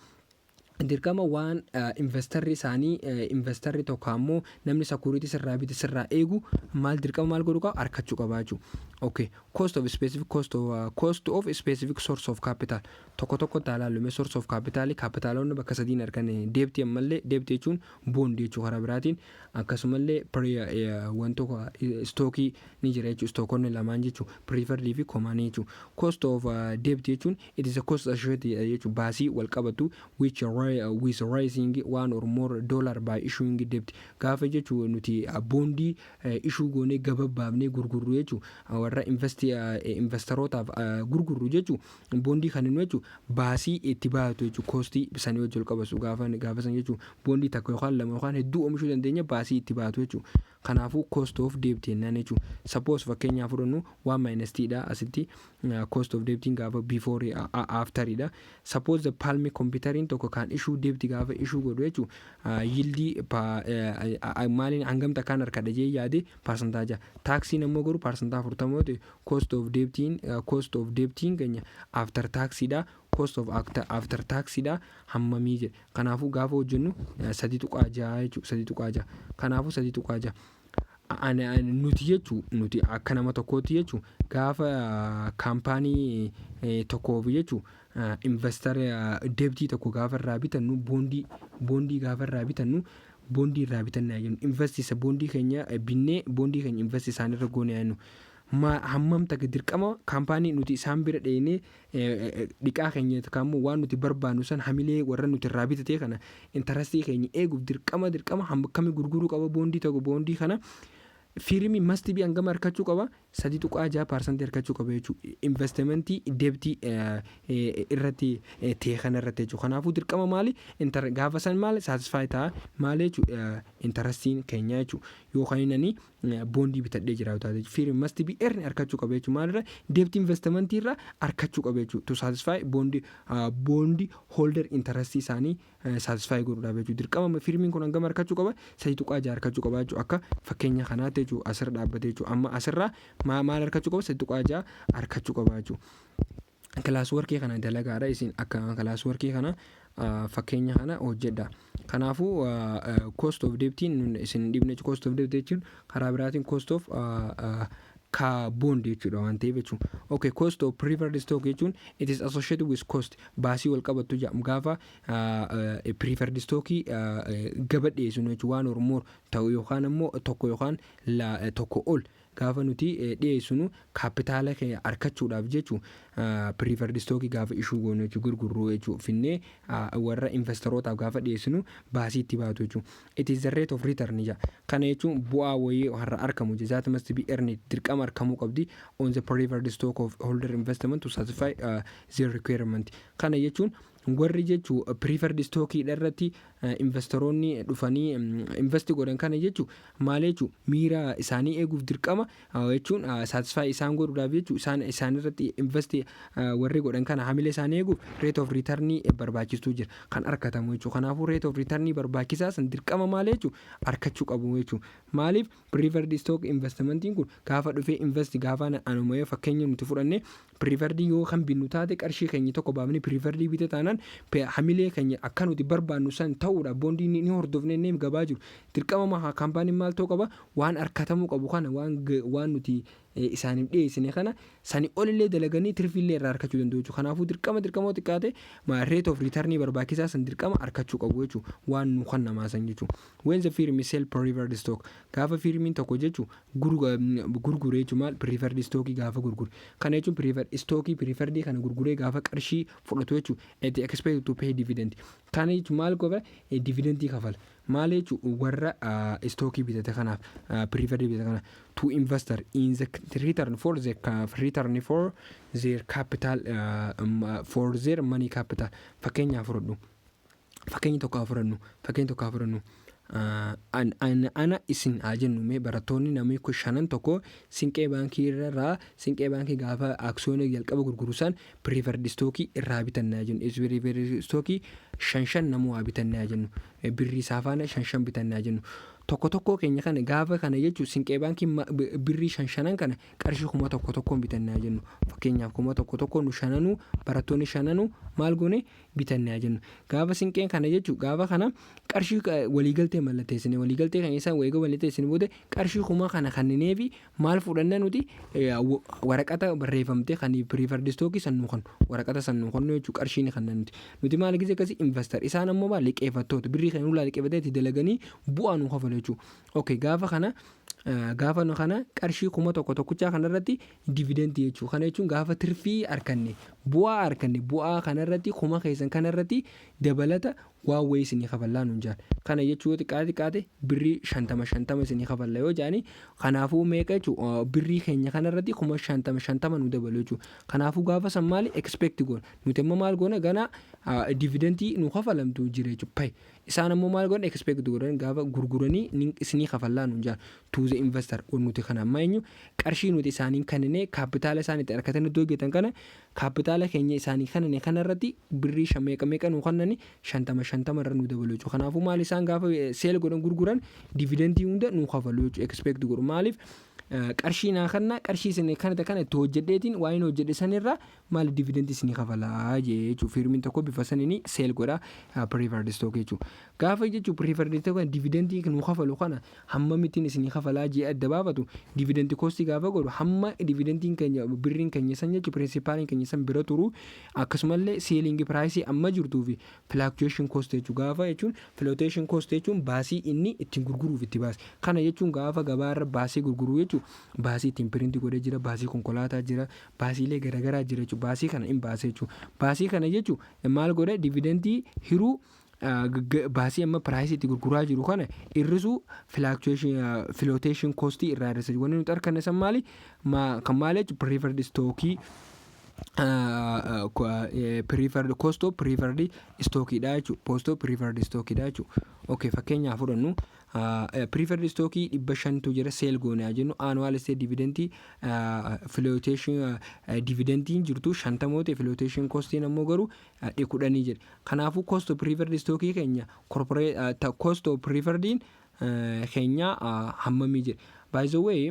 dirqama waan investorri isaanii, investorri tokko ammoo namni security sirraa bite sirraa eegu maal, dirqama maal godhu qaba? Argachuu qaba jechuudha. Okay, cost of specific cost of cost of specific source of capital tokko tokko ilaallume. Source of capital, kapitaalonni bakka sadiin arganne: debtii, ammallee debtii jechuun bondii jechuudha karaa biraatiin, akkasumallee wantoota stockii ni jira jechuudha, stockonni lamaan jechuudha, preferred fi common jechuudha. Cost of debt jechuun it is a cost associated jechuudha, baasii wal qabatu which rise with raising one or more dollar by issuing debt. Gaafa jechuun nuti bondii issue goonee gababbaafnee gurgurru jechuun, warra investorootaaf gurgurru jechuun, bondii kan inni jechuun baasii itti baatu jechuun, costii sanii wajjin wal qabatu gaafa san jechuun, bondii takka yookaan lama yookaan hedduu oomishuu dandeenya, baasii itti baatu jechuun. Kanaafuu cost of debt jennaan jechuun. Suppose fakkeenyaaf fudhannu, one minus t dha asitti cost of debtiin gaafa before after dha. Suppose the Palm computeriin tokko kan issue debt, gaafa issue godhu jechuun, yieldii maaliin hangam takkaan harkadha jee yaade, 6%, taxiin ammoo garuu 40% yoo ta'e, cost of debtiin keenya after taxiidha, cost of after taxiidha hammamii jedhe. Kanaafuu gaafa hojjennu 3.6 jechuudha, 3.6. Kanaafuu 3.6 nuti jechuu, nuti akka nama tokkootti jechuu, gaafa kaampaanii tokkoof jechuu investor debtii tokko gaafa irraa bitannu, bondii gaafa irraa bitannu, bondii irraa bitannaa jennu, investisa bondii keenya binnee, bondii keenya invest isaanirra goone jennu, hammam takka dirqama kaampaanii nuti isaan bira dheenee dhiqaa keenya yookaan waan nuti barbaannu san, hamilee warra nuti irraa bitatee kana, interestii keenya eeguuf dirqama akkamii gurguruu qaba bondii tokko? Bondii kana firmii must be hangam harkachuu qaba? 3.6% harkachuu qaba jechuudha. Investmentii debtii irratti ta'e kana irratti jechuudha. Kanaafuu dirqama maali? Gaafa san maali satisfy ta'a maali jechuudha interestiin keenya jechuudha. Yookaan inni bondii bitadhee jiraatu taate, firmii must be earn harkachuu qaba jechuudha. Maalirra? Debtii investmentii irraa harkachuu qaba jechuudha. To satisfy bond holder interestii isaanii satisfy godhuudhaaf jechuudha. Dirqama firmiin kun hangam harkachuu qaba? 3.6 harkachuu qaba jechuudha. Akka fakkeenya kanaatti jechuudha, asirra dhaabbatee jechuudha. Amma asirraa maal harkachuu qaba? 3.6 harkachuu qaba jechuudha. Class workii kana dalagaadha isin, akka class workii kana fakkeenya kana hojjedha. Kanaafuu cost of debtiin isin dhibne. Cost of debt jechuun karaa biraatiin cost of ka bond jechuudha waan ta'eef jechuudha. Okay, cost of preferred stock jechuun it is associated with cost, baasii wal qabattu jedhamu gaafa preferred stockii gaba dhiyeessinu jechuudha, one or more ta'u yookaan immoo tokko yookaan tokko ol gaafa nuti dhiyeessinu, kaapitaala keenya argachuudhaaf jechuun, preferred stockii gaafa issue goonu jechuun, gurgurruu jechuun, finnee warra investorootaaf gaafa dhiyeessinu baasii itti baatu jechuun. It is the rate of return jedha. Kana jechuun bu'aa wayii har'a argamu that must be earned, dirqama argamuu qabdi, on the preferred stock of holder investment to satisfy their requirement. Kana jechuun warri jechuu preferred stockii irratti investoroonni dhufanii invest godhan kana jechuu maal jechuu, miira isaanii eeguuf dirqama jechuun, satisfy isaan godhuudhaaf jechuu, isaan irratti invest warri godhan kana hamilee isaanii eeguuf rate of return barbaachistuu jira kan argatamu jechuu. Kanaafuu rate of return barbaachisaa san dirqama maal jechuu argachuu qabu jechuu. Maaliif? Preferred stock investmentiin kun gaafa dhufee invest gaafa anuma fakkeenya nuti fudhanne, preferred yoo kan binnu taate, qarshii keenya tokko baafnee preferred bite taanaan, hamilee keenya akka nuti barbaannu san ta'uudha. Bondii ni hordofne inni gabaa jiru dirqama kaampaaniin maal ta'uu qaba? Waan argatamuu qabu kana, waan nuti isaaniif dhiyeessine kana sani olillee dalaganii tirfiillee irraa argachuu danda'u jechuudha. Kanaafuu dirqama xiqqaate rate of return barbaachisaa san dirqama argachuu qabu jechuudha, waan nu kan namaa san jechuudha. When the firm sell preferred stock, gaafa firmiin tokko jechuudha gurgure jechuudha, maal, preferred stockii gaafa gurgure, kana jechuun preferred stockii, preferred kana gurguree gaafa qarshii fudhatu jechuudha, it expect to pay dividend. Kana jechuun maal godha? Dividendii kafala. Maal jechuun? Warra stockii bitate kanaaf, preferred bitate kanaaf, to investor in the return for their capital, for their money capital. Fakkeenyaaf fudhadhu, fakkeenya tokko haa fudhannu. Ana isin haa jennu, mee barattoonni namni shanan tokko Sinqee Baankii irraa, Sinqee Baankii gaafa aksiyoonii jalqaba gurguru san preferred stockii irraa bitannaa jennu. Preferred stockii shan shan namuu haa bitannaa jennu, birrii isaa faana shan shan bitannaa jennu. Tokko tokko keenya kana gaafa kana jechuun Sinqee Baankii birrii shan shanan kana qarshii 1000 tokkoon bitannaa jennu. Fakkeenyaaf 1000 tokko nu shananuu, barattoonni shananuu maal goone bitannaa jennu. Gaafa Sinqeen kana jechuun gaafa kana qarshii waliigaltee mallatteessine, waliigaltee kan isaan eega mallatteessine booda qarshii kuma kana kennineefi maal fudhanna nuti? Waraqata barreeffamtee kan preferred stockii san nu kennu, waraqata san nu kennu jechuun qarshii ni kenna. Nuti maal gisee akkasii investor, isaan ammoo maal? Liqeeffattoota. Birrii kan nurraa liqeeffatee itti dalaganii bu'aa nu kafalu jechuudha. Okay, gaafa kana qarshii 1000 tokkichaa kanarratti dividendii jechuudha. Kana jechuun gaafa tirfii arganne, bu'aa arganne, bu'aa kanarratti kuma keessan kanarratti Dabalata waan wayii isinii kafallaa nuun jaan. Kana jechuu yoo xiqqaate xiqqaate birrii 50 50 isinii kafalla yoo jaani, kanaafuu meeqa jechuu? Birrii keenya kanarratti 50,000 50 nu dabalu jechuudha. Kanaafuu gaafa san maali expect goona? Nuti amma maal goona? Gana dividendii nu kafalamtu jira jechuudha. Pay isaan ammoo maal godhan? Expect godhan gaafa gurguranii isinii kafallaa nuun jaan to the investor. Nuti kana amma eenyu qarshii nuti isaaniin kennine, kaapitaala isaan itti harkatan iddoo hojjetan kana, kaapitaala keenya isaanii kennine kanarratti birrii meeqa meeqa nu kennani? 50 50 irra nu dabalu jechuudha. Kanaafuu maal isaan gaafa sell godhan, gurguran, dividendii hunda nu kafalu jechuudha. Expect godhu maaliif? Qarshii naa kenna, qarshii isin kanata kana itti hojjedheetiin waan inni hojjedhe sanirraa maal dividendii isinii kafalaa jechuudha. Firmiin tokko bifa saniin sell godha preferred stock jechuudha. Gaafa jechuun preferred stock dividendii nu kafalu kana hammamittiin isinii kafalaa jee adda baafatu, dividendii costii gaafa godhu, hamma dividendiin keenya, birriin keenya san jechuun principaliin keenya san bira turu, akkasumallee selling priceii amma jirtuu fi fluctuation cost jechuudha. Gaafa jechuun flotation cost jechuun baasii inni ittiin gurguruuf itti baase. Kana jechuun gaafa gabaarra baasii gurguruu jechuun baasii ittiin print godhee jira, baasii konkolaataa jira, baasiilee garaagaraa jira jechuudha. Baasii kana hin baasee jechuudha. Baasii kana jechuun maal godhe? Dividendii hiruu baasii amma priceii itti gurguraa jiru kana hir'isuu fluctuation flotation costii irraa hir'isa. Wanni nuti arganne san maali? Kan maali jechuun preferred stockii, preferred cost of preferred stockiidha jechuudha. Cost of preferred stockiidha jechuudha. Okay, fakkeenyaaf fudhannu, preferred stockii 500tu jira. Sell goonaa jennu, annual state dividendii flotation dividendiin jirtu 50 ta'e, flotation costiin ammoo garuu 10 jedha. Kanaafuu cost of preferred stockii keenya, corporate cost of preferrediin keenya hammamii jedha. By the way,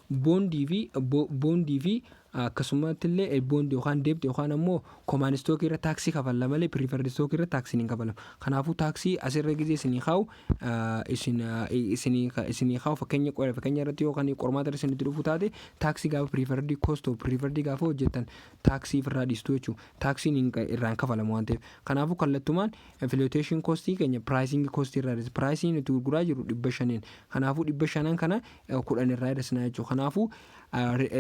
bondii fi akkasumatti illee bondii yookaan debt yookaan ammoo common stockii irra taaksii kafalla malee preferred stockii irra taaksiin hin kafalamu. Kanaafuu taaksii asirra gizee isinii kaa'u isinii kaa'u, fakkeenya irratti yookaan qormaata irra isinitti dhufu taate, taaksii gaafa preferred cost of preferred gaafa hojjettan taaksii irraa dhiistu jechuudha. Taaksiin irraan kafalamu waan ta'eef. Kanaafuu kallattumaan flotation costii keenya pricing costii irraa dhiisa. Priceiin nuti gurguraa jiru 500n. Kanaafuu 500n kana 10 irraa hir'isna jechuudha. Kanaafuu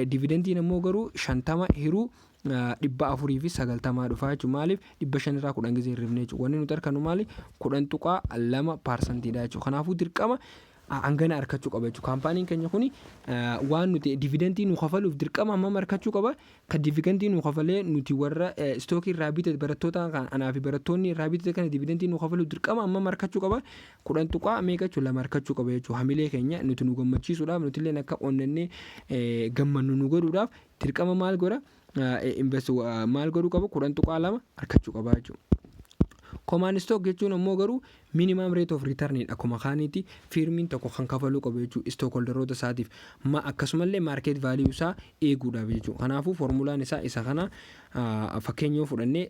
dividendiin ammoo garuu 50 hiruu 490 dhufaa jechuudha. Maaliif? 500rraa 10 gizee hir'ifne jechuudha. Wanni nuti argannu maali? 10.2 percentiidha jechuudha. Kanaafuu dirqama hangana argachuu qaba jechuudha. Kaampaaniin keenya kuni waan nuti dividendii nu kafaluuf dirqama hammam argachuu qaba? Kan dividendii nu kafalee nuti warra stockii irraa bitate, barattoota anaa fi barattoonni irraa bitate kana dividendii nu kafaluuf dirqama hammam argachuu qaba? Kudhan tuqaa meeqa jechuudha? Lama argachuu qaba jechuudha. Hamilee keenya nuti nu gammachiisuudhaaf, nuti illee akka onnannee gammannu nu godhuudhaaf dirqama maal godha? Maal godhuu qaba? 10.2 argachuu qaba jechuudha. Common stock jechuun ammoo garuu minimum rate of return akkuma kaaniiti firmiin tokko kan kafaluu qabu jechuudha stockholderoota isaatiif, akkasumallee market value isaa eeguudhaaf jechuudha. Kanaafuu formulaan isaa isa kana. Fakkeenya yoo fudhannee,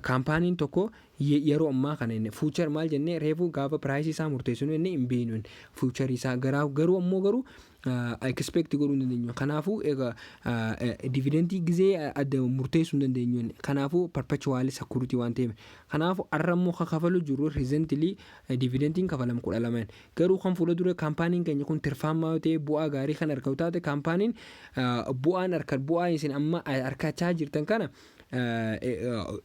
kaampaaniin tokko yeroo ammaa kana inni future maal jennee reefuu gaafa priceii isaa murteessinu inni hin beeknu future isaa garuu ammoo garuu expect godhuu hin dandeenyu. Kanaafuu egaa dividendii gizee adda murteessuu hin dandeenyu. Kanaafuu perpetual security waan ta'eef. Kanaafuu har'a immoo kan kafalu jiru recently dividendiin kafalamu 12. Garuu kan fuula dura kaampaaniin keenya kun tirfaamaa yoo ta'e, bu'aa gaarii kan argatu taate, kaampaaniin bu'aan harka bu'aa isin amma harkachaa jirtan kana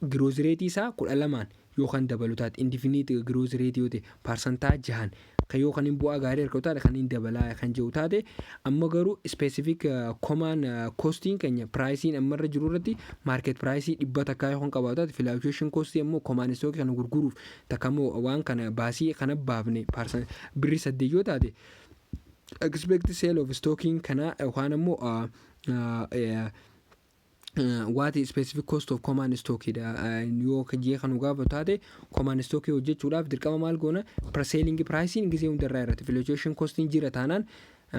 growth rateii isaa 12n yookaan dabalu taate, indefinite growth rateii yoo ta'e, paarsantaa 6n kan yoo kan bu'aa gaarii argatu taate kan hin dabalaa kan jiru taate, amma garuu specific common costiin keenya priceiin ammarra jiru irratti market priceii 100 yoo kan qabaatu taate, fluctuation costii ammoo common stockii kana gurguruuf takka ammoo waan kana baasii kana baafne birrii 8 yoo taate, expect sale of stocking kana yookaan ammoo what is specific cost of common stock dha yoo jee kan gaafatu taate, common stock hojjechuudhaaf dirqama maal goona? Selling pricein gisee hundarraa irratti fluctuation costiin jira taanaan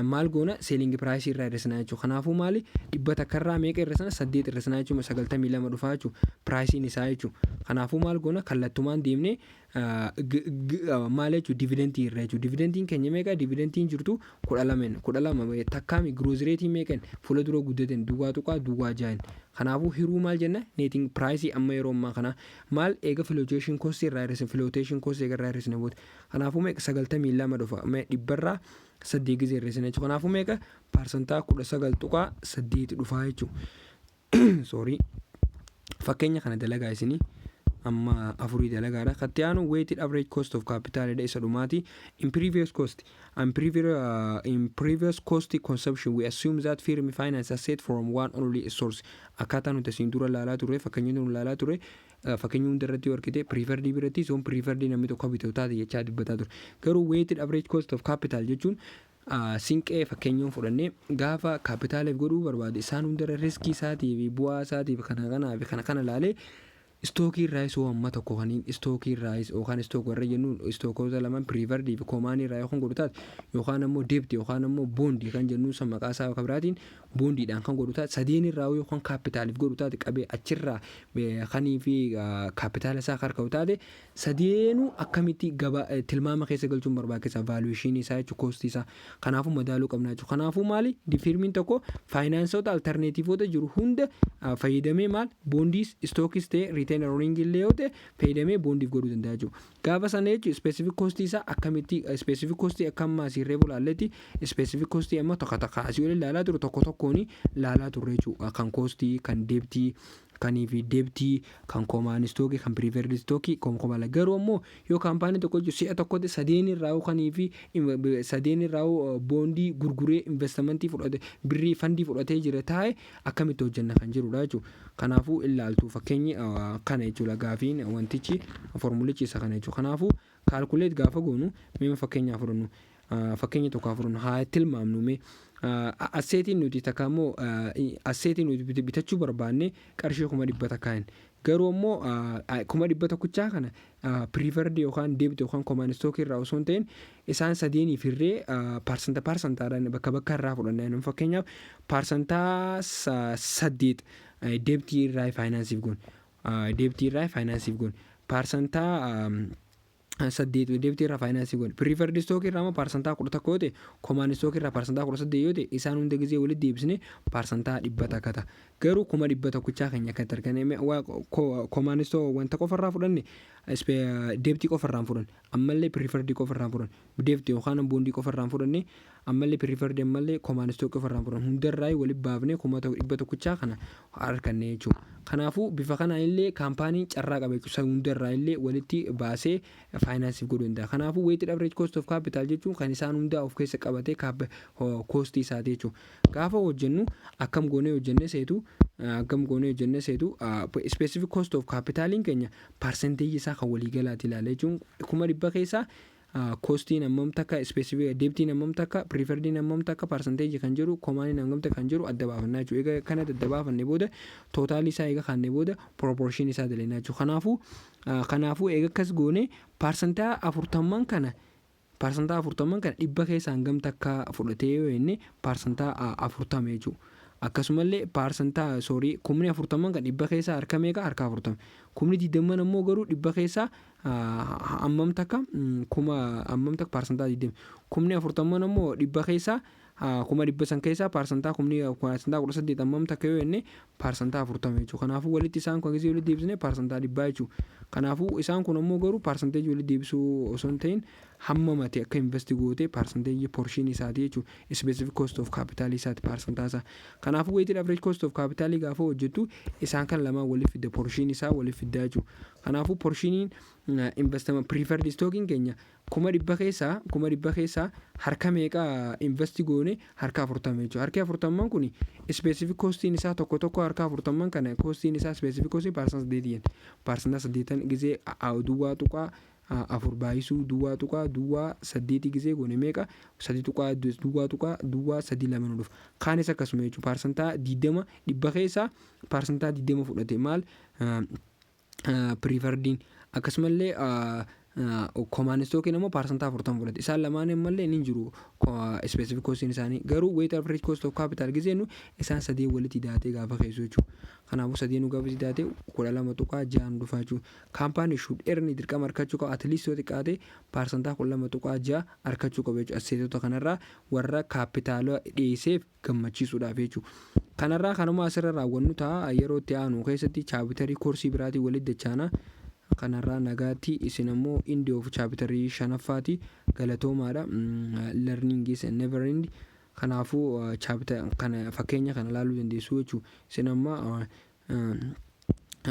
maal goona? Selling price irraa hir'isna jechuudha. Kanaafuu maali? 100rraa meeqa hir'isna? 8 hir'isna jechuudha. 92 dhufaa jechuudha priceiin isaa jechuudha. Kanaafuu maal goona? Kallattumaan deemnee maal jechuudha? Dividendii irra jechuudha. Dividendiin keenya meeqa? Dividendiin jirtu 12. 12 takkaami growth rateii meeqan fuula dura guddateen? 0.06. Kanaafuu hiruu maal jenna? Neetiin priceii amma yeroo ammaa kana maal eega fluctuation costii irraa hir'isne, flotation costii eega irraa hir'isne booda. Kanaafuu meeqa? 92 dhufa. Dhibbarraa 8 gizee hir'isne jechuudha. Kanaafuu meeqa? Paarsantaa 19.8 dhufaa jechuudha. Sorry. Fakkeenya kana dalagaa isinii. Amma afurii dalagaadha. Katti aanu weighted average cost of capital dha, isa dhumaati. In previous cost consumption, we assume that firm finance asset from one only source. Akkaataa nuti asiin dura ilaalaa turre, fakkeenya nuti ilaalaa turre, fakkeenya hunda irratti yoo argite, preferred biratti soon preferred namni tokko bitatu taate jechaa dubbataa ture. Garuu weighted average cost of capital jechuun sinqee fakkeenyoon fudhannee gaafa kaapitaaliif godhuu barbaade, isaan hundarra riskii isaatii fi bu'aa isaatii fi kana kanaa fi kana kana ilaalee, stockii irraa isoo amma tokko kaniin stockii irraa yookaan stock warra jennuun stockoota lamaan preferredii fi commonii irraa yookaan godhu taate, yookaan ammoo debt yookaan ammoo bondii kan jennuun san maqaa isaa akka biraatiin bondiidhaan kan godhu taate, sadeen irraa yookaan kaapitaaliif godhu taate, qabee achirraa kanii fi kaapitaala isaa harka'u taate, sadeenuu akkamitti gabaa tilmaama keessa galchuun barbaachisaa, valuationii isaa jechuun costii isaa. Kanaafuu madaaluu qabna jechuudha. Kanaafuu maali, firmiin tokko financeota alternativeoota jiru hunda fayyadamee, maal, bondiis stockiis ta'e retained earning illee yoo ta'e fayyadamee bondiif godhuu danda'a jechuudha. Gaafa sana jechuun specific costii isaa akkamitti, specific costii akka ammaa asii reefu ilaalletti, specific costii amma tokko tokko asii oli ilaalaa turre, tokko tokkoon ilaalaa turre jechuudha. Kan costii, kan debtii, kanii fi debtii, kan common stockii, kan preferred stockii komkomala. Garuu ammoo yoo kaampaanii tokko jechuun si'a tokkotti sadeen irraa kanii fi sadeen irraa bondii gurguree investmentii fudhate, birrii fundii fudhatee jira taa'e, akkamitti hojjenna kan jirudha jechuudha. Kanaafuu ilaaltu fakkeenyi kana jechuudha, gaafiin wantichi formulichi isa kana jechuudha. Kanaafuu calculate gaafa goonu, meema fakkeenyaa fudhannu, fakkeenya tokko haa fudhannu, haa tilmaamnu. Mee assetiin nuti takka immoo assetii nuti bitachuu barbaanne qarshii 100,000 hin, garuu immoo 100,000 kana preferred yookaan debt yookaan common stockii irraa osoo hin ta'in, isaan sadeeniif hirree paarsanta paarsantaadhaan bakka bakka irraa fudhanna. Fakkeenyaaf 8% debtii irraa financeiif goone, debtii irraa financeiif goone, 8% debtii irraa financeii goone, preferred stockii irraa immoo 11% yoo ta'e, common stockii irraa 18% yoo ta'e, isaan hunda gizee walitti deebisne 100% ta'a. Garuu 100,000 keenya akkatti arganne, common stock wanta qofarraa fudhanne, debtii qofarraa fudhanne, ammallee preferredii qofarraa fudhanne, debtii yookaan bondii qofarraa fudhanne, ammallee preferredii, ammallee common stockii qofarraa fudhanne, hundarraa walitti baafnee 100,000 kana arganne jechuudha. Kanaafuu bifa kanaan illee kaampaaniin carraa qaba jechuudha. Hundarraa illee walitti baasee financeiif godhuu danda'a. Kanaafuu weighted average cost of capital jechuun kan isaan hundaa of keessa qabatee costii isaati jechuudha. Gaafa hojjennu akkam goonee hojjennee seetu, akkam goonee hojjennee seetu, specific cost of capitaliin keenya percentageii isaa kan waliigalaati ilaala jechuun, 100,000 keessaa costiin hammam takka, specific debtiin hammam takka, preferrediin hammam takka percentageii kan jedhu, commoniin hammam takka kan jedhu adda baafannaa jechuudha. Egaa kana adda baafanne booda, totalii isaa eega kaanne booda, proportionii isaa dalennaa jechuudha. Kanaafuu eega akkas goone, 40% kana dhibba keessaa hangam takka fudhatee yoo jenne, 40% jechuudha. Akkasumallee paarsantaa, sorry, 40,000 kan dhibba keessaa harka meeqa? Harka 40. 20,000 ammoo garuu dhibba keessaa hammam takka? Kuma hammam takka? 20%. 40,000 ammoo dhibba keessaa, 100,000 keessaa paarsantaa kumni 18% hammam takka yoo jenne, 40% jechuudha. Kanaafuu walitti isaan kun gisee walitti deebisne 100% jechuudha. Kanaafuu isaan kun ammoo garuu percentageii walitti deebisuu osoo hin ta'in, hammamate akka invest goote percentageii portionii isaati jechuudha. Specific cost of capital isaati paarsantaa isaa. Kanaafuu weighted average cost of capital gaafa hojjettu isaan kan lamaan waliif fidda, portionii isaa waliif fiddaa jechuudha. Kanaafuu portioniin investment preferred stockiin keenya 100,000 keessaa harka meeqa invest goone? Harka 40 jechuudha. Harki 40n kun specific costiin isaa tokko tokko harka 40n kana costiin isaa, specific costii 8% jenna. 8% gisee 0.4 baay'isuu 0.08 gisee goone meeqa? 3.0.032 nu dhufa. Kaanis akkasuma jechuudha. 20% dhibba keessaa 20% fudhate maal preferrediin, akkasumallee common stockiin immoo 40% fudhate. Isaan lamaan ammallee ni jiru specific costiin isaanii. Garuu weighted average cost of capital gisee nu isaan sadeen walitti daatee gaafa keessu jechuudha. Kanaafuu sadeenuu gaafa daatee 12.6 nu dhufa jechuudha. Kaampaanii should earn, dirqama argachuu qaba, at least yoo xiqqaate 12.6% argachuu qaba jechuudha. Assetota kanarraa warra kaapitaala dhiyeesseef gammachiisuudhaaf jechuudha. Kanarraa kanuma asirra raawwannu ta'a. Yeroo itti aanu keessatti chapterii koorsii biraatiin walitti dachaana. Kanarraa nagaatti. Isin ammoo end of chapterii shanaffaati. Galatoomaadha. Learning is never end. Kanaafuu chapter kana fakkeenya kana ilaaluu dandeessu jechuudha. Isin amma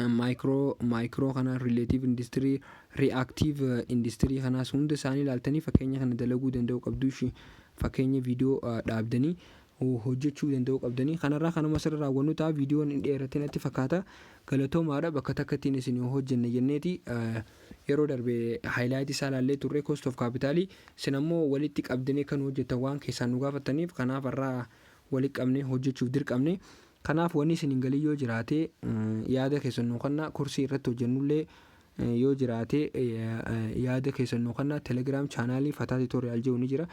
Micro kana, relative industry, reactive industry kanaas hunda isaanii ilaaltanii fakkeenya kana dalaguu danda'uu qabdu. Ishii fakkeenya viidiyoo dhaabdanii hojjechuu danda'uu qabdanii. Kanarraa kanuma asirra raawwannu ta'a. Viidiyoon hin dheeratin natti fakkaata. Galatoomaadha. Bakka takkattiin isin hojjenne jenneeti yeroo darbe highlight isaa ilaallee turre, cost of capital. Isin ammoo walitti qabdanii kan hojjetan waan keessaan nu gaafataniif, kanaaf irraa walitti qabnee hojjechuuf dirqamne. Kanaaf wanni isin hin galin yoo jiraate, yaada keessan nu kennaa. Kursii irratti hojjennullee yoo jiraate, yaada keessan nu kennaa. Telegram channel Fataa Tutorial jedhu ni jira.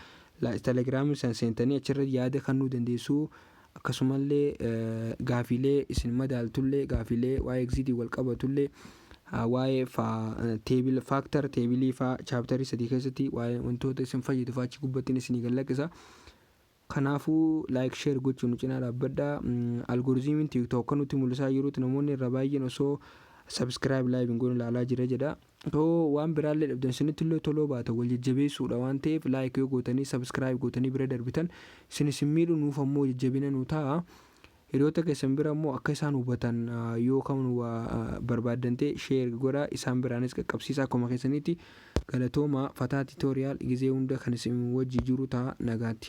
Telegramii san seentanii achirra yaada kennuu dandeessu. Akkasumallee gaafiilee isin madaaltullee, gaafiilee waa'ee exit wal qabatullee, waa'ee table, factor table faa, chapter 3 keessatti waa'ee wantoota isin fayyadu faa achi gubbattiin isinii gallaqqisa. Kanaafuu like, share gochuun nu cinaa dhaabbadhaa. Algorithmiin TikTok kan nutti mul'isaa jirutti namoonni irra baay'een osoo subscribe, like hin goone ilaalaa jira jedha. Too waan biraallee dhabdan, isinitti illee toloo baata, wal jajjabeessuudha waan ta'eef, like yoo gootanii, subscribe gootanii bira darbitan isin isin miidhu, nuuf ammoo jajjabina nu ta'a. Hiriyoota keessan bira immoo akka isaan hubatan yoo kan barbaaddan ta'e, share godhaa, isaan biraanis qaqqabsiisa akkuma keessanitti. Galatooma. Fataa Tutorial gizee hunda kan isin wajji jiru ta'a. Nagaatti.